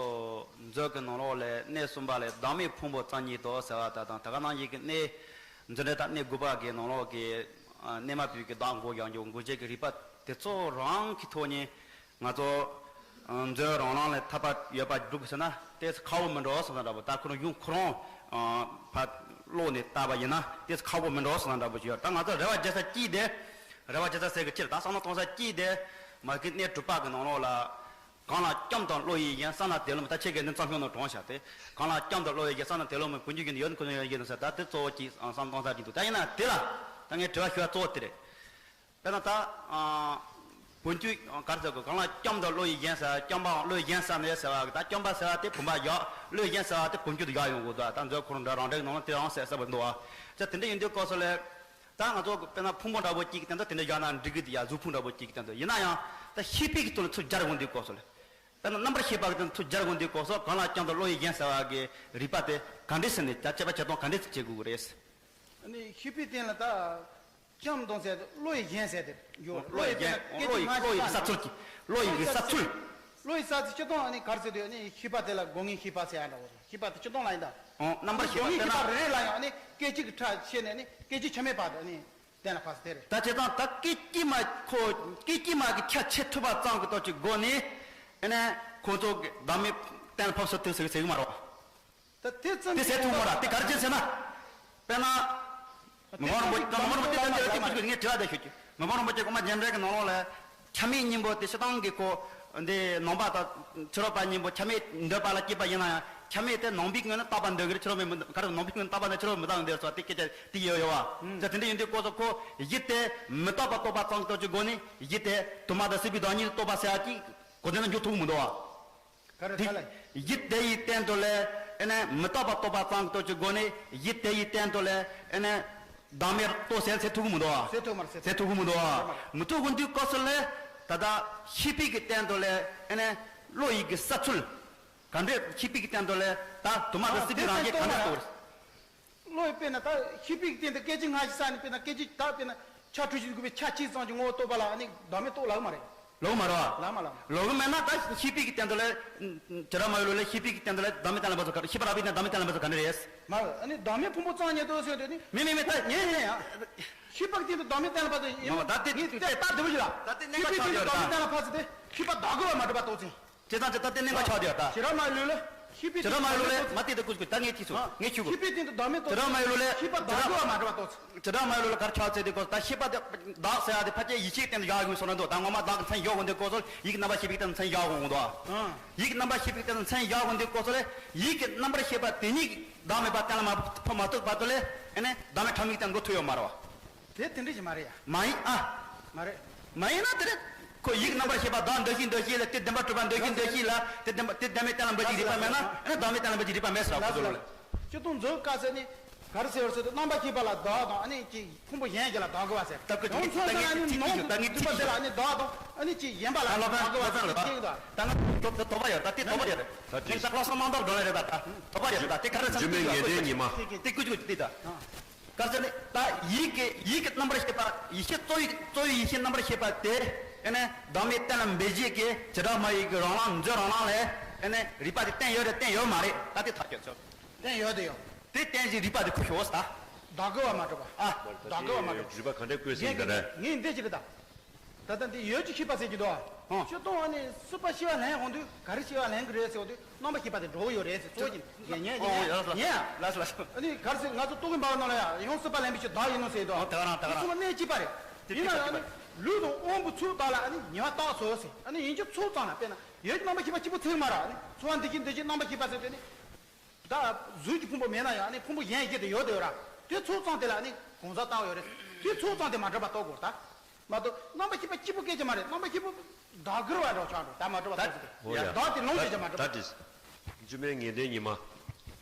མཛོད་ཀྱི་ནང་ལོགས་ལ་གནས་གསུམ་པ་ལ་བདག་མེད་ཕུང་པོ་རྩ་གཉིས་སུ་ཟེར་བ་ད་དང་། ད་ག་ནང་བཞིན་གྱི་གནས། མཛོད་འགྲེལ་ད་གནས་དགུ་པ་གི་ནང་ལོགས་ཀྱི། ཨ། གནས་མ་བུ་གི་བདག་འགོ་རྒྱག་རྒྱུ་འགོ་བྱེད་ཀྱི་རིགས་པ་དེ་ཚོ་རང་གི་ཐོག་ནས། ང་ཚོ། ཨ། མཛོད་རང་རང་ལ་ཐར་པ་ཡོད་པ་སྒྲུབ་དགོས་ཟེར་ན་དེ་ཁག་པོ་མི་འགྲོ་བསམ་ས་འདྲ་པོ། ད་ཁོ་རང་གཞུང་ཁོ་རང་། ཨ། ཕར་ཀློག་ནས་བལྟས་པ་ཡིན་ན་དེ་ཁག་པོ་མི་འགྲོ་བསམ་ས་འདྲ་པོ་ཞིག་ཡོད། ད་ང་ཚོ་རེ་བ་རྒྱག་ས་གཅིག་དེ། རེ་བ་རྒྱག་ས་ཟེར་གི་ཕྱིར་ད་བསམ་བློ་གཏོང་ས་གཅིག་དེ། མ་གི་གནས་དྲུག་པ་གི་ནང་ལོགས་ལ། གང་ལ་བཅོམ་དང་བློ་ཡི་རྒྱན། བསམ་ལ་དེ་བློ་མི། ད་ཁྱེད་ཀྱིས་འདི་རྩོམ་ཤོག་ནང་དྲངས་བཞག་སྟེ། གང་ལ་བཅོམ་དང་བློ་ཡི་རྒྱན། བསམ་ལ་དེ་བློ་མི། བུ་འཇུག་གི་ཡོད་ཁོ་ན་ཡོད་ཀྱི་ན་ཟེར། ད་དེ་གཙོ་བོ་གཅིག་བསམ་བློ་གཏོང་ས་གཅིག་འདུག་ད་ཡིན་ན་དེ་ལ་ད་ངའི་དྲི་བ་ཞུ་བ་གཙོ་བོ་དེ་རེད། དཔེར་ན་ད། ཨ། བུ་འཇུག་ག་རེ་ཟེར་དགོས། གང་ལ་བཅོམ་དང་བློ་ཡི་རྒྱན་ཟེར། བཅོམ་པའམ་བློ་ཡི་རྒྱན་ཟེར་ནས་ཟེར་བ་གི། ད་བཅོམ་པ་ཟེར་བ་དེ་བུམ་པ་བཞག་བློ་ཡི་རྒྱན་ཟེར་བ་དེ་བུམ་ཆུ་དེ་བཞག་ཡོང་དགོས་འདུག་ད་མཛོད་ཁོ་རང་འདྲ་རང་འགྲེལ་གྱི་ནང་ལ་དེ་རང་གསལ་གསལ་པོ་འདུག་ཨ། ད་དེ་འདྲ་ཡིན་དུས་སྐབས་སུ་ལ། ད་ང་ཚོ་དཔེར་ན་ཕུང་པོ་འདྲ་པོ་གཅིག་གི་སྟེང་དུ་དེ་འདྲ་བཞག་ན་འགྲིག་གི་འདུག་ཡ། གཟུགས་ཕུང་འདྲ་པོ་གཅིག་གི་སྟེང་དུ། ཡིན་ན་ཡང་ད་ཤེས་པའི་གི་སྟེང་ལ་ཚུར་སྦྱར་དགོས་དུས་སྐབས་སུ་ལ། དཔེར་ན་རྣམ་པར་ཤེས་པ་གི་སྟེང་དུ་ཚུར་སྦྱར་དགོས་དུས་སྐབས་སུ། གང་ལ་བཅོམ་དང་བློ་ཡི་རྒྱན་ཟེར་བ་གི་རིགས་པ་དེ་ག་འདྲས་ཟེར་ནས་ད་དཔྱད་པ་བྱེད་སྟངས་ག་འདྲས་བྱེད་དགོས་ཀྱི་རེད། ཨ་ནི་ཤེས་པའི་སྟེང་ལ་ད། བཅོམ་དང་ཟེར་ཏེ་བློ་ཡི་རྒྱན་ཟེར་ཏེ་ཡོད། བློ་ཡི་རྒྱན། སྐད་ཅིག་བློ་ཡི། སྔ་བློ་ཡི་ཕྱི་ས་ཚུལ་གྱི། བློ་ཡི་ས་ཚུལ། བློ་ཡི་ས་ཚུལ་སྤྱིར་བཏང་ཨ་ནི་ག་རེ་ཟེར་དུས་ཨ་ནི་ཤེས་པ་དེ་ལ་སྒོ་ལྔའི་ཤེས་པ་ཟེར་ཡ་འདྲ་བོ་རེད། ཤེས་པ་དེ་སྤྱིར་བཏང་ལ་ཡིན་ད། ཨོ། རྣམ་པར་ཤེས་པ། སྒོ་ལྔའི་ཤེས་པ་དཔེར་ན། རེ་རེ་ལ་ཡང་ཨ་ནི་སྐད་ཅིག་གི་ཁྲ་ཕྱེ་ནས་ཨ་ནི་གཏན་ལ་ཕབ་ཟེར་དེ་རེད། ད་བྱས་ཙང་ད་སྐད་ཅིག་མ་ཁོ་སྐད་ཅིག་མ་གི་ཁྱད་ཕྱེ་ཐུབ་པ་ཙམ་གྱི་སྟོབས་ཀྱི་སྒོ་ནས་ཨ་ནི་ཁོ་ཚོ་གི་བདག་མེད་གཏན་ལ་ཕབ་ཟེར་ཐུབ་ཟེར་གི་མ་རེད། ད་དེ་ཙམ་དེ་ཟེར་ཐུབ་མ་རེད། དེ་ག་རེ་བྱས་ཟེར་ན། དཔེར་ན། མི་ཕམ་རིན་པོ་ཆེ། མི་ཕམ་རིན་པོ་ཆེ་ལ་ངས་དྲི་བ་དེ་ཞུ་རྒྱུ། མི་ཕམ་རིན་པོ་ཆེ་དབུ་མ་རྒྱན་འགྲེལ་གྱི་ནང་ལོགས་ལ། ཆ་མེད་གཉིས་པོ་དེ་སྤྱིར་བཏང་གི་ཁོ། འདི་ནང་པ་དང་ཕྱི་རོལ་པ་གཉིས་པོ་ཆ་མེད་འདོད་པ་ལ་སྐྱེས་པ་ཡིན་ན་ཡང་། ཆ་མེད་དེ་ནང་པའི་ངོས་ནས་རྟག་པར་འདོད་ཀྱི་རེད། ཕྱི་རོལ་པས་མི། ག་རེ། ནང་པའི་ངོས་ནས་རྟག་པར་འདོད། ཕྱི་རོལ་པས་མི་རྟག་འདོད་ཟེར་བ་དེ་སྐད་ཆ་དེ་ཡོད་ཡོད་བ། ད་དེ་འདྲ་ཡིན་དུས་སྐབས་སུ་ཁོ་ཡིད་དེ་མི་རྟག་པ་རྟོགས་པ་ཙམ་གྱི་སྟོབས་ཀྱི་སྒོ་ནས་ཡིད་དེ་དུ་མ་དང་སྲིད་པའི་བདག་ཉིད་དུ་རྟོགས་པ་ཟེར་ཡ་ཅིག་གོ་དོན་ལ་འཇུག་ཐུབ་ཀྱི་མི་འདུག་བ། ག་རེ། དེ་ག་ལ། ཡིད་དེ་ཡི་སྟེང་དུ་ལས་ཨེ་ནས་མི་རྟག་པ་རྟོགས་པ་ཙམ་གྱི་སྟོབས་ཀྱི་སྒོ་ནས་ཡིད་དེ་ཡི་སྟེང་དུ་ལས་ཨེ་ནས་བདག་མེད་རྟོགས་ཟེར་ཟེར་ཐུབ་ཀྱི་མི་འདུག་བ། ཟེར་ཐུབ་མ་རེད། ཟེར་ཐུབ་ཀྱི་མི་འདུག་བ། མི་ཐུབ་ཀྱི་འདུག་སྐབས་སུ་ལས་ད་ལྟ་ཤེས་པའི་གི་སྟེང་དུ་ལས་ཨེ་ནས་བློ་ཡི་གི་ས་ཚུལ་ག་འདྲས། ཤེས་པའི་གི་སྟེང་དུ་ལས་ད་དུ་མ་དང་སྲིད་པའི་རང་བཞིན་ག་འདྲས་རྟོགས་རེད། བློ་ཡིས་དཔེར་ན་ད་ཤེས་པའི་སྟེང་དུ་སྐད་ཅིག་སྔ་ཕྱི་ས་ནས་དཔེར་ན་སྐད་ཅིག་ད་དཔེར་ན་ཆ་འཕྲུལ་གྱིས་བསྒྲུབས་པའི་ཆ་གཅིག་ཙམ་གྱི་ངོ་བོ་རྟོགས་པ་ལ་ཨ་ནི་བདག་མེད་རྟོགས་ལབ་མ་རེད། ལོག་མ་རེད་བ། ལབ་མ་ལབ། ལོག་མེད་ན་ད་ཤེས་པའི་གི་སྟེང་དུ་ལ། བྱེ་བྲག་སྨྲ་བའི་ལུགས་ལ་ཤེས་པའི་གི་སྟེང་དུ་ལ་བདག་མེད་གཏན་ལ་ཕབ་ཚུལ་ག་རེ། ཤེས་པ་རགས་པའི་སྟེང་བདག་མེད་གཏན་ལ་ཕབ་ཚུལ་ག་འདྲ་རེད། མ་རེད། ཨ་ནི་བདག་མེད་ཕུང་པོ་རྩ་གཉིས་སུ་ཟེར་དུས་ནི། མེད་མེད་མེད། ད་ངས་ངས་ཡང་། ཤེས་པ་གི་སྟེང་དུ་བདག་མེད་གཏན་ལ་ཕབ་ཚུལ་ཡིན། ད་དེ་ངས་དེ་ལྟ་བདེ་པོ་ཞིག་ལ། ད་དེ་གནད་འགག་ཆགས་བསྡད་ཡོད་རེད་ད། ཤེས་པའི་སྟེང་དུ་བདག་མེད་གཏན་ལ་ཕབ་ཚུལ་དེ་ཤེས་པ་བདག་གི་བ་མ་གྲུབ་པ་རྟོགས་ཚུལ། བྱས་ཙང་ཅི་ལྟར་དེ་གནད་འགག་ཆགས་བསྡད་ཡོད་ད། བྱེ་བྲག་སྨྲ་བའི་ལུགས་ལ་ཤེས་པའི་སྟེང་དུ་བདག་མེད་རྟོགས་ཚུལ། བྱེ་བྲག་སྨྲ་བའི་ལུགས་ལ་མ་དེ་དེ་ཀུ་ཀུ་ད་ངས་ཐིག་སོང་། ཨ། ངས་ཆུ་ཀུ། བྱེ་བྲག་སྨྲ་བའི་ལུགས་ལ་བྱེ་བྲག་སྨྲ་བའི་ལུགས་ལ་ག་རེ་ཆགས་ཚུལ་དེ་གོ། ད་ཤེས་པ་བདག་ཟེར་ཡ་དེ་ཕལ་ཆེར་ཡིད་ཆེས་སྟེང་དུ་བཞག་དགོས་བཟོ་འདྲ་འདུག་ད་ངོ་མ་བདག་གི་མཚན་བཞག་དགོས་འདུག་གོ་སོ། ཡིད་ཀྱི་རྣམ་པར་ཤེས་པའི་སྟེང་དུ་མཚན་བཞག་དགོས་འདུག་ཨ། ཡིད་ཀྱི་རྣམ་པར་ཤེས་པའི་སྟེང་དུ་མཚན་བཞག་དགོས་འདུག་གོ་སོ་ལས། ཡིད་ཀྱི་རྣམ་པར་ཤེས་པ་དེ་ཉིད་བདག་མེད་པ་གཏན་ལ་མ་ཕབ་མ་ཐུབ་བར་དུ་ལས་ཨེ་ནས་བདག་མེད་ཕྲ་མོའི་སྟེང་འགྲོ་ཐུབ་ཡོད་མ་རེད་བ། དེ་དེ་འདྲ་ཞིག་མ་རེད་ཡ། མ་ཡིན་ཨ། མ་རེད། མ་ཡིན་ན་དེ་རེད། ཁོ་ཡིད་ཀྱི་རྣམ་པར་ཤེས་པ་བདག་འདོད་ཤེས་འདོད་ཤེས་ལ་དེ་བདེན་པར་གྲུབ་པ་འདོད་ཤེས་འདོད་ཤེས་ལ་དེ་བདེན་པ་དེ་བདེན་མེད་གཏན་ལ་འབེབས་ཀྱི་རིགས་པ་མེད་ན་ཨ་ནི་བདག་མེད་གཏན་ལ་འབེབས་ཀྱི་རིགས་པ་མེད་ཟེར་བ་ཁོ་ཚོ་ལ། སྤྱིར་བཏང་མཛོད་དཀའ་ཚེ་ནི་ག་རེ་ཟེར་བ་ཟེར་དུས་རྣམ་པར་ཤེས་པ་ལ་བདག་དང་ཨ་ནི་ཅིག་ཕུང་པོ་གཞན་གྱི་ལ་བདག་དགོས་པ་ཟེར། ད་ཀུན་ཡོངས་ཚོགས་ལ་ནི་ནང་དུ་འདུས་པ་དེ་ལ་ནི་བདག་དང་ཨ་ནི་ཅིག་གཞན་པ་ལ་ད་ལོ་བདག་དགོས་པ་ཟེར་ལ་ད་ད་ད་ང་དོགས་པ་ཡོད། ད་དེ་དོགས་པ་ཡོད་རེད། ད་དེ་ད་བློ་བཟང་དམར་མདོག་སྒྲོན་ལས་རེད། ད་ད་དོགས་པ་ཡོད་རེད། ད་དེ་ག་རེ་ཟེར་རྒྱུ་མེད་ངེས་དོན་ཉི་མ། དེ་ཀུ་ཅི་ཀུ་ཅི་དེ་ད། ག་ཟེར་ནས་ད་ཡིད་ཀྱི་ཡིད་ཀྱི་རྣམ་པར་ཤེས་པ་ཡིད་ཤེས་གཙོ་བོའི་གཙོ་བོའི་ཡིད་ཤེས་རྣམ་པར་ཤེས་པ་དེ་ཨེ་ནས་བདག་མེད་གཏན་ལ་འབེབས་བྱེད་ཀྱི་བྱེ་བྲག་སྨྲ་བའི་གི་རང་ལམ་མཛོད་རང་ལམ་ལས་ཨེ་ནས་རིགས་པ་དེ་བསྟན་ཡོད་རེད་བསྟན་ཡོད་མ་རེད། ད་དེ་ཐག་གཅོད་ཚོད། བསྟན་ཡོད་དེ་ཡོད། དེ་བསྟན་བྱའི་རིགས་པ་དེ་ཁུ་ཤོག་ས། བདག་གི་བ་མ་གྲུབ་པ། ཨ། བདག་གི་བ་མ་གྲུབ་པ། རིགས་པ་ག་འདྲ་བཀོད་ཟིན་ད་རེད། ངས་འདི་ཅི་རེད་ད། ད་ལྟ་འདི་ཡོད་ཀྱི་ཤེས་པ་ཟེར་གྱི་འདུག་ཨ། ཨ། སྤྱིར་བཏང་བ་ནི་སྲིད་པ་ཤེས་པ་ལེན་དགོས་དུས་ག་རེ་ཤེས་པ་ལེན་གི་རེད་ཟེར་བ་དུས་རྣམ་པ་ཤེས་པ་དེ་འགྲོ་གི་ཡོད་རེད་ཟེར་གཙོ་བོ་ཅིག་ཉན་ཉན་ཨོ་ཉན་ཡ་ལ་ལ་ཉན་ཡ། ལ་ལ་ལ། ཨ་ནི་ག་རེ་ཟེར་ང་ཚོ་རྟོག་གེ་འབར་བ་ནང་ལ་ཡ་ཡང་སྲིད་པ་ལེན་པའི་ཕྱིར་བདག་ཡིན་ནོ་ཟེར་དུས་ཨོ་དེ་ག་རང་དེ་ག་རང་། སྲིད་པ་གནས་གཅིག་པ་རེད། དེ་ཡིན་ན་ཡང་ནི་ལུས་དང་དབང་པོ་ཚུགས་བདག་ལ་ཨ་ནི་ཉེ་བར་བཏགས་སོ་ཟེར། ཨ་ནི་ཡིན་གྱི་ཚུགས་ཙམ་ལ་དཔེར་ན་ཡོད་ཀྱི་རྣམ་པ་ཤེས་པ་གཅིག་པུ་ཚིག་མ་ར་ཨ་ནི་ཚོར་བ་འདི་གཅིག་འདི་གཅིག་རྣམ་པ་ཤེས་པ་ཟེར་དེ་ནི། ད་གཟུགས་ཀྱི་ཕུང་པོ་མེད་ན་ཡང་ནི་ཕུང་པོ་གཞན་ཞིག་དེ་ཡོད་དེ་ཡོད་ར། དེ་ཚོ་ཚང་དེ་ལ་ནི་གང་ཟག་ལྟ་བ་ཡོད་རེད། དེ་ཚོ་ཚང་དེ་མ་གྲུབ་པ་རྟོགས་དགོས་ད། མ་གཏོགས་རྣམ་པ་ཤེས་པ་གཅིག་པུ་སྐད་ཆ་མ་རེད། རྣམ་པ་ཤེས་པ་བདག་གིར་བ་འགྲོ་ཆགས་འགྲོ་ད་མ་གྲུབ་པ་རྟོགས་ཟེར་ཏེ། ད་བདག་དེ་ལོངས་སྤྱོད་ཀྱི་མ་གྲུབ་པ། ད་དེ་རྒྱུ་མེད་ངེས་དོན་ཉི་མ།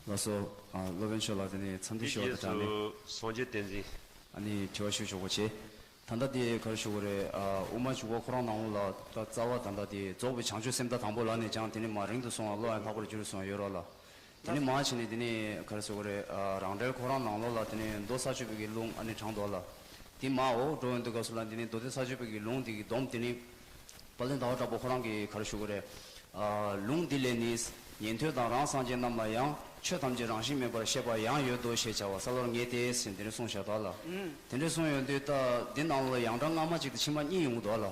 ལགས་སོ། ཨ། སློབ་དཔོན་མཆོག་ལ་དེ་ནས་འཚམས་འདྲི་ཞུ་བ་དང་སྦྲགས་ནས། སངས་རྒྱས་བསྟན་འཛིན། ཨ་ནི་དྲི་བ་ཞུ་ཆོག་པ་བྱེད། ད་ལྟ་དེ་ག་རེ་ཞུ་དགོས་རེད། ཨ། དབུ་མ་འཇུག་པ་ཁོ་རང་ནང་ལོགས་ལ་ད་རྩ་བ་ད་ལྟ་དེ་རྫོགས་པའི་བྱང་ཆུབ་སེམས་དང་དང་པོ་ལ་ནས་ཀྱང་དེ་ནས་མ་རིང་དུ་སོང་བ་བློ་ཡང་ལྷག་པར་འགྱུར་སོང་ཡོད་རོགས་ལ། དེ་ནས་མ་བྱས་ནས་དེ་ནས་ག་རེ་ཟེར་དགོས་རེད། ཨ། རང་འགྲེལ་ཁོ་རང་ནང་ལོགས་ལ་དེ་ནས་མདོ་ས་བཅུ་པའི་གི་ལུང་ཨ་ནི་དྲངས་འདུག་ལ། དེ་མ་འོ་འགྲོ་ཡོང་དུས་སྐབས་སུ་ལ་དེ་ནས་མདོ་སྡེ་ས་བཅུ་པའི་གི་ལུང་དེ་གི་སྡོམ་དེ་ནི། དཔལ་ལྡན་ཟླ་བ་གྲགས་པ་ཁོ་རང་གིས་ག་རེ་ཞུ་དགོས་རེད། ཨ། ལུང་འདི་ལས་ནི། ཉན་ཐོས་དང་རང་སངས་རྒྱས་རྣམས་ལ་ཡང་ཆོས་ཐམས་ཅད་རང་བཞིན་མེད་པར་ཤེས་པ་ཡང་ཡོད་དོ་ཞེས་བྱ་བ་གསལ་བར་ངེས་ཏེ་ཟེར་དེ་འདྲ་གསུངས་བཞག་ད་ལ། དེ་འདྲ་གསུངས་ཡོང་དུས་ད་འདི་ནང་ལ་ཡང་སྒྲ་སྔ་མ་གཅིག་དང་ཕྱི་མ་གཉིས་ཡོང་གི་འདུག་ལ།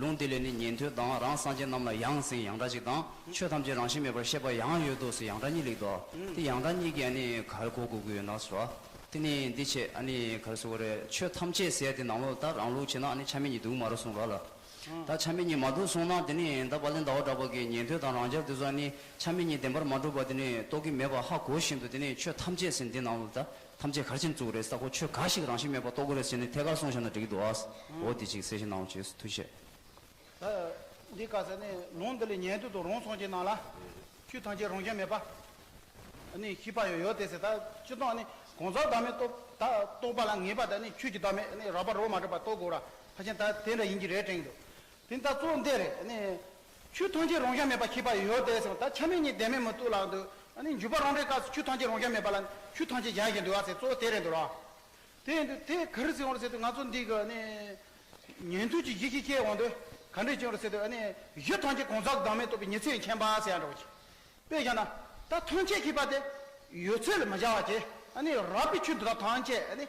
ལུང་འདི་ལས་ནི་ཉན་ཐོས་དང་རང་སངས་རྒྱས་རྣམས་ལ་ཡང་ཟེར་ཡང་སྒྲ་གཅིག་དང་ཆོས་ཐམས་ཅད་རང་བཞིན་མེད་པར་ཤེས་པ་ཡང་ཡོད་དོ་ཟེར་ཡང་སྒྲ་གཉིས་སླེབས་འདུག་དེ་ཡང་སྒྲ་གཉིས་ཀྱིས་ཨ་ནི་ག་རེ་གོ་དགོས་ཀྱི་ཡོད་ན་ཟེར་བ། དེ་ནི་འདི་བྱས་ཨ་ནི་ག་རེ་ཟེར་དགོས་རེད། ཆོས་ཐམས་ཅད་ཟེར་དེ་ནང་ལོགས་ད་རང་ལུགས་བྱས་ན་ཨ་ནི་ཆ་མེད་གཉིས་འདུག་མ་རེད་གསུངས་ར་ལ། ད་ཆ་མེད་གཉིས་མ་འདུག་གསུངས་ན་དེ་ནི་ད་དཔལ་ལྡན་ཟླ་བ་གྲགས་པ་གིས་ཉན་ཐོས་དང་རང་རྒྱལ་དེ་ཚོ་ནི་ཆ་མེད་གཉིས་བདེན་པར་མ་གྲུབ་པ་དེ་ནི་རྟོགས་ཀྱི་མེད་པ་ཧ་གོ་བཞིན་དུ་དེ་ནི་ཆོས་ཐམས་ཅད་ཟེར་འདི་ནང་ལ་ད་ཐམས་ཅད་ག་རེ་བྱས་ནས་བཙུགས་རེད་ས་ཁོ་ཆོས་ག་ཞིག་རང་བཞིན་མེད་པར་རྟོགས་དགོས་རེད་ཟེར་ནས་ཐད་ཀར་གསུངས་བཞག་ན་འགྲིག་གི་འདུག་ཨ། འོ་དེ་ཅིག་གསལ་བཤད་གནང་རོགས་བྱེད། ཐུགས་རྗེ་ཆེ། ད་འདི་ག་ཟེར་ནས་ལུང་འདི་ལས་ཉན་ཐོས་དང་རང་སངས་རྒྱས་རྣམས་ལ་ཆོས་ཐམས་ཅད་རང་བཞིན་མེད་པ། ཨ་ནི་ཤེས་པ་ཡོད་ཡོད་དེ་ཟེར་ད་སྤྱིར་བཏང་ཨ་ནི་གང་ཟག་བདག་མེད་རྟོགས་ད་རྟོགས་པ་ལ་ངེས་པ་དང་ནི་ཆོས་ཀྱི་བདག་མེད་ནི་རགས་པ་རོ་མ་གྲུབ་པ་རྟོགས་དགོས་ར། ཕལ་ཆེར་ད་དེ་འདྲ་ཡིན་གྱི་རེད་དྲན་གྱི་འདུག་དེ་ད་གཙོ་བོ་འདི་རེད་ནི། ཆོས་ཐམས་ཅད་རང་བཞིན་མེད་པ་ཤེས་པ་ཡོད་དེ་ཟེར་ད་ཆ་མེད་གཉིས་བདེན་མེད་མི་རྟོགས་ལ་འདུག་ཨ་ནི་འཇུག་པ་རང་འགྲེལ་སྐབས་སུ་ཆོས་ཐམས་ཅད་རང་བཞིན་མེད་པ་ལ་ཆོས་ཐམས་ཅད་བཞག་བཞིན་འདུག་ཨ་ཟེར་གཙོ་བོ་དེ་རེད་འདུག་ར། དེ་ཡིན་དུས་དེ་ག་རེ་ཟེར་འོང་ཟེར་དུས་ང་ཚོ་འདི་གི་ནི་ཉན་ཐོས་ཀྱི་གཞི་ཤེས་སྐྱེ་འོང་དུས་ག་འདྲས་ཀྱི་འོང་ཟེར་དུས་ཨ་ནི་གཞི་ཐམས་ཅད་གང་ཟག་བདག་མེད་རྟོགས་པའི་ཉི་ཚེ་མཁྱེན་པ་ཟེར་ཡ་འདྲ་བོ་ཅིག་དཔེ་བཞག་ན་ད་ཐམས་ཅད་ཤེས་པ་དེ་ཡོད་ཚད་ལ་མི་བཞག་པ་ཅིག་ཨ་ནི་རགས་པའི་ཆོས་འདི་དག་ཐམས་ཅད་ཨ་ནི་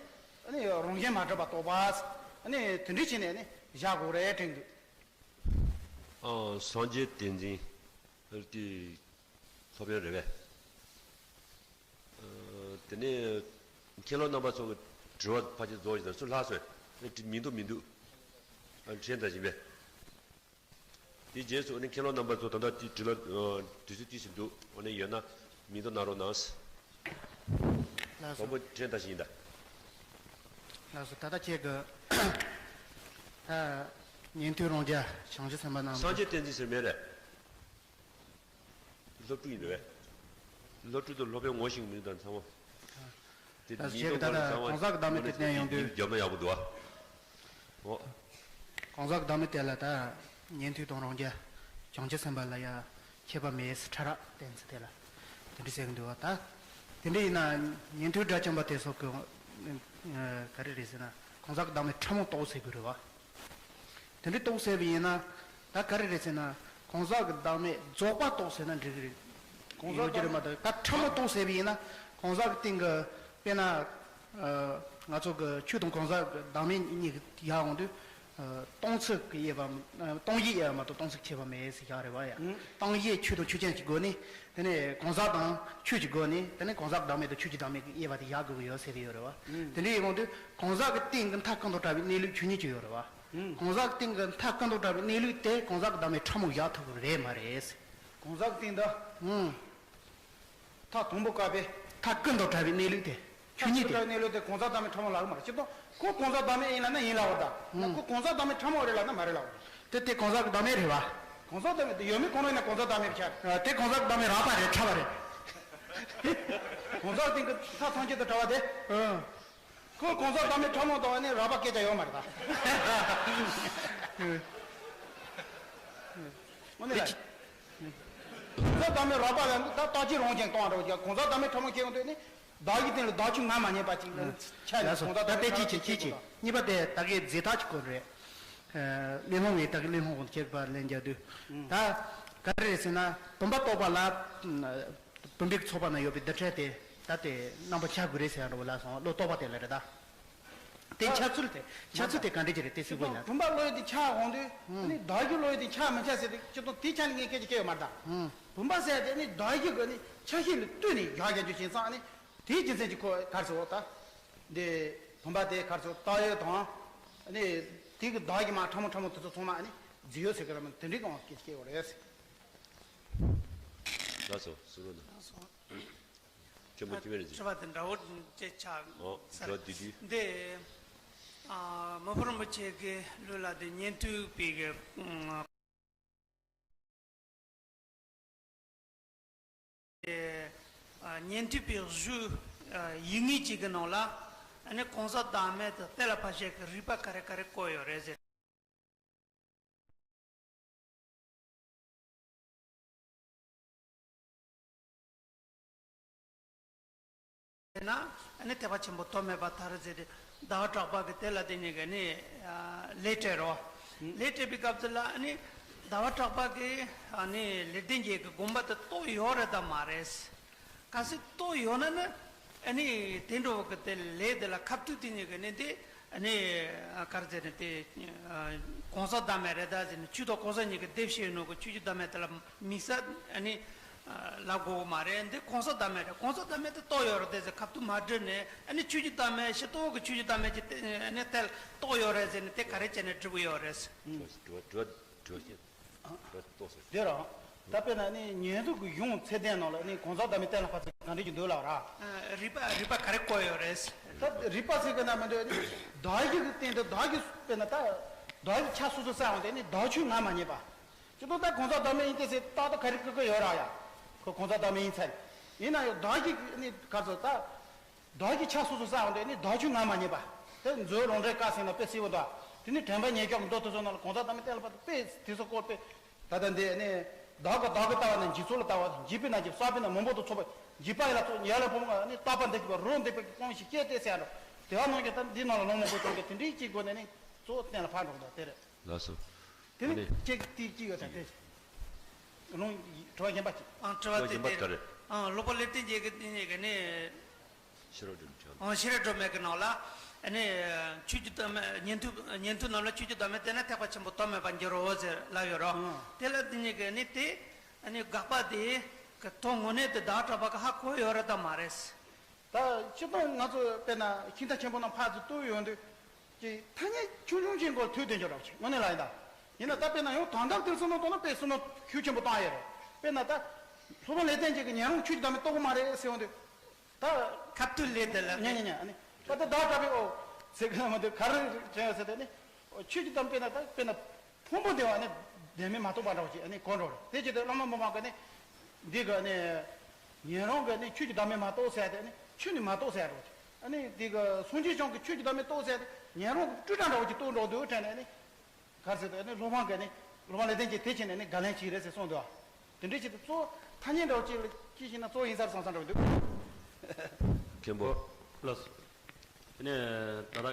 ཨ་ནི་རང་བཞིན་མ་གྲུབ་པ་རྟོགས་པ་ཨ་ནི་དེ་འདྲས་བྱས་ནས་ཨ་ནི་བཞག་དགོས་རེད་དྲན་འདུག་ཨ། སངས་རྒྱས་བསྟན་འཛིན་ཨ་ཏི་སློབ་དཔོན་རེད་པས། ཨ། དེ་ནས་མཁན་སློབ་རྣམ་པ་ཚོ་གི་དྲི་བ་ཕལ་ཆེར་རྫོགས་ཡིན་ན་སུ་ལྷག་སོང་། ཨ་ནི་མི་འདུག་མི་འདུག་ཨ། དྲན་ད་བཞིན་པས། དེ་རྗེས་སུ་ཨ་ནི་མཁན་སློབ་རྣམ་པ་ཚོ་ད་ལྟ་དེ་དྲི་ལ་ཨ། དུས་ཚོད་ཏོག་ཙམ་འདུག་ཨ་ནི་ཡོད་ན་མིང་ཐོ་གནང་རོགས་གནང་། ལགས་སོ། དང་པོ་དྲན་ད་བཞིན་ཡིན་ད། ལགས་སོ། ད་ལྟ་ཁྱེད་ཀྱི་ད་ཉན་ཐོས་རང་རྒྱལ་བྱང་ཆུབ་སེམས་དཔའ་རྣམས། སངས་རྒྱས་བསྟན་འཛིན་ཟེར་མེད་རེད། སློབ་ཕྲུག་ཡིན་པས། སློབ་ཕྲུག་དང་སློབ་དཔོན་ངོ་ཤེས་མི་འདུག་ད་ཚང་མ། དེ་ད་ཁྱེད་ཀྱི་ད་ལྟ་གང་ཟག་གི་བདག་མེད་དེ་བསྟན་ཡོང་དུས། རྒྱབ་ན་ཡག་པོ་འདུག་ཨ། འོ། གང་ཟག་གི་བདག་མེད་དེ་ལ་ད་ཉན་ཐོས་དང་རང་རྒྱལ་བྱང་ཆུབ་སེམས་དཔའ་ལ་ཡ་ཁྱད་པར་མེད་ཕྲ་རགས་བསྟན་ཚུལ་དེ་ལ་དེ་འདྲ་ཟེར་གི་འདུག་བ། ད་དེ་འདྲ་ཡིན་ན་ཉན་ཐོས་དགྲ་བཅོམ་པ་དེ་སོགས་ཀྱི་ག་རེ་རེད་ཟེར་ན་གང་ཟག་གི་བདག་མེད་ཕྲ་མོ་རྟོགས་ཟེར་དགོས་རེད་བ། དེ་འདྲའི་རྟོགས་ཟེར་བ་ཡིན་ན། ད་ག་རེ་རེད་ཟེར་ན། གང་ཟག་གི་བདག་མེད་རྫོགས་པ་རྟོགས་ཟེར་ན་འགྲིག་གི་རེད། གང་ཟག་ཡོད་ཀྱི་རེད་མ་གཏོགས་ད་ཕྲ་མོ་རྟོགས་ཟེར་བ་ཡིན་ན། གང་ཟག་གི་སྟེང་གི་དཔེར་ན། ཨ། ང་ཚོ་གི་ཆོས་དང་གང་ཟག་གི་བདག་མེད་གཉིས་ཀྱི་ཡར་འོང་དུས། ཨ། སྟོང་ཚིག་གི་དབྱེ་བ། ཨ། སྟོང་གཞིའི་དབྱེ་བ་མ་གཏོགས་སྟོང་ཚིག་ཁྱད་པར་མེད་ཟེར་བཞག་རེད་བ་ཡ། ཨང་། སྟོང་གཞི་ཆོས་དང་ཆོས་ཅན་གྱི་སྒོ་ནས། དེ་ནས་གང་ཟག་དང་ཆོས་ཀྱི་སྒོ་ནས་དེ་ནས་གང་ཟག་བདག་མེད་དང་ཆོས་ཀྱི་བདག་མེད་ཀྱི་དབྱེ་བ་དེ་བཞག་དགོས་ཀྱི་ཡོད་ཟེར་གྱི་ཡོད་རེད་བ། ཨང་། དེ་འདྲ་ཡིན་དགོས་དུས་གང་ཟག་གི་སྟེང་གི་མཐའ་ཀུན་ཏུ་བྲལ་བའི་གནས་ལུགས་ཆོས་ཉིད་ཅིག་ཡོད་རེད་བ། ཨང་། གང་ཟག་གི་སྟེང་གི་མཐའ་ཀུན་ཏུ་བྲལ་བའི་གནས་ལུགས་དེ་གང་ཟག་གི་བདག་མེད་ཕྲ་མོ་བཞག་ཐུབ་ཀྱི་རེད་མ་རེད། གང་ཟག་གི་སྟེང་དུ། ཨང་། མཐའ་དང་པོ་བཀག་པས། མཐའ་ཀུན་ཏུ་བྲལ་བའི་གནས་ལུགས་དེ། ཆོས་ཉིད་དེ། མཐའ་ཀུན་ཏུ་བྲལ་བའི་གནས་ལུགས་དེ་གང་ཟག་བདག་མེད་ཕྲ་མོ་ལབ་ཀྱི་མ་རེད། སྤྱིར་བཏང་ཁོ་གང་ཟག་བདག་མེད་ཡིན་ལབ་ན་ཡིན་ལབ་པ་དང་། ཨང་། ཁོ་གང་ཟག་བདག་མེད་ཕྲ་མོ་རེད་ལབ་ན་མ་རེད་ལབ་པ། དེ་དེ་གང་ཟག་གི་བདག་མེད་རེད་བ། གང་ཟག་བདག་མེད་དེ་ཡོད་མེད་གང་རུང་ཡིན་ན་གང་ཟག་བདག་མེད་ཆགས། ཨ། དེ་གང་ཟག་གི་བདག་མེད་རགས་པ་རེད། ཕྲ་བ་རེད། གང་ཟག་སྟེང་གི་ས་ཐམས་ཅད་དུ་ཕྲ་བ་དེ། ཨང་། ཁོ་གང་ཟག་བདག་མེད་ཕྲ་མོ་དང་ནི་རགས་པ་སྐད་ཆ་ཡོད་མ་རེད་ད། དངོས་གནས་ལ། གང་ཟག་བདག་མེད་རགས་པ་ལ་ད་རྟག་གཅིག་རང་བཞིན་གཏོང་བ་འདྲ་བོ་ཅིག་གང་ཟག་བདག་མེད་ཕྲ་མོ་སྐྱེ་ཡོང་དུས་ནི། བདག་གཞན་དེ་ལ་བདག་ཆོས་ངོ་མ་རྙེད་པ་ཅིག་ཆ་ནས་ལགས་སོ། གང་ཟག་ད་བདག་དེ་མེད་གཅིག་ཕྲ་མོ་བྱས་གཅིག་བྱས། གཉིས་པ་དེ་ད་གའི་རྫས་ཐག་གཅིག་གོ་རེད། ཨ། གླེང་སློང་བའི་ད་གའི་གླེང་སློང་གོང་དུ་ཁྱེད་པར་ལན་རྒྱག་དུས། ད་ག་རེ་རེད་ཟེར་ན། བུམ་པ་རྟོགས་པ་ལ། བུམ་པའི་ཚོགས་པ་ན་ཡོད་པའི་རྡུལ་ཕྲན་དེ་ད་དེ་རྣམ་པ་ཆ་དགོས་རེད་ཟེར་ཡང་འགྲོ་བ་ལ་སོང་བློ་རྟོགས་པ་དེ་ལ་རེད་ད། དེ་ཆགས་ཚུལ་དེ་ཆགས་ཚུལ་དེ་ག་འདྲ་ཅིག་རེད་དེ་གཟིགས་དགོས་ན། བུམ་པ་བློ་ཡུལ་དེ་ཆགས་འོང་དུས་ཨ་ནི་བདག་གི་བློ་ཡུལ་དེ་ཆགས་མི་ཆགས་ཟེར་དུས་སྤྱིར་བཏང་དེ་ཆ་ནས་ངས་སྐད་ཆ་བཤད་ཡོད་མ་རེད་ད། བུམ་པ་ཟེར་དེ་ནི་བདག་གི་གི་ནི་ཆ་ཤས་ལ་ལྟོས་ནས་བཞག་བཞག་རྒྱུ་བྱས་ཙང་ཨ་ནི་དེའི་རྒྱུ་མཚན་གྱིས་ཁོ་ག་རེ་ཟེར་འོ་ད། འདི་བུམ་པ་དེ་ག་རེ་ཟེར་བཏགས་ཡོད་དང་། ཨ་ནི་དེ་གི་བདག་གི་མ་ཕྲ་མོ་ཕྲ་མོ་དེ་ཚོ་ཚང་མ་ཨ་ནི་རྫས་ཡོད་ཟེར་གི་ར་མ་དེ་འདྲའི་གི་དབང་གིས་སྐྱེ་བ་རེད། ལགས་སོ། བསུ་རོ་ན། ལགས་སོ། ཆེན་པོ་ཅི་བས་རེད། དྲི་བ་དེ་འདྲ་བོ་ཅིག་ཆགས། ཨོ། ཟེར། དྲི་བ་དེ་དུས། འདི། ཨ། མི་ཕམ་རིན་པོ་ཆེ་གི་ལུགས་ལ་དེ་ཉན་ཐོས་པའི་གི། ཨ། ཉན་ཐོས་པའི་གཞུང་། ཨ། ཡིག་ངོས་གཅིག་གི་ནང་ལ། ཨ་ནི་གང་ཟག་བདག་མེད་དང་གཏན་ལ་ཕབ་བྱེད་ཀྱི་རིགས་པ་ག་རེ་ག་རེ་བཀོད་ཡོད་རེད་ཟེར། ན། ཨ་ནི་ཐེག་པ་ཆེན་པོ་ཐོབ་མེད་པ་མཐར་ཟད་དེ་ཟླ་བ་གྲགས་པ་གི་དེ་ལ་དེ་ཉིད་ཀྱི་ནི། ཨ། ལན་སྤྲད་རོ། ལན་སྤྲད་པའི་སྐབས་དེ་ལ་ཨ་ནི་ཟླ་བ་གྲགས་པ་གི་ཨ་ནི་ལེགས་ལྡན་འབྱེད་ཀྱི་དགོངས་པ་དེ་རྟོགས་ཡོད་རེད་དམ་མ་རེད། གལ་སྲིད་རྟོགས་ཡོད་ན་ནི། ཨ་ནི་དེ་འདྲ་བོ་གི་དེ་ལན་དེ་ལ་ཁ་ཐུག་དེ་ཉིད་ཀྱི་ནི་དེ། ཨ་ནི་ག་རེ་ཟེར་ནི་དེ། ཨ། གང་ཟག་བདག་མེད་རེད་ད་ཟེར་ནས་ཆོས་དང་གང་ཟག་གཉིས་ཀྱི་སྡེབ་བྱས་ནོ་གི་ཆོས་ཀྱི་བདག་མེད་དེ་ལ་དམིགས་བསལ་ཨ་ནི་ལབ་དགོས་མ་རེད། འདི་གང་ཟག་བདག་མེད་རེད། གང་ཟག་བདག་མེད་དེ་རྟོགས་ཡོད་རེད་དེ་ཟེར་ཁ་ཐུག་མ་བསྒྲིལ་ནས་ཨ་ནི་ཆོས་ཀྱི་བདག་མེད་ཤེས་རྟོགས་ཀྱི་ཆོས་ཀྱི་བདག་མེད་ཀྱི་དེ་ཨ་ནི་དེ་རྟོགས་ཡོད་རེད་ཟེར་ནས་དེ་ག་རེ་བྱས་ནས་འགྲིག་གི་ཡོད་རེད། འགྲོ་འགྲོ་འགྲོ་ཤེས། འགྲོ་རྟོགས་ཟེར། དེ་རང་། ད་དཔེར་ན་ནི་ཉན་ཐོས་ཀྱི་གཞུང་ཚད་ལྡན་ནང་ལ་ནི་གང་ཟག་བདག་མེད་གཏན་ལ་ཕབ་ཚུལ་ག་འདྲ་ཅིག་འདུག་ལབ་ར། ཨ། རིགས་པ་རིགས་པ་ག་རེ་བཀོད་ཡོད་རེད། ད་རིགས་པ་ཟེར་གི་ན་མི་འདུག་ནི་བདག་གཞན་གྱི་སྟེང་དུ་བདག་གཞན་དཔེར་ན་ད་བདག་གཞན་ཆ་སོ་སོ་བསགས་འོང་དེ་ནི་བདག་ཆོས་ངོ་མ་རྙེད་པ། ཅི་ཏོ་ད་གང་ཟག་བདག་མེད་ཡིན་ཏེ་ཟེར་ཏག་ཏག་ག་རེ་བཀོད་ཀྱི་ཡོད་ར་ཡ། ཁོ་གང་ཟག་བདག་མེད་ཡིན་ཚར། ཡིན་ན་ཡང་བདག་གཞན་ནི་ག་ཚོད་ད། བདག་གཞན་ཆ་སོ་སོ་བསགས་འོང་དེ་ནི་བདག་ཆོས་ངོ་མ་རྙེད་པ། དེ་མཛོད་རང་འགྲེལ་བཀའ་གསུང་ན་དཔེ་སྲིད་པོ་དང་། དེ་ནི་དྲན་པ་ཉེར་བཞག་གི་མདོ་དེ་ཚོ་ནང་ལ་གང་ཟག་བདག་མེད་གཏན་ལ་ཕབ་དེ་དཔེ་དེ་ཚོ་སྐོར་དཔེ། ད་ལྟ་འདི་ནི། བདག་གི་བདག་གི་ལྟ་བ་ནི་འཇིག་ཚོགས་ལ་ལྟ་བ་དང་འཇིག་པས་ན་འཇིག་གསོག་པས་ན་མང་པོ་དང་ཚོགས་པ་འཇིག་པ་ཡི་ལ་སོགས་ཡ་ལ་ཕོ་མོ་ནི་རྟག་པ་འདི་གི་བ་རོ་འདེགས་པའི་གོང་ཞིག་སྐྱེ་སྟེ་ཟེར་ཡ་འགྲོ། དེ་བ་ནང་གི་ད་འདི་ནང་ལ་ལོང་མང་པོ་ཙམ་གྱི་དེ་འདྲའི་གཅིག་དགོས་ནས་ནི་གཙོ་བོ་གཏན་ལ་ཕབ་འགྲོ་གི་དེ་རེད། ལགས་སོ། དེ་ནི་ཨ་ནི་གཅིག་དེ་གཅིག་ཡོད་ད་དེ། ལོང་དྲི་བ་གཞན་པ་གཅིག་ཨང་དྲི་བ་དེ་གཞན་པ་དེ་ག་རེ། ཨང་སློབ་དཔོན་ལེགས་ལྡན་འབྱེད་ཀྱི་དེ་ནས་གི་ནི། ཤེས་རབ་སྒྲོན་མེ་ཆོག་ཨང་ཤེས་རབ་སྒྲོན་མེ་གི་ནང་ལ། ཨ་ནི། ཆོས་ཀྱི་བདག་མེད་ཉན་ཐོས་ཉན་ཐོས་རྣམས་ལ་ཆོས་ཀྱི་བདག་མེད་བསྟན་ན་ཐེག་པ་ཆེན་པོ་ཐོབ་མེད་པར་འགྱུར་རོ་ཟེར་ལབ་ཡོད་རོ། ཨང་། དེ་ལ་དེ་ཉིད་ཀྱི་ནི་དེ། ཨ་ནི་དགག་པ་དེ། གི་དོན་དངོས་གནས་དེ་བདག་གྲགས་པ་གི་ཧ་གོ་ཡོད་རེད་དམ་མ་རེད། ད་སྤྱིར་བཏང་ང་ཚོ་དཔེར་ན་ཤིང་རྟ་ཆེན་པོ་ནང་ཕར་ཚུར་གཏུགས་ཡོང་དུས། ཀྱི་ཐ་སྙད་ཆུང་ཆུང་ཆེན་པོ་ཐུག་བསྡད་འཇོག་རོགས་བྱེད་དངོས་གནས་ལ་ཡིན་ད། ཡིན་ན་ད་དཔེར་ན་ཡང་དོན་དག་དེར་བསམ་བློ་བཏང་ན་དཔེ་བསམ་བློ་ཤུགས་ཆེན་པོ་བཏང་ཡོད་རེད། དཔེར་ན་ད། སློབ་དཔོན་ལེགས་ལྡན་འབྱེད་ཀྱི་ཉན་རང་ཆོས་ཀྱི་བདག་མེད་རྟོགས་གི་མ་རེད་ཟེར་ཡོང་དུས། ད། ཁ་ཐུག་ལས་དེ་ལ། ཉན་ཉན་ཉན་ཨ་ནི། ད་ལྟ་བདག་གྲགས་པའི་ཨོ། ཟེར་གི་ན་མ་འདུག་ག་རེ་དྲན་ཡོད་ཟེར་ཏེ་ནི། ཆོས་ཀྱི་བདག་དཔེར་ན་ད་དཔེར་ན། ཕུང་པོ་དེ་བ་ནི། བདེན་མེད་མ་རྟོགས་པ་འདྲ་བོ་ཅིག་ཨ་ནི་གོ་འགྲོ་རེད་དེ་ཅི་སྟེ་བླ་མ་མི་མང་གི་ནི། འདི་གི་ནི། ཉན་རང་གི་ནི་ཆོས་ཀྱི་བདག་མེད་མ་རྟོགས་ཟེར་ཏེ་ནི་ཆོས་ནི་མ་རྟོགས་ཟེར་འགྲོ་ཅིག་ཨ་ནི་འདི་གི་སངས་རྒྱས་བྱང་གི་ཆོས་ཀྱི་བདག་མེད་རྟོགས་ཟེར་ཏེ་ཉན་རང་གི་སྤྲོས་བྲལ་འདྲ་བོ་ཅིག་རྟོགས་འགྲོ་འདུག་དྲན་ནས་ནི། ག་རེ་ཟེར་ཏེ་ནི་སློབ་དཔོན་གྱིས་ནི་སློབ་དཔོན་ལེགས་ལྡན་གྱིས་དེ་བྱས་ནས་ནི་དགག་ལན་བྱས་རེད་ཟེར་གསུངས་འདུག་དེ་འདྲའི་ཆེད་དུ་གཙོ་བོ་ཐ་སྙད་འདྲ་བོ་ཅིག་ལ་ཅི་ཞིག་ན་གཙོ་བོ་ཡིན་ས་རེད་བསམ་བསམ་འདྲ་བོ་འདུག་མཁན་པོ། ལགས་སོ། དེ་ནས་ད་ལྟ་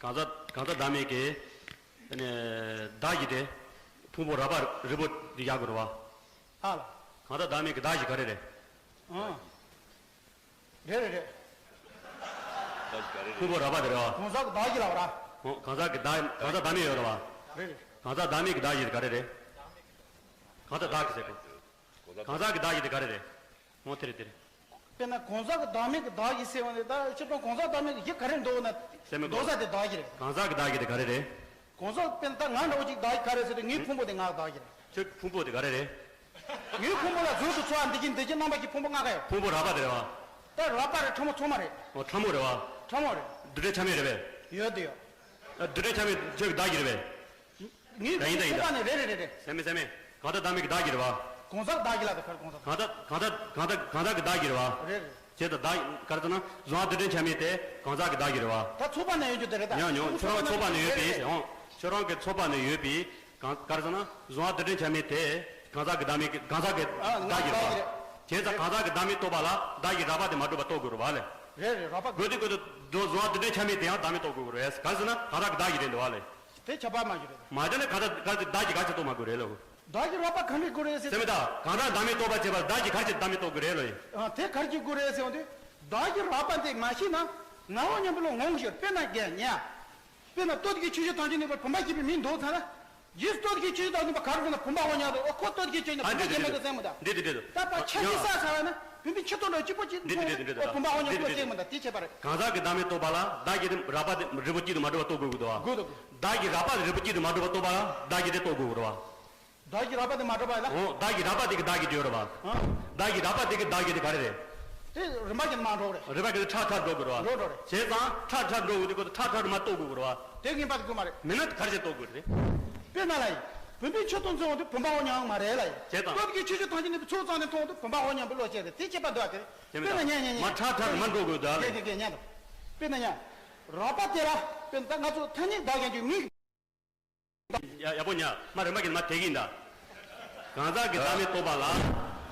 གང་ཟག་གང་ཟག་བདག་མེད་ཀྱི་དེ་ནས་བདག་གཞན་དེ་ཕུང་པོ་རགས་པ་རིལ་པོ་དེ་བཞག་དགོས་རེད་བ། ཨ་ལ། གང་ཟག་བདག་མེད་ཀྱི་བདག་གཞན་ག་རེ་རེད། ཨང་། རེད་རེད་རེད། ཕུང་པོ་རགས་པ་དེ་རེད་བ། གང་ཟག་གི་བདག་གཞན་ལ་བ་ར། གང་ཟག་གི་བདག་གང་ཟག་བདག་མེད་ཡོད་རེད་བ། རེད་རེད། གང་ཟག་བདག་མེད་ཀྱི་བདག་གཞན་དེ་ག་རེ་རེད། གང་ཟག་བདག་གི་ཟེར་གོ། གང་ཟག་གི་བདག་གཞན་དེ་ག་རེ་རེད། འོ་དེ་རེད་དེ་རེད། དཔེར་ན་གང་ཟག་གི་བདག་མེད་ཀྱི་བདག་གཞན་ཟེར་བ་ནི་ད་སྤྱིར་བཏང་གང་ཟག་བདག་མེད་ཀྱི་གཞི་ག་རེ་འདུག་ན། ཟེར་མི་དགོས། འདུག་ས་དེ་བདག་གཞན་རེད། གང་ཟག་གི་བདག་གཞན་དེ་ག་རེ་རེད། གང་ཟག་དཔེར་ན་ད་ང་འདྲ་བོ་ཅིག་བདག་གཞན་ག་རེ་ཟེར་དུས་ངའི་ཕུང་པོ་དེ་ང་བདག་གཞན་རེད། ཁྱོད་ཀྱི་ཕུང་པོ་དེ་ག་རེ་རེད། ངའི་ཕུང་པོ་ལ་གཟུགས་དང་ཚོར་བ་འདི་གི་འདི་གི་རྣམ་པ་གི་ཕུང་པོ་ལྔ་ག་ཡོད། ཕུང་པོ་རགས་པ་དེ་རེད་བ། ད་རགས་པ་རེད་ཕྲ་མོ་ཚང་མ་རེད། འོ་ཕྲ་མོ་རེད་བ། ཕྲ་མོ་རེད། རྡུལ་ཕྲན་ཆ་མེད་རེད་པས། ཡོད་དེ་ཡོད། ཨ་རྡུལ་ཕྲན་ཆ་མེད་ཁྱོད་ཀྱི་བདག་གཞན་རེད་པས། ངའི་ད་ཡིན་ད་ཡིན་ད། ཚོད་པ་ནས་རེད་རེད་རེད་རེད། སེམས་མེད་སེམས་མེད། གང་ལྟར་བདག་མེད་ཀྱི་བདག་གི་རེད་བ། གང་ཟག་བདག་གི་ལ་དེ་གར་གང་ཟག་གང་ལྟར་གང་ལྟར་གང་ལྟར་གང་ལྟར་གྱི་བདག་གི་རེད་བ། རེད་རེད། བྱས་ཙང་བདག་ག་རེ་ཟེར་ན་གཟུང་བ་རྡུལ་ཕྲན་ཆ་མེད་དེ་གང་ཟག་གི་བདག་གི་རེད་བ། ད་ཚོད་པ་ནས་ཡོད་རྒྱུ་དེ་རེད་ད། ཡང་ཡང་ཁྱོད་རང་ཚོད་པ་ནས་ཡོད་པའི་ཨང་། ཁྱོད་རང་གི་ཚོད་པ་ནས་ཡོད་པའི་གང་ག་རེ་ཟེར་ན་གཟུང་བ་རྡུལ་ཕྲན་ཆ་མེད་དེ་གང་ཟག་གི་བདག་མེད་ཀྱི་གང་ཟག་གི་བདག་གི་རེད་བ། བྱས་ཙང་གང་ཟག་གི་བདག་མེད་རྟོགས་པ་ལ་བདག་གི་རགས་པ་དེ་མ་གྲུབ་པ་རྟོགས་དགོས་རེད་བ་ལས། རེད་རེད། རགས་པ་དགོས་དུས་དགོས་དུས་གཟུང་བ་རྡུལ་ཕྲན་ཆ་མེད་དེ་ཡང་བདག་མེད་རྟོགས་དགོས་རེད། ག་རེ་ཟེར་ན་གང་ཟག་གི་བདག་གི་རེད་འདུག་བ་ལས། དེ་ཁྱབ་པ་མ་ཞིག་རེད། མ་བྱས་ན་ག་ད་ག་ད་བདག་གི་ག་ཚད་རྟོགས་མ་དགོས་རེད་ལོ། བདག་གི་རགས་པ་ག་འདྲ་དགོས་རེད་ཟེར། སེམས་དག་གང་རང་བདག་མེད་རྟོགས་པར་བྱེད་པར་བདག་གི་ག་ཚད་བདག་མེད་རྟོགས་དགོས་རེད་ལོ་ཡིན། ཨ་དེ་ག་ཚད་དགོས་རེད་ཟེར་བ་དེ། བདག་གི་རགས་པ་དེ་མ་ཤེས་ན་ངའོ་སྙམ་པའི་བློ་ངོམས་ཤོག་དཔེར་ན་རྒན་ཉ། དཔེར་ན་ལྟོ་ཐུག་གི་ཆུ་བཞི་ཐམས་ཅད་ནུས་པར་བུམ་པ་ཤེས་པའི་མིང་འདོགས་ཚར་ན། རྗེས་སུ་ལྟོ་ཐུག་གི་ཆུ་བཞི་ཐམས་ཅད་ནུས་པ་ག་རེ་ཟེར་ན་བུམ་པ་འོ་ཉག་དང་ཨོ་ཁོ་ལྟོ་ཐུག་གི་ཆུ་བཞི་ཨ་བུམ་པ་འདི་ཡིན་འདི་མེད་དུ་སེམས་མི་དང་། འདི་འདི་འདི་འདི། ད་པ་ཆ་ཤས་བསགས་ཚར་བ་ན་བུམ་པའི་ཆུ་ཐོག་འདྲ་གཅིག་པོ་གཅིག་འདི་འདི་འདི་འདི་འདི། ཨོ་བུམ་པ་འོ་ཉག་འདི་འདི་ལྟོ་འདི་སེམས་མི་དང་དེ་བྱས་པ་རེད། གང་ཟག་གི་བདག་མེད་རྟོགས་པ་ལ་བདག་གི་རགས་པ་རིལ་པོ་གཅིག་ཏུ་མ་གྲུབ་པ་རྟོགས་དགོས་ཀྱི་འདུག་བ། དགོས་འདུག་བདག་གི་རགས་པ་རིལ་པོ་གཅིག་ཏུ་མ་གྲུབ་པ་རྟོགས་པ་ལ་བདག་གི་དེ་རྟོགས་དགོས་ཀྱི་རེད་བ། བདག་གི་རགས་པ་དེ་མ་གྲུབ་པ་ཡིན་ན། འོ་བདག་གི་རགས་པ་དེ་གི་བདག་གི་དེ་ཡོད་རེད་བ། ཨ། བདག་གི་རགས་པ་དེ་གི་བདག་གི་དེ་ག་རེ་རེད། དེ་རིམ་པ་གི་མ་འགྲོ་རེད། རིམ་པ་གི་ཁྲག་ཁྲག་འགྲོ་དགོས་རེད་བ། འགྲོ་འགྲོ་རེད། བྱས་ཙང་ཁྲག་ཁྲག་འགྲོ་དགོས་དུས་ཁོ་ཚོ་ཁྲག་ཁྲག་རུ་མ་གཏོགས་དགོས་རེད་བ། དེ་ངེས་པར་དུ་དགོས་མ་རེད། མིན་ན་ག་རེ་བྱས་གཏོགས་དགོས་རེད། དཔེར་ན་ལ་ཡིན། བུམ་པའི་ཆུ་ཐོག་ཚོས་འོང་དུས་བུམ་པ་འོ་ཉག་མ་རེད་ལ་ཡིན། བྱས་ཙང་། ལྟོ་ཐུག་གི་ཆུ་བཞི་ཐམས་ཅད་ནི་ཚོགས་ཙམ་ནས་མཐོང་དུས་བུམ་པ་འོ་ཉག་པའི་བློ་སྐྱེ་རེད་དེ་ཁྱད་པར་འདུག་ཨ་དེ། དེ་མིན་དཔེར་ན་ད། ཉན་ཉན་ཉན། མ་ཁྲག་ཁྲག་རུ་མ་འགྲོ་དགོས་འདུག་ཨ་ལ། དེ་དེ་དེ་ཉན་དང་། དཔེར་ན་ཉན། རགས་པ་དེ་ལ་དཔེར་ན་ད་ང་ཚོ་ཐ་སྙད་བདག་ཀྱང་ཀྱང་མིག་ཡ་ཡག་པོ་ཉག་མ་རིམ་པ་གི་མ་དེ་གིན་ད། གང་ཟག་གི་བདག་མེད་རྟོགས་པ་ལ།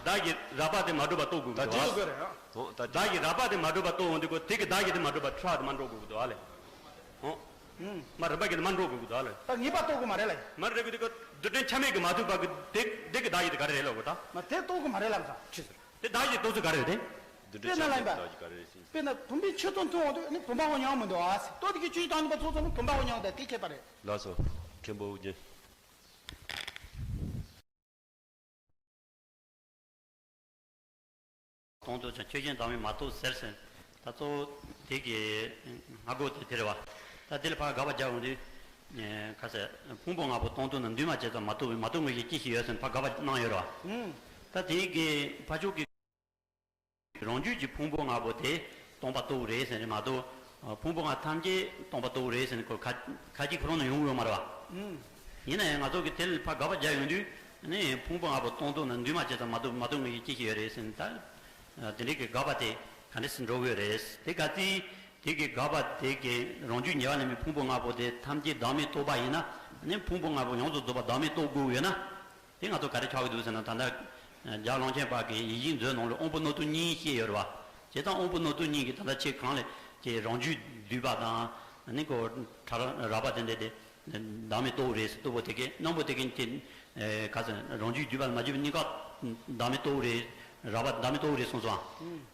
བདག་གི་རགས་པ་དེ་མ་གྲུབ་པ་རྟོགས་དགོས་ཀྱི་འདུག་ད་བ། དེ་དགོས་རེད་ཨ། ཨོ་ད་བདག་གི་རགས་པ་དེ་མ་གྲུབ་པ་རྟོགས་འོང་དུས་ཀོ་དེ་གི་བདག་གི་དེ་མ་གྲུབ་པ་ཁྲག་དེ་མ་འགྲོ་དགོས་ཀྱི་འདུག་ཨ་ལེ། ཨོ། ཨུམ། མ་རིམ་པ་གི་དེ་མ་འགྲོ་དགོས་ཀྱི་འདུག་ཨ་ལེ། ད་ངེས་པ་རྟོགས་དགོས་མ་རེད་ལ། མ་རེད་གི་དེ་ཀོ་རྡུལ་ཕྲན་ཆ་མེད་གི་མ་ཐུག་པ་གི་དེ་དེ་གི་བདག་གི་དེ་ག་རེ་རེད་ལ་གོ་ད། མ་དེ་རྟོགས་དགོས་མ་རེད་ལ་མ་ཚང་། ཕྱི་ཟེར། དེ་བདག་གི་རྟོགས་ཚུལ་ག་རེ་རེད་དེ། འདི་འདྲ་དཔེར་ན་ལ་ཡིན་པ། ཆགས་ཀྱི་བདག་གི་ག་རེ་རེད་ཟེར། དཔེར་ན་བུམ་པའི་ཆུ་ཐོག་མཐོང་འོང་དུས་ནི་བུམ་པ་འོ་ཉག་མི་འདུག་ཨ། ལྟོ་ཐུག་གི་ཆུ་བཞི་ཐམས་ཅད་ནི་ཚོགས་ཙམ་ནི་བུམ་པ་འོ་ཉག་དང་དེ་ཁྱད་པར་རེད། ལགས་སོ། མཁན་པོ་ཨོ་རྒྱན། སྟོང་དུ་ཀྱང་ཆོས་ཅན་བདག་མེད་མ་རྟོགས་ཟེར་ཟིན། ད་གཙོ་བོ་དེ་གི་སྔ་རྒོལ་དེ་དེ་རེད་བ། ད་དེ་ལ་ཕར་དགག་པ་རྒྱག་ཡོང་དུས། ཁ་ཟེར་ཕུང་པོ་ལྔ་པོ་སྟོང་དུ་ན་འདུས་མ་བྱས་ཙམ་མ་རྟོགས་པའི་མ་རྟོགས་ངེས་ཤེས་ཅི་ཞིག་ཡོད་ཟེར་ཕར་དགག་པ་གནང་ཡོད་རེད་བ། ད་དེ་གི་ཕ་ཕྱོགས་ཀྱི། རང་རྒྱུད་ཀྱི་ཕུང་པོ་ལྔ་པོ་དེ་སྟོང་པ་རྟོགས་རེད་ཟེར་ནས་མ་གཏོགས། ཕུང་པོ་ལྔ་ཐམས་ཅད་སྟོང་པ་རྟོགས་རེད་ཟེར་ནས་ཁོ་ཁ་ཁ་ཅིག་ཁོ་རང་ནས་ཡོང་གི་ཡོད་མ་རེད་བ། ཡིན་ན་ཡང་ང་ཚོ་གི་དེ་ལ་ཕར་དགག་པ་རྒྱག་ཡོང་དུས་ནི་ཕུང་པོ་ལྔ་པོ་སྟོང་རྟོགས་ན་འདུས་མ་བྱས་ཙམ་མ་གཏོགས་མ་རྟོགས་ངེས་ཤེས་ཅི་ཞིག་ཡོད་རེད་ཟེར་ནས་ད། དེ་འདྲའི་གི་དགག་པ་དེ་ག་འདྲ་སེ་འགྲོ་གི་ཡོད་རེད་དེ་ག་ཚིག་དེ་གི་དགག་པ་དེ་གི་རང་རྒྱུད་ཉེ་བར་ལེན་པའི་ཕུང་པོ་ལྔ་པོ་དེ་ཐམས་ཅད་བདག་མེད་རྟོགས་པ་ཡིན་ན་ནི་ཕུང་པོ་ལྔ་པོ་ཡོངས་སུ་རྫོགས་པ་བདག་མེད་རྟོགས་དགོས་ཡོད་ན། དེ་ང་ཚོ་ག་རེ་ཆགས་ཀྱི་འདུག་ཟེར་ན་ད་ལྟ་རྒྱལ་བ་ཀློང་ཆེན་པ་གི་ཡིད་བཞིན་མཛོད་ནང་ལ་དབང་པོ་རྣོ་རྟུལ་གཉིས་བཤད་ཡོད་རེད་བ། བྱས་ཙང་དབང་པོ་རྣོ་རྟུལ་གཉིས་ཀྱིས་ད་ལྟ་ཁྱེད་གང་ལས་ཀྱི་རང་རྒྱུད་འདུས་པ་དང་ནི་ཀོ་ཕྲ་རགས་པ་དེ་འདྲ་དེ་བདག་མེད་རྟོགས་རེད་ཟེར་རྟོགས་པོ་དེ་གས་སྣང་བ་དེ་གས་དེ་ག་ཟེར་རང་རྒྱུད་འདུས་པ་མ་འདུས་པ་གཉིས་ཀ་བདག་མེད་རྟོགས་རེད་རགས་པ་བདག་མེད་རྟོགས་རེད་གསུངས་སོང་ཨ།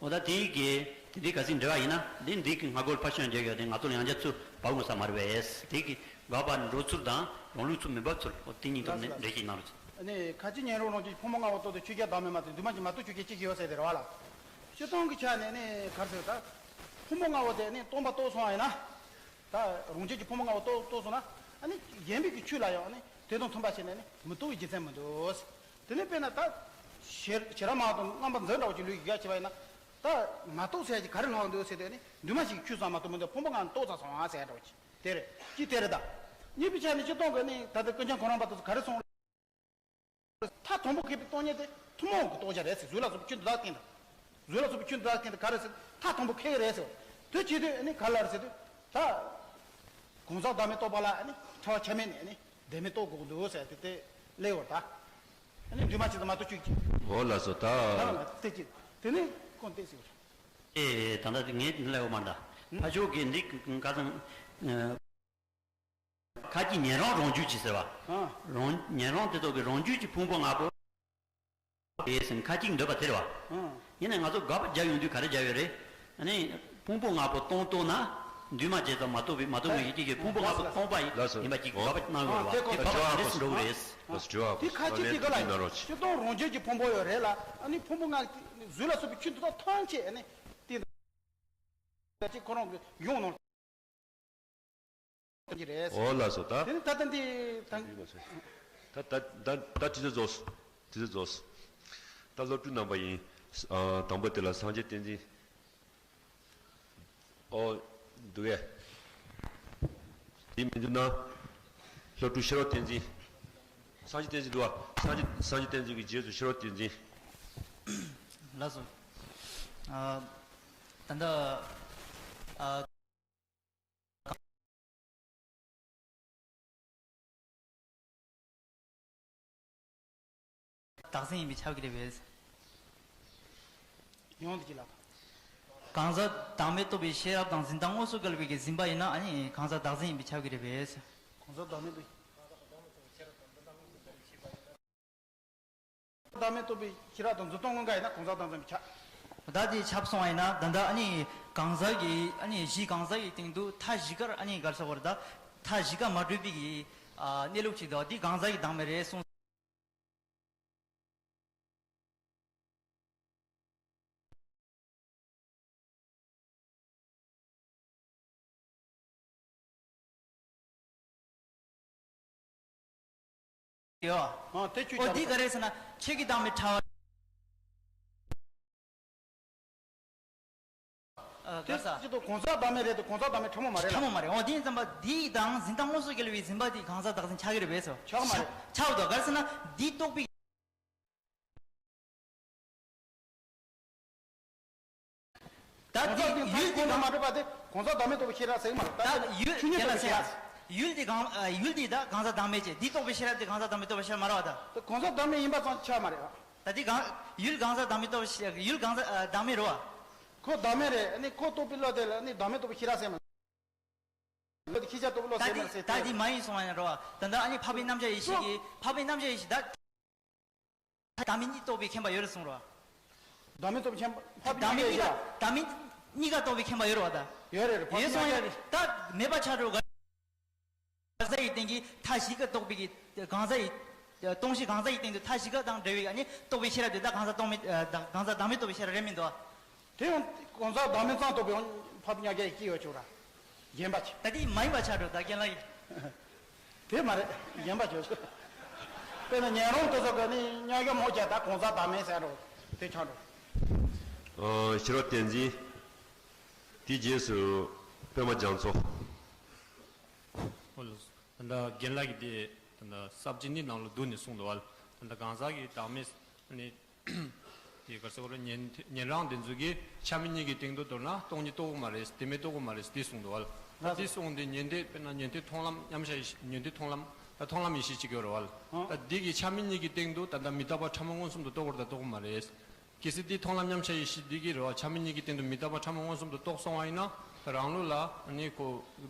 འོ་ད་དེ་གས་དེ་འདྲའི་ག་ཟིག་འབྲེལ་བ་ཡིན་ན་འདི་འདི་གི་སྔ་རྒོལ་ཕར་ཞོན་རྒྱག་ཡོད་དེ་ང་ཚོ་ལ་ཡང་བསྐྱར་ཚུར་བབས་དགོས་ས་མ་རེད་པས་དེ་གི་དགག་པ་འགྲོ་ཚུལ་དང་རང་ལུགས་ཚུལ་མི་འབབ་ཚུལ་འོ་དེ་གཉིས་ཐོག་ནས་ལགས་སོ། འགྲེལ་བཤད་གནང་རོགས། ཨ་ནི་ཁ་ཅིག་ཉན་རང་རང་གི་ཕུང་པོ་ལྔ་པོ་རྟོགས་ཏེ་ཆོས་ཅན་བདག་མེད་མ་རྟོགས་འདུས་མ་བྱས་ཙམ་མ་རྟོགས་ཆོས་ཅན་ཅི་ཞིག་ཡོད་ཟེར་དེ་རེད་བ་ལ། སྤྱིར་བཏང་གི་ཆ་ནས་ནི་ག་རེ་ཟེར་ད། ཕུང་པོ་ལྔ་པོ་དེ་ནི་སྟོང་པ་རྟོགས་སོང་བ་ཡིན་ན། ད་རང་རྒྱུད་ཀྱི་ཕུང་པོ་ལྔ་པོ་རྟོགས་རྟོགས་སོང་ན། ཨ་ནི་གཞན་པའི་གི་ཆོས་ལ་ཡང་ཨ་ནི་དེ་དང་མཐུན་པ་བྱས་ནས་ནི་མི་རྟོགས་པའི་རྒྱུ་མཚན་མི་འདུག་དེ་ནི་དཔེར་ན་ད། ཤེས་ཤེས་རབ་མ་དང་རྣམ་པར་འཛིན་འདྲ་བོ་ཅིག་ལུས་ཀྱི་ཡ་བྱས་པ་ཡིན་ན། ད་མ་རྟོགས་ཟེར་ཡ་ཅིག་ག་རེ་ལྷག་འདུག་ཟེར་དུས་ནི་འདུས་མ་བྱས་ཀྱི་ཆོས་ཙམ་མ་གཏོགས་མི་འདུག་ཕུང་པོ་ལྔ་རྟོགས་ཚར་སོང་ཨ་ཟེར་འདྲ་བོ་ཅིག་དེ་རེད། གཅིག་དེ་རེད་ད། གཉིས་པའི་ཆ་ནས་སྤྱིར་བཏང་གི་ནི་ད་ལྟ་ཀུན་མཁྱེན་གོ་རམས་པ་དེ་ཚོ་ག་རེ་གསུངས། མཐའ་དང་པོ་ཁེགས་པའི་སྟོང་ཉིད་དེ་ཐུན་མོང་གི་རྟོགས་བྱ་རེད་ཟེར། གཟུགས་ལ་སོགས་པའི་ཆོས་འདི་དག་བསྟན་དང་། གཟུགས་ལ་སོགས་པའི་ཆོས་འདི་དག་བསྟན་ཏེ་ག་རེ་ཟེར། མཐའ་དང་པོ་ཁེགས་རེད་ཟེར། དེ་བྱེད་དུས་ནི་ག་ལ་རེད་ཟེར་དུས། ད། གང་ཟག་བདག་མེད་རྟོགས་པ་ལ་ནི་ཕྲ་བ་ཆ་མེད་ནས་ནི་བདེན་མེད་རྟོགས་དགོས་ཀྱི་འདུག་ཟེར་དེ་དེ་ལས་བར་ད། ནི་འདུས་མ་བྱས་ཙམ་མ་གཏོགས་ཆོས་ཅན། འོ་ལགས་སོ་ད། ད་ལ་དེ་ཅི། དེ་ནི་ཁོང་དེ་ཟེར། ཨེ་ད་ལྟ་ངས་ལས་འོ་མ་ད། ཕ་ཕྱོགས་ཀྱི་འདི་ག་ཚང་། ཁ་ཅིག་ཉན་རང་རང་རྒྱུད་ཀྱི་ཟེར་བ། ཨ། རང་ཉན་རང་དེ་ཚོ་གི་རང་རྒྱུད་ཀྱི་ཕུང་པོ་ལྔ་པོ། རེད་ཟེར་ཁ་ཅིག་འདོད་པ་དེ་རེད་བ། ཨ། ཡིན་ནའི་ང་ཚོ་དགག་པ་རྒྱག་ཡོང་དུས་ག་རེ་རྒྱག་ཡོད་རེད། ཨ་ནི། ཕུང་པོ་ལྔ་པོ་སྟོང་རྟོགས་ན། འདུས་མ་བྱས་ཙམ་མ་རྟོགས་པའི་མ་རྟོགས་ངེས་ཤེས་ཀྱི་ཕུང་པོ་ལྔ་པོ་སྟོང་པ་ཡིན་པ་ཅིག་དགག་པ་གནང་ཡོད་རེད་བ། དེ་ཕ་ཕྱོགས་ལ་འདི་འགྲོ་གི་རེད། ལགས་སོ་དྲི་བ་དེ་ཁ་ཅིག་དེ་ག་ལ་ཡིན། སྤྱིར་བཏང་རང་རྒྱུད་ཀྱི་ཕུང་པོ་ཡོད་རེད་ལ། ཨ་ནི་ཕུང་པོ་ལྔ་གཟུགས་ལ་སོགས་པའི་ཆོས་འདི་དག་ཐམས་ཅད་ཨ་ནི། དེ་འདྲ་ཅིག་ཁོ་རང་གི་ཡོང་ནང་། གི་རེད། འོ་ལགས་སོ་ད། དེ་ནི་ད་ལྟ་འདི་དང་། ད་ད་ད་ད་དྲི་ཟ་རྫོགས། དྲི་ཟ་རྫོགས། ད་སློབ་ཕྲུག་རྣམ་པ་ཡིན། ཨ་དང་པོ་དེ་ལ་སངས་རྒྱས་བསྟན་འཛིན། ཨོ། འདུག་གས། དེ་མི་འདུག་ན། སློབ་ཕྲུག་ཤེས་རབ་བསྟན་འཛིན། སངས་རྒྱས་བསྟན་འཛིན་འདུག་བ། སངས་རྒྱས་སངས་རྒྱས་བསྟན་འཛིན་གྱི་རྗེས་སུ་ཤེས་རབ་བསྟན་འཛིན། ལགས་སོ། ཨ། ད་ལྟ། ཨ། བདག་འཛིན་ཡིན་པས་ཁྱབ་ཀྱི་རེད་པས། ཡོང་དུ་ཅི་ལ། གང་ཟག་བདག་མེད་རྟོགས་པའི་ཤེས་རབ་དང་འཛིན་སྟངས་དངོས་སུ་བཀལ་བའི་གི་འཛིན་པ་ཡིན་ན་ཨ་ནི་གང་ཟག་བདག་འཛིན་ཡིན་པས་ཁྱབ་ཀྱི་རེད་པས། གང་ཟག་བདག་མེད་རྟོགས་པའི། བདག་མེད་རྟོགས་པའི་ཤེས་རབ་དང་འཛིན་སྟངས་དངོས་འགལ་ཡིན་ན་གང་ཟག་བདག་འཛིན་ཡིན་པས་ཁྱབ། ད་དེ་ཁྱབ་སོང་བ་ཡིན་ན་ད་ལྟ་ཨ་ནི་གང་ཟག་གི་ཨ་ནི་གཞི་གང་ཟག་གི་སྟེང་དུ་མཐའ་བཞི་ཀར་ཨ་ནི་ག་རེ་ཟེར་དགོས་རེད། ད་མཐའ་བཞི་ཀ་མ་གྲུབ་པའི་གི་ཨ་གནས་ལུགས་ཅིག་འདུག་དེ་གང་ཟག་གི་བདག་མེད་རེད་གསུངས། ཡོད། ཨ་དེ་ཁྱོད་ཨོ་ཅག་འདི་ག་རེ་ཟེར་ན་ཁྱེད་ཀྱི་བདག་མེད་ཕྲ་བ། ཨ་ག་ས། དེ་ཅི་ཏོ་གང་ཟག་བདག་མེད་རེད་དོ། གང་ཟག་བདག་མེད་ཕྲ་མོ་མ་རེད་ལ། ཕྲ་མོ་མ་རེད། འོ་དེ་ཡིན་ཙམ་པ་འདི་དང་འཛིན་སྟངས་དངོས་སུ་བཀལ་བའི་འཛིན་པ་དེ་གང་ཟག་བདག་འཛིན་ཆགས་ཀྱི་རེད་པས་སོ། ཆགས་མ་རེད། ཆགས་འདུག་ག་རེ་ཟེར་ན་འདི་རྟོགས་པའི། ད་གང་ཟག་དེ་ཡུལ་དེ་གང་ཟག་མ་གྲུབ་པ་དེ་གང་ཟག་བདག་མེད་རྟོགས་པའི་ཤེས་རབ་ཟེར་གྱི་མ་རེད། ད་ད་ཡུལ་ཆོས་ཉིད་རྟོགས་པའི་ཤེས་རབ། ཡུལ་དེ་གང་ཡུལ་དེ་ད་གང་ཟག་བདག་མེད་ཅེས་འདི་རྟོགས་པའི་ཤེས་རབ་དེ་གང་ཟག་བདག་མེད་རྟོགས་པའི་ཤེས་རབ་མ་རེད་བ་ད། དེ་གང་ཟག་བདག་མེད་ཡིན་པ་ཙམ་ཆགས་མ་རེད་བ། ད་དེ་གང་ཡུལ་གང་ཟག་བདག་མེད་རྟོགས་པའི་ཤེས་ཡུལ་གང་ཟག་བདག་མེད་རེད་བ། ཁོ་བདག་མེད་རེད། ཨ་ནི་ཁོ་རྟོགས་པའི་བློ་དེ་ལ་ནི་བདག་མེད་རྟོགས་པའི་ཤེས་རབ་ཟེར་མ། བློ་དེ་ཤེས་བྱ་རྟོགས་པའི་བློ་ཟེར་མ་ཟེར། ད་དེ་མ་ཡིན་སོང་བ་ཡིན་རོ། ད་ལྟ་ཨ་ནི་འཕགས་པའི་རྣམ་གཞག་ཡེ་ཤེས་ཀྱི་འཕགས་པའི་རྣམ་གཞག་ཡེ་ཤེས་ད། བདག་མེད་གཉིས་རྟོགས་པའི་མཁྱེན་པ་ཡོད་རེད་གསུངས་རོ། བདག་མེད་རྟོགས་པའི་མཁྱེན་པ་འཕགས་པའི་བདག་མེད་རྣམ་གཞག་གཉིས་ཀ་ཡོད་ལ། བདག་མེད་གཉིས་ཀ་རྟོགས་པའི་མཁྱེན་པ་ཡོད་རེད་བ་ད། ཡོད་རེད་རེད། ཡོད་སོང་ཡ་ད་མེད་པ་ཆགས་འགྲོ། གང་ཟག་ཡི་སྟེང་གི་མཐའ་བཞི་ཀ་རྟོགས་པའི་གི་གང་ཟག་ཡི། སྟོང་གཞི་གང་ཟག་ཡི་སྟེང་དུ་མཐའ་བཞི་ཀ་དང་འབྲེལ་བའི་ཨ་ནི་རྟོགས་པའི་ཤེས་རབ་དེ་ད་གང་ཟག་རྟོགས་མེད་གང་ཟག་བདག་མེད་རྟོགས་པའི་ཤེས་རབ་རེད་མི་འདུག་དེ་ཡང་གང་ཟག་བདག་མེད་ཙམ་རྟོགས་པའི་འཕགས་པའི་རྣམ་གཞག་ཅིག་ཡོད་ཆོག་ར། རྒན་པ་ཆེ། ད་དེ་མ་ཡིན་པ་ཆགས་འགྲོ་ད་རྒན་ལགས་ཡིན། དེ་མ་རེད། རྒན་པ་ཆེ་ཆོ། དཔེར་ན་ཉན་རང་དེ་ཚོ་གི་ནི་རྣམ་གཞག་མོ་བྱས་ད་གང་ཟག་བདག་མེད་ཟེར་རོ། དེ་ཆགས་འགྲོ། ཨ་ཤེས་རབ་བསྟན་འཛིན། དེའི་རྗེས་སུ་པད་མ་རྒྱ་མཚོ། ཨོ་ལགས་སོ། ད་ལྟ་རྒན་ལགས་ཀྱིས་དེ་ད་ལྟ་ས་བཅད་གཉིས་ནང་ལ་བསྡུས་ནས་གསུངས་འདུག་བ། ད་ལྟ་གང་ཟག་གི་བདག་མེད་ནི། དེ་ག་ཟེར་བ་རེད། ཉན་ཉན་རང་དེ་ཚོ་གིས་ཆ་མེད་གཉིས་ཀྱི་སྟེང་དུ་མདོར་ན་སྟོང་ཉིད་རྟོགས་ཀྱི་མ་རེད། བདེན་མེད་རྟོགས་ཀྱི་མ་རེད་དེ་གསུངས་འདུག་བ། ད་དེ་གསུངས་དེ་ཉན་ཐོས་དཔེར་ན་ཉན་ཐོས་མཐོང་ལམ་མཉམ་གཞག་ཡེ་ཤེས། ཉན་ཐོས་མཐོང་ལམ་ད་མཐོང་ལམ་ཡེ་ཤེས་གཅིག་ཡོད་རེད་བ། ད་དེ་གི་ཆ་མེད་གཉིས་ཀྱི་སྟེང་དུ་ད་ལྟ་མི་རྟག་པ་ཕྲ་མོ་མངོན་སུམ་དུ་རྟོགས་པ་རེད་ད་རྟོགས་ཀྱི་མ་རེད། གལ་སྲིད་དེ་མཐོང་ལམ་མཉམ་གཞག་ཡེ་ཤེས་འདི་གི་རེད་བ། ཆ་མེད་གཉིས་ཀྱི་སྟེང་དུ་མི་རྟག་པ་ཕྲ་མོ་མངོན་སུམ་དུ་རྟོགས་སོང་བ་ཡིན་ན་ད་རང་ལུགས་ལ་ནི་ཁོ་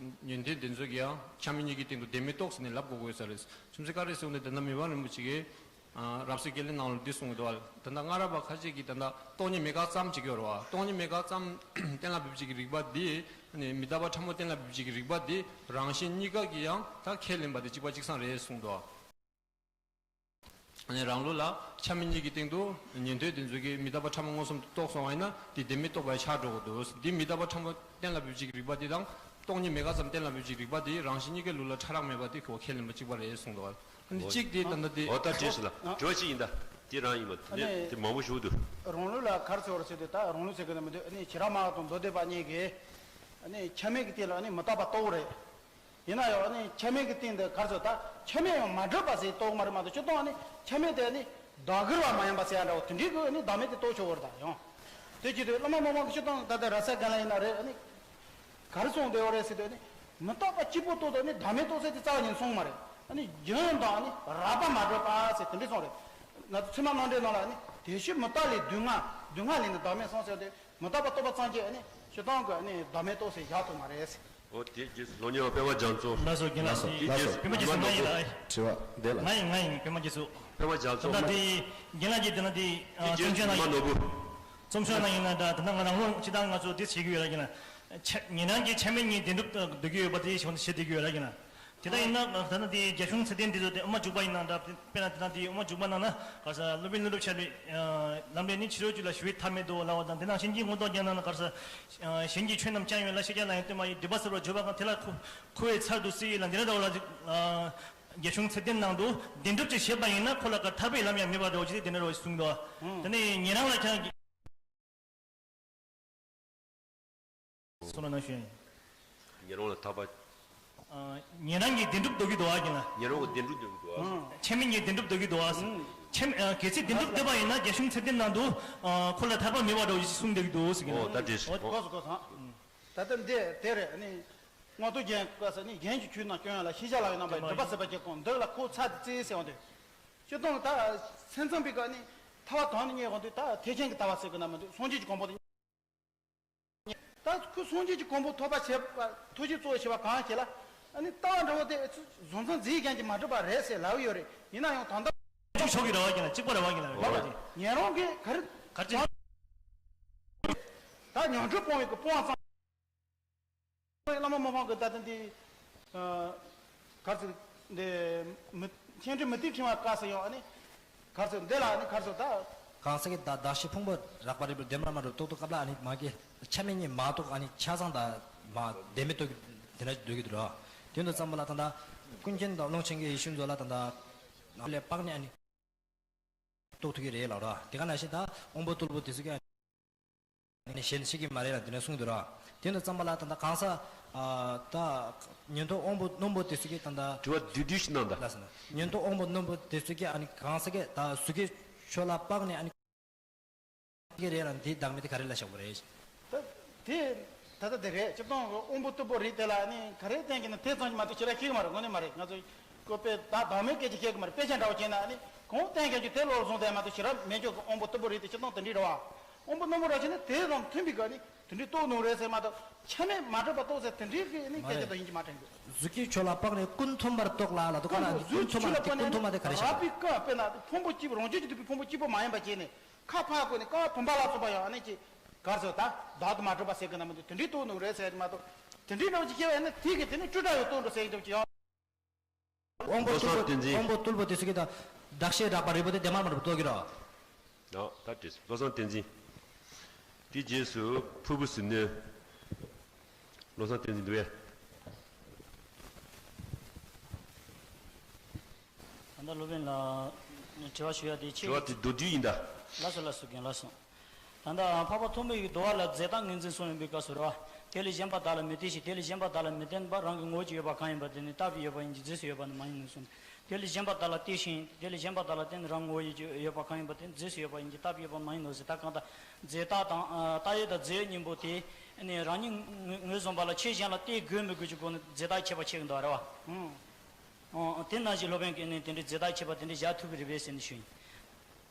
ཉན་ཐོས་དེ་ཚོ་གིས་ཡང་ཆ་མེད་གཉིས་ཀྱི་སྟེང་དུ་བདེན་མེད་རྟོགས་ཟེར་ནས་ལབ་དགོས་དགོས་ས་རེད། ཁྱིམ་མཚེས་བཀའ་དྲིན་གསུངས་ཏེ་ད་ལྟ་མི་ཕམ་རིན་པོ་ཆེ་གིས། ཨ་རབ་གསལ་དགེ་ལེགས་ནང་ལ་འདི་གསུངས་ཡོད་དོ། ད་ལྟ་སྔ་རབས་པ་ཁ་ཅིག་གིས་ད་ལྟ་སྟོང་ཉིད་མེད་དགག་ཙམ་བྱེད་ཀྱི་ཡོད་རེད་བ། སྟོང་ཉིད་མེད་དགག་ཙམ་གཏན་ལ་ཕབ་བྱེད་ཀྱི་རིགས་པ་འདི་ནི་མི་རྟག་པ་ཕྲ་མོ་གཏན་ལ་ཕབ་བྱེད་ཀྱི་རིགས་པ་འདི་རང་གཞན་གཉིས་ཀ་གིས་ཡང་ད་ཁས་ལེན་པ་དེ་གཅིག་པ་གཅིག་རྐྱང་རེད་གསུངས་འདུག་ཨ་ནི་རང་ལུགས་ལ་ཆ་མེད་གཉིས་ཀྱི་སྟེང་དུ་ཉན་ཐོས་དེ་ཚོ་གིས་མི་རྟག་པ་ཕྲ་མོ་མངོན་སུམ་དུ་རྟོགས་སོང་བ་ཡིན་ན་དེ་བདེན་མེད་རྟོགས་པ་ཆགས་འགྲོ་གི་འདུག་འདི་མི་རྟག་པ་ཕྲ་མོ་གཏན་ལ་ཕབ་བྱེད་ཀྱི་རིགས་པ་འདི་དང་སྟོང་ཉིད་མེད་དགག་ཙམ་གཏན་ལ་ཕབ་བྱེད་ཀྱི་རིགས་པ་འདི་རང་གཞན་གཉིས་ཀའི་ལུགས་ལ་ཕྲ་རགས་མེད་པ་དེ་ཁོ་ཁས་ལེན་པ་གཅིག་པ་རེད་གསུངས་འདུག་ཨ་ནི་གཅིག་དེ་ད་ལྟ་དེ། འོ་ད་དྲིས་སོང་ལ་ཨ། དྲི་བ་གཅིག་ཡིན་ད། དེ་རང་ཡིན་པ་དེ་ཨ་ནི་ནས་དེ་མང་པོ་ཞུ་འདུག་རང་ལུགས་ལ་ག་རེ་ཟེར་བ་ཟེར་དུས་ད་རང་ལུགས་ཟེར་གི་ནི་མི་འདུག་ཨ་ནི་བྱེ་བྲག་སྨྲ་བ་དང་མདོ་སྡེ་པ་གཉིས་ཀྱིས་ཨ་ནི་ཆ་མེད་ཀྱི་སྟེང་ལ་ཨ་ནི་མི་རྟག་པ་རྟོགས་རེད། ཡིན་ན་ཡང་ཨ་ནི་ཆ་མེད་ཀྱི་སྟེང་དུ་ག་རེ་ཟེར་ད་ཆ་མེད་ཡང་མ་གྲུབ་པ་ཟེར་རྟོགས་མ་རེད་མ་གཏོགས་སྤྱིར་བཏང་ཨ་ནི་ཆ་མེད་དེ་ཨ་ནི་བདག་གིར་བ་མ་ཡིན་པ་ཟེར་ཡ་འདྲ་བོ་དེ་འདྲའི་གི་ཨ་ནི་བདག་མེད་དེ་རྟོགས་ཆོག་གི་རེད་ད་ཡང་། དེ་བྱེད་དུས་བླ་མ་དམག་དཔོན་གྱིས་སྤྱིར་བཏང་ད་ལྟ་ར་ས་ག་ལ་ཡིན་ན་རེད་ཨ་ནི། ག་རེ་གསུངས་བསྡད་ཡོད་རེད་ཟེར་དུས་ནི། མི་རྟག་པ་གཅིག་པོ་རྟོགས་དུས་ནི་བདག་མེད་རྟོགས་ཟེར་དེ་རྩ་བ་ཉིད་གསུངས་མ་རེད། ཨ་ནི་རྒྱུན་དང་ནི་རགས་པ་མ་གྲུབ་པ་ཟེར་དེ་འདྲ་གསུངས་རེད། ང་ཚོ་ཚད་མ་རྣམ་འགྲེལ་ནང་ལ་ནི་དེ་ཕྱིར་མི་རྟག་ལས་སྡུག་བསྔལ་སྡུག་བསྔལ་ལས་ནི་བདག་མེད་གསུངས་ཟེར་དུས་མི་རྟག་པ་རྟོགས་པ་ཙམ་གྱིས་ནི་སྤྱིར་བཏང་གི་ནི་བདག་མེད་རྟོགས་ཟེར་བཞག་ཐུབ་མ་རེད་ཟེར། འོ་དེ་རྗེས་སུ་སློབ་གཉེར་བ་པད་མ་རྒྱ་མཚོ། ལགས་སོ་རྒན་ལགས་སོ། དེ་རྗེས་སུ་པད་མ་རྒྱ་མཚོ་ང་ཡིན་ལ། དྲི་བ་འདི་ལ། ང་ཡིན་ང་ཡིན་པད་མ་རྒྱ་མཚོ། པད་མ་རྒྱ་མཚོ། ད་ལྟ་དེ་རྒན་ལགས་ཀྱིས་དེ་ན་དེ་དེ་རྗེས་སུ་རྩོམ་ཤོག་ནང་མ་ནོར་བུ། རྩོམ་ཤོག་ནང་ཡིན་ན་འདྲ། ད་ལྟ་ང་རང་ལོ་སྤྱི་བཏང་ང་ཚོ་འདི་བྱེད་ཀྱི་ཡོད་ལ་ཡིན་ན། ཆ་ཉན་རང་གི་ཆ་མེད་གཉིས་བདེན་གྲུབ་འདོད་ཀྱི་ཡོད་པ་དེ་ཞིག་བྱེད་བསྡད་ཀྱི་ཡོད་ལ་ཡིན་ན། དེ་ལྟ་ཡིན་ན་ད་ལྟ་དེ་རྒྱ་གཞུང་ཚད་ལྡན་འདི་ཚོ་དེ་དབུ་མ་འཇུག་པ་ཡིན་ན་འདྲ། དཔེར་ན་དེ་ན་དེ་དབུ་མ་འཇུག་པ་ནང་ན་ག་ས་སློབ་དཔོན་ཀླུ་སྒྲུབ་ཆེན་པོའི་ལམ་རིམ་ནི་ཕྱི་རོལ་རྒྱུད་ལ་ཞི་བའི་མཐའ་མེད་དོ་ལབ་པ་དང་། དེ་ནང་གཞན་གྱི་མངོན་རྟོགས་རྒྱན་ནང་ན་ག་ས་གཞན་གྱི་ཆོས་རྣམས་ཀྱང་ཡོད་ལ། ཤེས་བྱ་ལ་ཡང་ལྟོས་མ་ཡིན། སྒྲིབ་པ་སེལ་བར་བརྗོད་པ་གང་། དེ་ལ་ཁུ་ཁུ་བའི་ཚར་དུ་སྲིད་ལ། འདི་འདྲ་འདྲ་བ་ལ་རྒྱ་གཞུང་ཚད་ལྡན་ནང་དུ་བདེན་གྲུབ་ཅེས་བྱེད་པ་ཡིན་ན་ཁོ་ལ་ག་ཐར་པའི་ལམ་ཡང་མེད་པར་འགྲོ་ཅེས་དེ་འདྲ་རེ་གསུངས་འདུག་དེ་ནས་ཉན་རང་ལ་ཁྱེད་རང་གིས། གསུང་རོགས་གནང་ཞུ་ཡ་ཡིན། ཉན་རང་ལ་ཐར་པ། ཉན་རང་གིས་བདེན་གྲུབ་འདོད་ཀྱི་འདུག་ཨ་ཀྱི་ན། ཉན་རང་གིས་བདེན་གྲུབ་འདོད་ཀྱི་འདུག་ཨ། འཆད་མེད་ངས་བདེན་གྲུབ་འདོད་ཀྱི་འདུག་ཨ། འཆད་མེད་གལ་སྲིད་བདེན་གྲུབ་འདོད་པ་ཡིན་ན་རྒྱ་གཞུང་ཚད་ལྡན་ནང་དུ་ཁོ་ལ་ཐར་པ་མེད་པ་འདྲ་བོ་ཞིག་གསུངས་བསྡད་ཀྱི་འདུག་ཟེར་གྱི་ན། ཨོ་ད་འགྲིག་སོང་། གོ་སོང་གོ་སོང་། ད་ལྟ་འདི་དེ་རེད་ནི། མངོན་རྟོགས་རྒྱན་བཀའ་ཟེར་ནི་རྒྱན་གྱི་ཆོས་རྣམས་སྐྱོན་ཡོན་ལ་ཤེས་བྱ་ལ་ཡོད་རྣམ་པ་སྒྲིབ་པ་ཟད་པར་བྱེད་ཀྱང་འདོད་ལ་ཁོ་ཚ་དེ་བརྩི་ཟེར་བ་འདི། སྤྱིར་བཏང་ད་སེམས་ཙམ་པའི་སྐབས་ནི་ཐར་པ་དོན་ནི་རྙེད་དགོས་འདུག་ད་ཐེག་ཆེན་གྱི་ལྟ་བ་ཟེར་གྱི་ན་མི་འདུག་སངས་རྒྱས་ཀྱི་གོ་འཕང་དེ། ད་ཁོས་སངས་རྒྱས་ཀྱི་གོ་འཕང་ཐོབ་པ་བྱེད་པ་ཐུགས་རྗེ་གཙོ་བོ་བྱེད་པ་གང་ཞིག་ལ་ཨ་ནི་ལྟ་བ་འདྲ་བོ་དེ་བཟོ་འཛིན་རྫས་ཀྱང་གིས་མ་གྲུབ་པ་རེད་ཟེར་ལབ་ཡོད་རེད། ཡིན་ན་ཡང་ད་ལྟ་ཅུང་ཞོག་གི་རེ་བ་ཀྱང་ལ་གཅིག་པ་རེ་བ་ཀྱང་ལ་རེད་པ་དེ་ཉན་རང་གིས་ག་རེ་ག་ཅི་ད་ཉོན་སྒྲིབ་སྤོང་བའི་གི་སྤོང་བ་ཙམ། བླ་མ་མི་ཕམ་གྱི་ད་ལྟ་འདི་གར་ཚིག་འདི་མི་ཆེན་ཁྲི་མུ་ཏིག་ཕྲེང་བ་བཀའ་ཟེར་ཡང་ཨ་ནི་གར་ཚིག་འདི་ལ་ཨ་ནི་གར་ཚིག་ད། གང་ཟག་གི་བདག་བདག་གཞན་ཕུང་པོ་རགས་པ་རིག་པའི་བདེན་པར་མ་གྲུབ་རྟོག་རྟོག་སྐབས་ལ་ཨ་ནི་མ་གི་ཆ་མེད་གཉིས་མ་གཏོགས་ཨ་ནི་ཆ་ཚང་དང་མ་བདེན་མེད་རྟོགས་དེ་འདྲ་འདོད་ཀྱི་འདུག་ར། དེ་འདུག་ཙམ་པ་ལ་ད་ལྟ་ཀུན་མཁྱེན་དང་ཀློང་ཆེན་གྱི་ཡེ་ཤེས་མཛོད་ལ་ད་ལྟ་ལས་དཔག་ནས་ཨ་ནི་རྟོགས་ཐུབ་ཀྱི་རེད་ལབ་ར། དེ་ག་ནང་བཞིན་ད་དབང་པོ་རྟུལ་པོ་དེ་ཚོ་གི་ཨ་ནི། ནི་གཞན་ཤེས་ཀྱི་མ་རེད་ལ་འདི་ནས་གསུངས་འདུག་ར། དེ་འདྲ་ཙམ་པ་ལ་ད་ལྟ་གང་ཟག་ཨ་ད་ཉན་ཐོས་དབང་པོ་རྣོན་པོ་དེ་ཚོ་གིས་ད་ལྟ་དྲི་བ་བསྡུས་བསྡུས་ཤིག་གནང་དང་། ལགས་སོ། ཉན་ཐོས་དབང་པོ་རྣོན་པོ་དེ་ཚོ་གིས་ཨ་ནི་གང་ཟག་གིས་ད་གཟུགས་ཀྱི་ཆོས་ལ་དཔག་ནས་ཨ་ནི་གི་རེད་ལ་འདི་བདག་མེད་དེ་ག་རེ་ལ་བཞག་པ་རེད། ད་དེ་ད་ལྟ་དེ་རེད། སྤྱིར་བཏང་དབང་པོ་རྟུལ་པོ་རིགས་དེ་ལ་ནི་ག་རེ་བསྟན་གྱི་ན་དེ་ཙམ་གྱིས་མ་གཏོགས་ཞེ་དྲག་ཤེས་ཀྱི་མ་རེད། དངོས་གནས་མ་རེད། ང་ཚོ་ཀོ་པའི་ད་བདག་མེད་སྐད་ཆ་བཤད་ཀྱི་མ་རེད། དཔེ་ཆ་འདྲ་བོ་བྱས་ན་ནི་གང་བསྟན་ཀྱང་རྒྱུ་དེ་བློར་བཟུང་བསྡད་མ་གཏོགས་ཞེ་དྲག་མེད་ཀྱང་གི་དབང་པོ་རྟུལ་པོ་རིགས་དེ་སྤྱིར་བཏང་དེ་འདྲའི་རེད་བ། དབང་པོ་རྣོན་པོ་ར་བྱས་ན་དེ་དང་མཐུན་པའི་སྒང་ནས་དེ་འདྲའི་རྟོགས་ནོར་རེད་ཟེར་མ་གཏོགས་ཆ་མེད་མ་གྲུབ་པ་རྟོགས་ཟེར་དེ་འདྲའི་གི་ནི་སྐད་ཆ་དང་ཡིན་གྱི་མ་དྲན་གི། གཟུགས་ཀྱི་ཆོས་ལ་དཔག་ནས་ཀུན་མཐུན་པར་རྟོགས་ལ་ལ་དུ་ག་ལ་འདི་ཀུན་མཐུན་མ་དེ་ག་རེ་བཤད་པ། རགས་པའི་སྐབས་དཔེར་ན་ཕུང་པོ་གཅིག་རང་བཞིན་གྱིས་གྲུབ་པའི་ཕུང་པོ་གཅིག་པོ་མ་ཡིན་པ་བྱས་ནས་ཁ་ཕར་བཀོད་ནས་ཀ་བ་བུམ་པ་ལ་སོགས་པ་ཡང་ཨ་ནི་ཅིག་གར་སོ་ད་བདག་ཏུ་མ་གྲུབ་པ་ཟེར་གི་ན་མི་འདུག་དེ་འདྲའི་རྟོགས་ནོར་རེད་ཟེར་མ་གཏོགས་དེ་འདྲའི་རྣམ་ཅིག་སྐྱེ་བ་ཡིན་ན་དེ་གི་དེ་ནི་སྤྲོས་བྲལ་ཡང་རྟོགས་འགྲོ་ཟེར་གྱི་འདུག་ཅིག་ཡང་། དབང་པོ་བློ་བཟང་བརྟན་འཛིན། དབང་པོ་རྟུལ་པོ་དེ་ཚོ་གིས་ད་བདག་གཞན་རགས་པ་རིག་པོ་དེ་བདེན་པར་མ་གྲུབ་རྟོགས་ཀྱི་རོ། ཡང་ད་བྲིས་བློ་བཟང་བརྟན་འཛིན། དེའི་རྗེས་སུ་ཕུར་བུ་ཟིལ་གནོན། བློ་བཟང་བསྟན་འཛིན་འདུག་གས། ད་ལྟ་སློབ་དཔོན་ལ་དྲི་བ་ཞུ་ཡ་དེ་ཆེ། དྲི་བ་དེ་མདོར་བསྡུས་ཡིན་ད། ལགས་སོ་ལགས་སོ་རྒན་ལགས་སོ། ད་ལྟ་འཕགས་པ་ཐོགས་མེད་ཀྱིས་འདུལ་བ་ལ་རྫས་བཏགས་ངོས་འཛིན་གསུངས་ཡོད་པའི་སྐབས་སུ་རེད་བ། དེ་ལས་གཞན་པ་བདག་ལ་མི་བརྟེན་ཞིང་དེ་ལས་གཞན་པ་བདག་ལ་མི་བརྟེན་པར་རང་གི་ངོ་བོ་ཅིག་ཡོད་པ་གང་ཡིན་པ་དེ་ནི་རྟག་པའི་ཡོད་པ་ཡིན་གྱི་རྫས་སུ་ཡོད་པ་ནི་མ་ཡིན་ནོ་གསུངས། དེ་ལས་གཞན་པ་བདག་ལ་བརྟེན་ཞིང་དེ་ལས་གཞན་པ་བདག་ལ་བརྟེན་རང་ངོ་བོ་ཡོད་པ་གང་ཡིན་པ་དེ་ནི་རྫས་སུ་ཡོད་པ་ཡིན་གྱི་རྟག་པའི་ཡོད་པ་མ་ཡིན་ནོ་ཟེར། ད་གང་ལྟར་རྫས་བཏགས་དང་རྟགས་ཡོད་དང་རྫས་ཡོད་གཉིས་པོ་དེ་ནི་རང་ཉིད་ངོས་བཟུང་བ་ལ་ཆོས་གཞན་ལ་བརྟེན་དགོས་མི་དགོས་ཀྱི་སྒོ་ནས་རྫས་བཏགས་ཁྱད་པར་ཕྱེ་གི་འདུག་རེད་བ། ཨོ། དེ་ནང་བཞིན་སློབ་དཔོན་གྱིས་ནི་དེ་འདྲའི་རྫས་བཏགས་ཁྱད་པར་དེ་འདྲའི་བཞག་ཐུབ་ཀྱི་རེད་པས་ཟེར་ནས་ཞུས་ཡིན།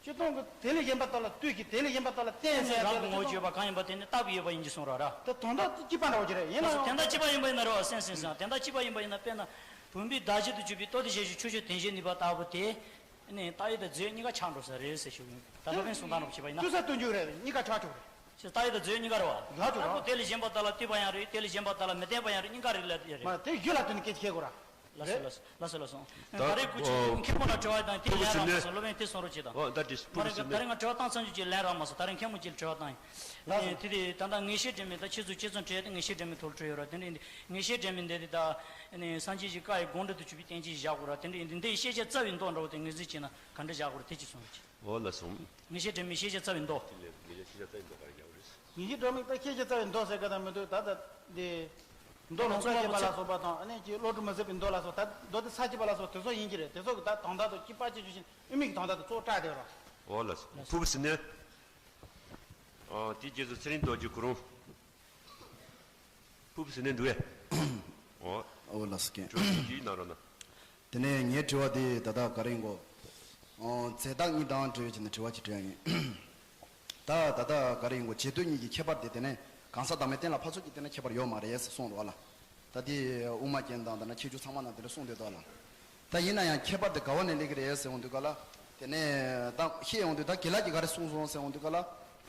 སྤྱིར་བཏང་གི་དེ་ལས་གཞན་པ་དག་ལ་ལྟོས་ཀྱི་དེ་ལས་གཞན་པ་དག་ལ་བརྟེན་ཟེར་རང་གི་ངོ་བོ་བརྗོད་པ་གང་ཡིན་པ་དེ་ནི་རྟག་པའི་ཡོད་པ་ཡིན་གྱི་གསུངས་རོགས་ར། ད་དོན་དག་གཅིག་པ་འདྲ་བོ་ཅིག་རེད། ཡིན་ན་ཡང་དོན་དག་གཅིག་པ་ཡིན་པ་ཡིན་ན་རེད་བ། སེམས་སེམས་སང་དོན་དག་གཅིག་པ་ཡིན་པ་ཡིན་ན་དཔེར་ན་བུམ་པའི་གདགས་གཞི་དུ་གྱུར་པའི་ལྟོ་ལྡིར་ཞལ་བཞུགས་ཆོས་ཀྱི་དོན་བྱེད་ནུས་པ་ལྟ་བུ་དེ་ནི་རྟགས་ཡོད་དང་རྫས་ཡོད་གཉིས་ཀ་ཆགས་འགྲོ་ས་རེད་ཟེར་ཞུ་གི་ཡིན། ད་སློབ་དཔོན་གསུང་སྟངས་རོབ་བྱས་པ་ཡིན་ན། ཅུང་ཟད་སྟོན་རྒྱུ་རེད། གཉིས་ཀ་ཆགས་ཆོག་རེད། ཅེས་རྟགས་ཡོད་དང་རྫས་ཡོད་གཉིས་ཀ་རེད་བ། ཡག་ཆོག་ར། ལྟ་བུ་དེ་ལས་གཞན་པ་དག་ལ་ལྟོས་པ་ཡང་རེད། དེ་ལས་གཞན་པ་དག་ལ་མི་ལྟོས་པ་ཡང་རེད། གཉིས་ཀ་རེད་ལ་རེད། མ་དེ་རྒྱུད་ལ་ལྟོས་ནས་སྐད་ཆ་བཤད་དགོས་ར། ལགས་སོ་ལགས་སོ་ལགས་སོ་ལགས་སོ། ད་ད་རེས་སྐུ་མཁྱེན་ཨོ་མཁན་པོ་ལ་དྲི་བ་དང་དེ་ཕུར་བུ་ལན་ཟིན་རག་མ་ནས་སོང་། སློབ་དཔོན་དེ་གསུང་རོགས་བྱེད་དང་། ཨོ་ད་དེ་ཕུར་བུ་ལན་ཟིན་ད་རེས་ང་དྲི་བ་བཏང་ཚར་རྒྱུ་ཅིག་ལན་རག་མ་སོང་། ད་རེས་མཁན་པོ་ཅིག་ལ་དྲི་བ་བཏང་ཡིན། ལགས་སོ། དེ་དེ་ད་ལྟ་ངེས་ཤེས་སྒྲོན་མེ་ད་ཁྱེད་ཚོ་ཁྱེད་ཚོ་དྲི་བ་དེ་ངེས་ཤེས་སྒྲོན་མེ་ཐོག་ལ་དྲི་ཡོད་ར། དེ་འདྲ་ངེས་ཤེས་སྒྲོན་མེ་འདི་དེ་ད་སངས་རྒྱས་ཀྱི་བཀའ་ཡི་དགོངས་འགྲེལ་དུ་གྱུར་པའི་བསྟན་བཅོས་བཞག་དགོས་ར། དེ་འདྲ་ཡིན་དུས་འདི་ཡི་ཤེས་བྱ་རྩ་བའི་མདོ་འདྲ་བོ་དེ་ངོས་འཛིན་བྱས་ན་ག་འདྲ་བཞག་དགོས་ར། དེ་ཅིག་གསུང་རོགས་བྱེད། འོ་ལགས་སོ། ངེས་ཤེས་སྒྲོན་མེ་ཤེས་བྱ་རྩ་བའི་མདོ། དེ་ལས་ངེས་ཤེས་ཤེས་བྱ་རྩ་བའི་མདོ་ག་རེ་རྒྱག་རེད། ངེས་ཤེས་སྒྲོན་མེ་ད་ཤེས་བྱ་རྩ་བའི་མདོ་ཟེར་ག་ད་མི་འདུག་ད་ལྟ་འདི་མདོ་ལུང་ཚོ་བརྒྱད་པ་ལ་སོགས་པ་དང་ཨ་ནི་ཀྱི་བློ་གྲོས་མི་ཟད་པའི་མདོ་ལ་སོགས་ད་མདོ་དེ་ས་བཅད་པ་ལ་སོགས་དེ་ཚོ་ཡིན་གྱི་རེད། དེ་ཚོ་གི་ད་དོན་དག་ཏུ་ཀྱི་པ་ཅི་ཆུ་ཤིན་དབུ་མའི་གི་དོན་དག་ཏུ་གཙོ་བོ་བཀྲ་དེ་རོ། འོ་ལགས་སོ། ཕུར་བུ་ཟིལ་གནོན། ཨ་དེའི་རྗེས་སུ་ཚེ་རིང་རྡོ་རྗེ་ཁོ་རང་། ཕུར་བུ་ཟིལ་གནོན་འདུག་གས། འོ། འོ་ལགས་སོ་རྒན། དྲི་བ་ཅིག་གནང་རོགས་གནང་། དེ་ནས་ངའི་དྲི་བ་དེ་ད་ལྟ་ག་རེ་ཡིན་གོ། ཨོ་རྫས་བཏགས་གཉིས་དང་འབྲེལ་བའི་ཆ་ནས་དྲི་བ་ཅིག་དྲི་ཡ་ཡིན། ད་ད་ལྟ་ག་རེ་ཡིན་གོ་བྱེད་འདོད་གཉིས་ཀྱི་ཁྱད་པར་དེ་དེ་ནས་གང་ཟག་བདག་མེད་རྟེན་ལ་ཕར་ཚུར་གྱི་དེ་ནས་ཁྱད་པར་ཡོད་མ་རེད་ཟེར་གསུངས་འདུག་བ་ལ། ད་དེ་དབུ་མ་རྒྱན་དང་ད་ནི་ཁྱད་ཆོས་ཚང་མ་ནང་དེ་འདྲ་གསུངས་བསྡད་འདུག་བ་ལ། ད་ཡིན་ན་ཡང་ཁྱད་པར་དེ་ག་བ་ནས་སླེབས་ཀྱི་རེད་ཟེར་འོང་དུས་ག་ལ། དེ་ནས་ད་བཤད་འོང་དུས་ད་དགེ་ལགས་ཀྱིས་ག་རེ་གསུངས་སོང་ཟེར་འོང་དུས་ག་ལ།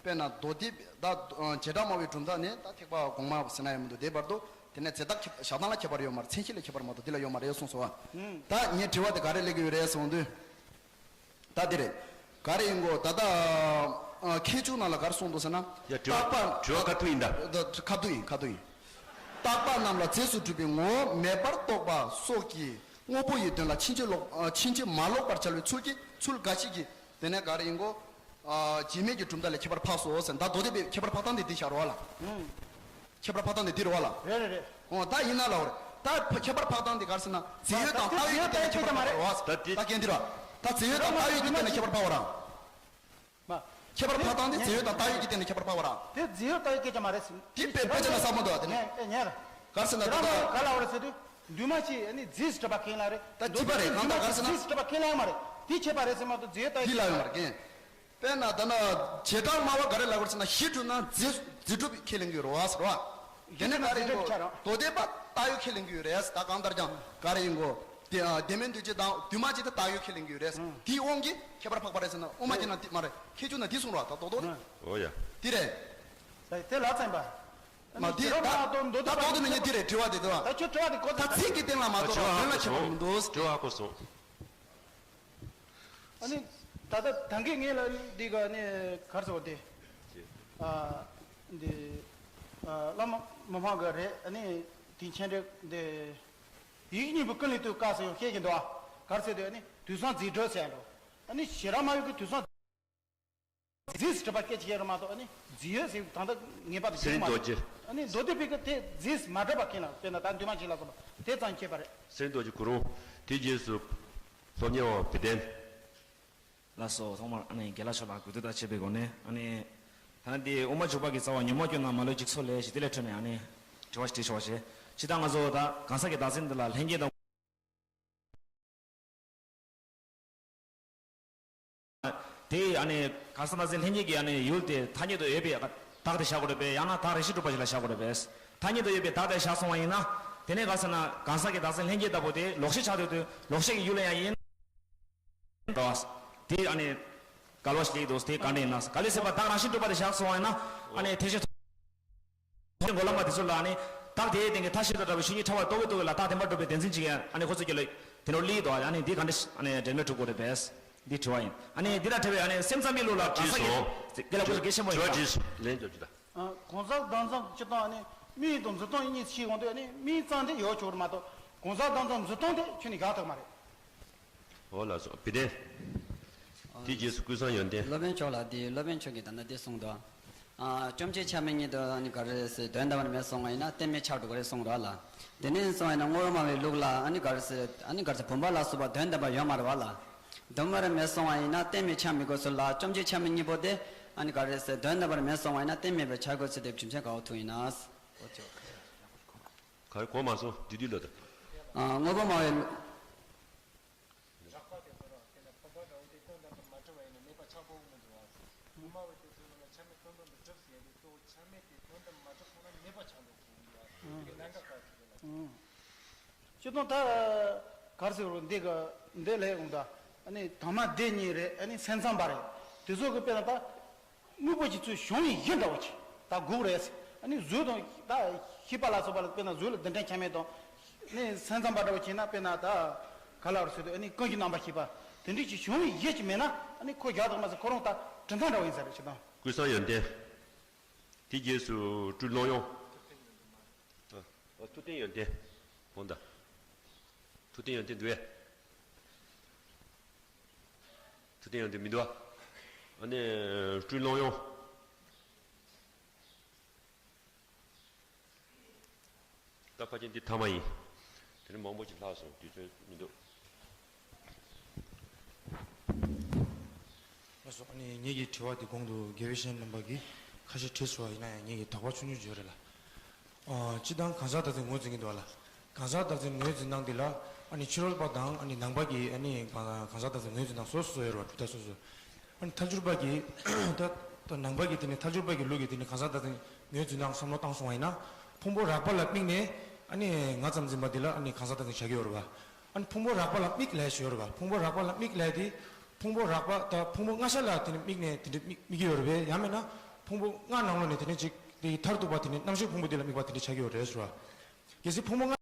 དཔེར་ན་མདོ་སྡེ་ད་བྱེ་བྲག་སྨྲ་བའི་གྲུབ་མཐའ་ནས་ད་ཐེག་པ་གོང་མ་ཟེར་ན་ཡང་མི་འདུག་དེ་བར་དུ་དེ་ནས་རྫས་བཏགས་ཁྱད་བཞག་སྟངས་ལ་ཁྱད་པར་ཡོད་མ་རེད། མཚན་ཉིད་ལ་ཁྱད་པར་མ་གཏོགས་འདི་ལ་ཡོད་མ་རེད་གསུངས་སོང་བ། ད་ངའི་དྲི་བ་དེ་ག་རེ་སླེབས་ཀྱི་ཡོད་རེད་ཟེར་འོང་དུས། ད་འདི་རེད། ག་རེ་ཡིན་གོ་ད་ལྟ། ཨ་མཁས་མཆོག་ནང་ལ་ག་རེ་གསུངས་འདུག་ཟེར་ན། ཡ་དྲི་བ་རྟག་པ་དྲི་བ་ཁ་ཐུག་ཡིན་ད། ད་ཁ་ཐུག་ཡིན་ཁ་ཐུག་ཡིན། རྟག་པ་རྣམས་ལ་རྫས་སུ་གྲུབ་པའི་ངོ་བོ་མེད་པར་རྟོགས་པ་སོགས་ཀྱིས་དངོས་པོ་ཡི་དོན་ལ་ཕྱིན་ཅི་ལོག་ཨ་ཕྱིན་ཅི་མ་ལོག་པར་བྱ་བའི་ཚུལ་གྱིས་ཚུལ་འགའ་ཞིག་གིས་དེ་ནས་ག་རེ་ཡིན་གོ། ཨ་བྱེད་མེད་ཀྱི་གྲུབ་མཐའ་ལས་ཁྱད་པར་འཕགས་སོ་ཟེར་ད་མདོ་སྡེ་པའི་ཁྱད་པར་འཕགས་སྟངས་དེ་འདི་བཞག་རོགས་ལ། ཁྱད་པར་འཕགས་སྟངས་དེ་འདི་རོགས་ལ། རེད་རེད་རེད། འོ་ད་ཡིན་ན་ལ་འོ་རེད། ད་ཁྱད་པར་འཕགས་སྟངས་འདི་ག་རེ་ཟེར་ན། རྫས་ཡོད་དང་བཏགས་ཡོད་ཀྱི་སྟེང་ནས་ཁྱད་པར་འཕགས་པ་རེད་བ། ད་དེ་ད་གན་འདི་ར། ད་རྫས་ཡོད་དང་བཏགས་ཡོད་ཀྱི་སྟེང་ནས་ཁྱད་པར་འཕགས་པ་ར། མ། ཁྱད་པར་འཕགས་སྟངས་འདི་རྫས་ཡོད་དང་བཏགས་ཡོད་ཀྱི་སྟེང་ནས་ཁྱད་པར་འཕགས་པ་ར། དེ་རྫས་ཡོད་བཏགས་ཡོད་སྐད་ཆ་མ་རེད་ཟེར། དེ་དཔེ་དཔེ་ཆ་ན་ཟབ་མོ་འདུག་དེ་ནི། ཉན་ཉན་ར། ག་རེ་ཟེར་ན་དེ་ད་ག་ལ་བ་རེད་ཟེར་དུས། འདུས་མ་བྱས་ཨ་ནི་རྫས་སུ་གྲུབ་པ་ཁས་ལེན་རེད། ད་འདུས་མ་བྱས་འདུས་མ་བྱས་རྫས་སུ་གྲུབ་པ་ཁས་ལེན་མ་རེད། དེ་ཁྱད་པར་རེད་ཟེར་མ་གཏོགས་རྫས་ཡོད་བཏགས་ཡོད་འདི་ལ་ཡོད་མ་རེད་ཀན། དཔེར་ན་ད་ན་བྱེ་བྲག་སྨྲ་བ་ག་རེ་ལབ་དགོས་ཟེར་ན། གཞི་གྲུབ་ན་རྫས་རྫས་གྲུབ་ཁས་ལེན་གྱི་ཡོད་རེད་བ་ཟེར་བ། དེ་ནས་ག་རེ་ཡིན་གོ། མདོ་སྡེ་པ་བཏགས་ཡོད་ཁས་ལེན་གྱི་ཡོད་རེད། ད་གང་ལྟར་ཀྱང་ག་རེ་ཡིན་གོ། དེ་ཨ་དེ་མིན་འདུས་བྱས་དང་འདུས་མ་བྱས་དེ་བཏགས་ཡོད་ཁས་ལེན་གྱི་ཡོད་རེད། དེའི་དབང་གིས་ཁྱད་པར་འཕགས་པ་རེད་ཟེར་ན་དབུ་མ་འཇུག་ན་དེ་མ་རེད། ཁྱད་ཆོས་ན་དེ་གསུང་ར་ད་རྡོག་རྡོག་རེད། འོ་ཡ། དེ་རེད། ད་དེ་ལ་ཚན་པ། མ་དེ་ད་ད་རྡོག་རྡོག་དེ་ནས་དེ་རེད། དྲི་བ་དེ་དེ་བ། ད་ཁྱོད་དྲི་བ་དེ་གོ། ད་ཚིག་གི་སྟེང་ལ་མ་གཏོགས་དོན་ལ་ཁྱད་པར་མི་འདུག་དྲི་བ་ཧ་གོ་སོང་། ཨ་ནི་ད་ལྟ་ད་གིན་ངས་ལ་འདི་ག་ནི་གར་སོང་དེ། ཨ་འདི་ཨ་བླ་མ་མི་ཕམ་ག་རེད། ཨ་ནི་དེ་མཆན་འགྲེལ་འདི་ཡིག་གཉིས་པོ་ཀུན་ལས་བཏུས་དཀའ་སེ་ཡོང་བཤད་ཀྱི་འདུག་ཨ། གར་སེ་དེ་ཨ་ནི་དུས་སང་རྫས་གྲུབ་ཟེར་འགྲོ། ཨ་ནི་ཞེ་དྲག་མ་ཡོད་ཀྱི་དུས་སང་རྫས་སུ་གྲུབ་པ་སྐད་ཆ་བཤད་རོགས་མ་གཏོགས་ཨ་ནི་རྫས་ཡོད་ཟེར་ད་ལྟ་ངེས་པར་དུ་ཟེར་མ་རེད། རྡོ་རྗེ། ཨ་ནི་མདོ་སྡེ་པའི་སྐད་དེ་རྫས་སུ་མ་གྲུབ་པ་ཁས་ལེན། དཔེར་ན་ད་འདུས་མ་བྱས་ལ་སོགས་པ་དེ་ཙམ་ཁྱད་པར་རེད། ཟེར་རྡོ་རྗེ་གུ་རུ། དེ་རྗེས་སུ་སློབ་གཉེར་བ་བི་དན། ལགས་སོ། ཐོག་མར་ཨ་ནི་རྒན་ལགས་མཆོག་ལ་གུས་བཏུད་དང་བཅས་པའི་སྒོ་ནས་ཨ་ནི་ད་ནི་དེ་དབུ་མ་འཇུག་པ་གི་རྩ་བ་ཉོན་མོངས་སྐྱོན་དང་མ་ལུས་འཇིག་ཚོགས་ལས་ཞེས་དེ་ལས་འཕྲོས་ནས་ཨ་ནི་དྲི་བ་ཞིག་དྲིས་ཆོག་པ་བྱས། ཅི་ལྟར་ང་ཚོ་ད་གང་ཟག་གི་བདག་འཛིན་འདི་ལ་ལྷན་སྐྱེས་དང་། དེ་ཨ་ནི་གང་ཟག་བདག་འཛིན་ལྷན་སྐྱེས་ཀྱི་ཨ་ནི་ཡུལ་དེ་ཐ་སྙད་དུ་ཡོད་པའི་བདག་དེ་བཞག་དགོས་རེད་པས། ཡང་ན་བདག་རེ་ཞིག་གྲུབ་པ་ཞིག་ལ་བཞག་དགོས་རེད་པས། ཐ་སྙད་དུ་ཡོད་པའི་བདག་དེ་བཞག་སོང་བ་ཡིན་ན། དེ་ནས་ག་ཟེར་ན་གང་ཟག་གི་བདག་འཛིན་ལྷན་སྐྱེས་ལྟ་བུ་དེ་ལོག་ཤེས་ཆགས་སྡོད་དུས་ལོག་ཤེས་ཀྱི་ཡུལ་ལ་ཡང་ཡིན། འདུག་བ། དེ་ཨ་ནི་འགལ་བ་ཞིག་སླེབས་འདུག་དེ་ག་འདྲ་ཡིན་ན། ག་ལས་ཟེར་བ་བདག་རང་བཞིན་གྲུབ་པ་དེ་བཞག་སོང་བ་ཡིན་ན། ཨ་ནི་ཐེག་ཆེན་ཐོག་མའི་འགོ་ལམ་པ་དེ་ཚོ་ལ་ཨ་ནི་བདག་དེའི་སྟེང་གི་མཐའ་བཞི་དང་བྲལ་བའི་ཆོས་ཉིད་ཕྲ་བར་རྟོགས་པའི་རྟོག་གེ་ལ་བདག་བདེན་པར་གྲུབ་པའི་བདེན་འཛིན་ཅིག་ཡང་ཨ་ནི་ཁོ་ཚོ་སྐྱེ་ལ་དེ་ནོར་ལི་དོ། ཨ་ནི་འདི་ག་འདྲ་ཨ་ནི་འབྲེལ་མེད་གྲུབ་དགོས་རེད་པས། འདི་དྲི་བ་ཡིན། ཨ་ནི་འདི་དང་འབྲེལ་བའི་ཨ་ནི་སེམས་ཙམ་པའི་ལུགས་ལ་གང་ཟག་གི་དགེ་ལ་ཁོ་ཚོ་དགེ་ཆེན་པོ་ཡིན་པ། དྲི་བ་དྲིས་ལན་རྒྱབ་ཀྱི་ད། གང་ཟག་བདག་འཛིན་སྤྱིར་བཏང་ཨ་ནི་དམིགས་ཡུལ་དང་འཛིན་སྟངས་གཉིས་ཕྱེ་ཡོང་དུས་ཨ་ནི་དམིགས་ཡུལ་ཙམ་དེ་ཡོད་ཆོག་རེད་མ་གཏོགས་གང་ཟག་བདག་འཛིན་འཛིན་སྟངས་དེ་ཁྱོན་ནས་བཞག་ཐུབ་མ་རེད། འོ་ལགས་སོ། བི་དན། དེ་རྗེས་སུ་ཀུན་བཟང་ཡོན་ཏན། སློབ་དཔོན་མཆོག་ལ་དེ་སློབ་དཔོན་མཆོག་གིས་ད་ལྟ་དེ་གསུངས་འདུག་ཨ། བཅོམ་བྱེད་ཆ་མེད་ཉིད་དུ་ཨ་ནི་ག་རེ་ཟེར་དོན་དམ་པར་མེད་སོང་བ་ཡིན་ན་རྟེན་མེད་ཆགས་འགྲོ་གི་རེད་གསུངས་འདུག་ལ། དེ་ནས་སོང་བ་ཡིན་ན་དངོས་པོ་སྨྲ་བའི་ལུགས་ལ་ཨ་ནི་ག་རེ་ཟེར་ཨ་ནི་ག་རེ་ཟེར་བུམ་པ་ལ་སོགས་པ་དོན་དམ་པར་ཡོད་མ་རེད་བ་ལ། དོན་དམ་པར་མེད་སོང་བ་ཡིན་ན་རྟེན་མེད་ཆགས་མི་དགོས་ཚུལ་ལ་བཅོམ་བྱེད་ཆ་མེད་གཉིས་པོ་དེ་ཨ་ནི་ག་རེ་ཟེར་དོན་དམ་པར་མེད་སོང་བ་ཡིན་ན་རྟེན་མེད་པར་ཆགས་དགོས་ཚུལ་དེ་རྒྱུ་མཚན་ག་བ་ཐུག་ཡིན་ན། ག་རེ་གོ་མ་སོང་དུས་དུས་ལ་ད། ཨ། དངོས་པོ་སྨྲ་བའི་ལུགས། རགས་པ་དེ་ཚོ་རང་དེ་ལ་བུམ་པ་འདྲ་བོ་དེ་དོན་དམ་པར་མ་གྲུབ་པ་ཡིན་ན་མེད་པ་ཆགས་དགོས་མི་འདུག་ཨ། དངོས་སྨྲ་བ་དེ་ཚོའི་ནང་ལ་ཆ་མེད་དོན་དམ་དུ་གྲུབ་ཟེར་ཡ་དེ་གཙོ་བོ་ཆ་མེད་དེ་དོན་དམ་མ་གྲུབ་སོང་ན་མེད་པ་ཆགས་འགྲོ་དགོས་ཀྱི་ཡོད་ཨ། དེ་གི་གནད་འགག་ག་ཚོད་དེ་ལ། སྤྱིར་བཏང་ད་ག་རེ་ཟེར་རུང་འདི་ག་འདི་ལས་འོང་ད་ཨ་ནི་དང་མ་སྡེ་གཉིས་རེད། ཨ་ནི་སེམས་ཙམ་པ་རེད། དེ་ཚོ་གི་དཔེར་ན་ད། དངོས་པོ་གཅིག་ཚུལ་བྱུང་བའི་གཞི་འདྲ་བོ་ཅིག་ད་དགོས་རེད། ཨ་ནི་གཟུགས་དང་ད་ཤེས་པ་ལ་སོགས་པ་ལ་དཔེར་ན་གཟུགས་ལ་རྡུལ་ཕྲན་ཆ་མེད་དང་། ནི་སེམས་ཙམ་པ་འདྲ་བོ་བྱས་ན་དཔེར་ན་ད་ག་ལ་བར་ཟེར་དུས་ཨ་ནི་ཀུན་གཞི་རྣམ་པར་ཤེས་པ་དེ་འདྲ་ཅིག་བྱུང་བའི་གཞི་ཅིག་མེད་ན་ཨ་ནི་ཁོ་བཞག་ཐུབ་མ་ཟེར། ཁོ་རང་ད་གྲུབ་མཐའ་འདྲ་བོ་ཡིན་ས་རེད་ཅེས་དང་། ཀུན་བཟང་ཡོན་ཏན། དེ་རྗེས་སུ་སྤྲུལ་བློ་ཡོང་། ཨ། ཐུབ་བསྟན་ཡོན་ཏན། འོང་ད། ཐུབ་བསྟན་ཡོན་ཏན་འདུག་ཨེ། ཐུབ་བསྟན་ཡོན་ཏན་མི་འདུག་ཨ། ཨ་ནི་སྤྲུལ་བློ་ཡོང་། ད་ཕལ་ཆེར་འདི་ཐ་མ་ཡིན། དེ་ནི་མང་པོ་ཅིག་ལྷག་སོང་། དུས་ཚོད་མི་འདུག་ལགས་སོ། ཨ་ནི་ངེད་ཀྱི་དྲི་བ་འདི་གོང་དུ་དགེ་བའི་བཤེས་གཉེན་རྣམ་པ་གིས་ཁ་ཤས་དྲིས་སོང་བ་ཡིན་ན་ཡང་ངེད་ཀྱིས་དོགས་པ་ཆུང་ཆུང་བརྗོད་རེད་ལ། ཨ། སྤྱིར་བཏང་གང་ཟག་བདག་འཛིན་ངོས་འཛིན་གྱི་འདུག་ལ། གང་ཟག་བདག་འཛིན་ངོས་འཛིན་སྟངས་འདི་ལ་ཨ་ནི་ཕྱི་རོལ་པ་དང་ཨ་ནི་ནང་པ་གི་ཨ་ནི་གང་གང་ཟག་བདག་འཛིན་ངོས་འཛིན་སྟངས་སོ་སོ་ཡོད་རེད་བ། གྲུབ་མཐའ་སོ་སོ། ཨ་ནི་ཐལ་འགྱུར་པ་གི་ད་ད་ནང་པ་གི་དེ་ནི་ཐལ་འགྱུར་པ་གི་ལུགས་ཀྱི་དེ་ནི་གང་ཟག་བདག་འཛིན་ངོས་འཛིན་སྟངས་བསམ་བློ་བཏང་སོང་བ་ཡིན་ན། ཕུང་པོ་རགས་པ་ལ་དམིགས་ནས་ཨ་ནི་ང་ཙམ་འཛིན་པ་འདི་ལ་ཨ་ནི་གང་ཟག་བདག་འཛིན་བྱ་གི་ཡོད་རེད་བ། ཨ་ནི་ཕུང་པོ་རགས་པ་ལ་དམིགས་ལབ་ཡ་ཞིག་ཡོད་རེད་བ། ཕུང་པོ་རགས་པ་ལ་དམིགས་ལབ་ཡ་དེ། ཕུང་པོ་རགས་པ་ད་ཕུང་པོ་ལྔ་ཆ་ལ་དེ་ནི་དམིགས་ནས་དེ་འདྲ་དམིགས་དམིགས་ཀྱི་ཡོད་རེད་པས། ཡང་མིན་ན་ཕུང་པོ་ལྔ་ནང་ལོགས་ནས་དེ་ནི་ཅིག་དེ་ཡི་མཐར་ཐུག་པ་དེ་ནི་རྣམ་ཤེས་ཕུང་པོ་དེ་ལ་དམིགས་པ་དེ་འདྲ་ཆགས་ཀྱི་ཡོད་རེད་ཟེར་བ། གལ་སྲིད་ཕུང་པོ་ལྔ།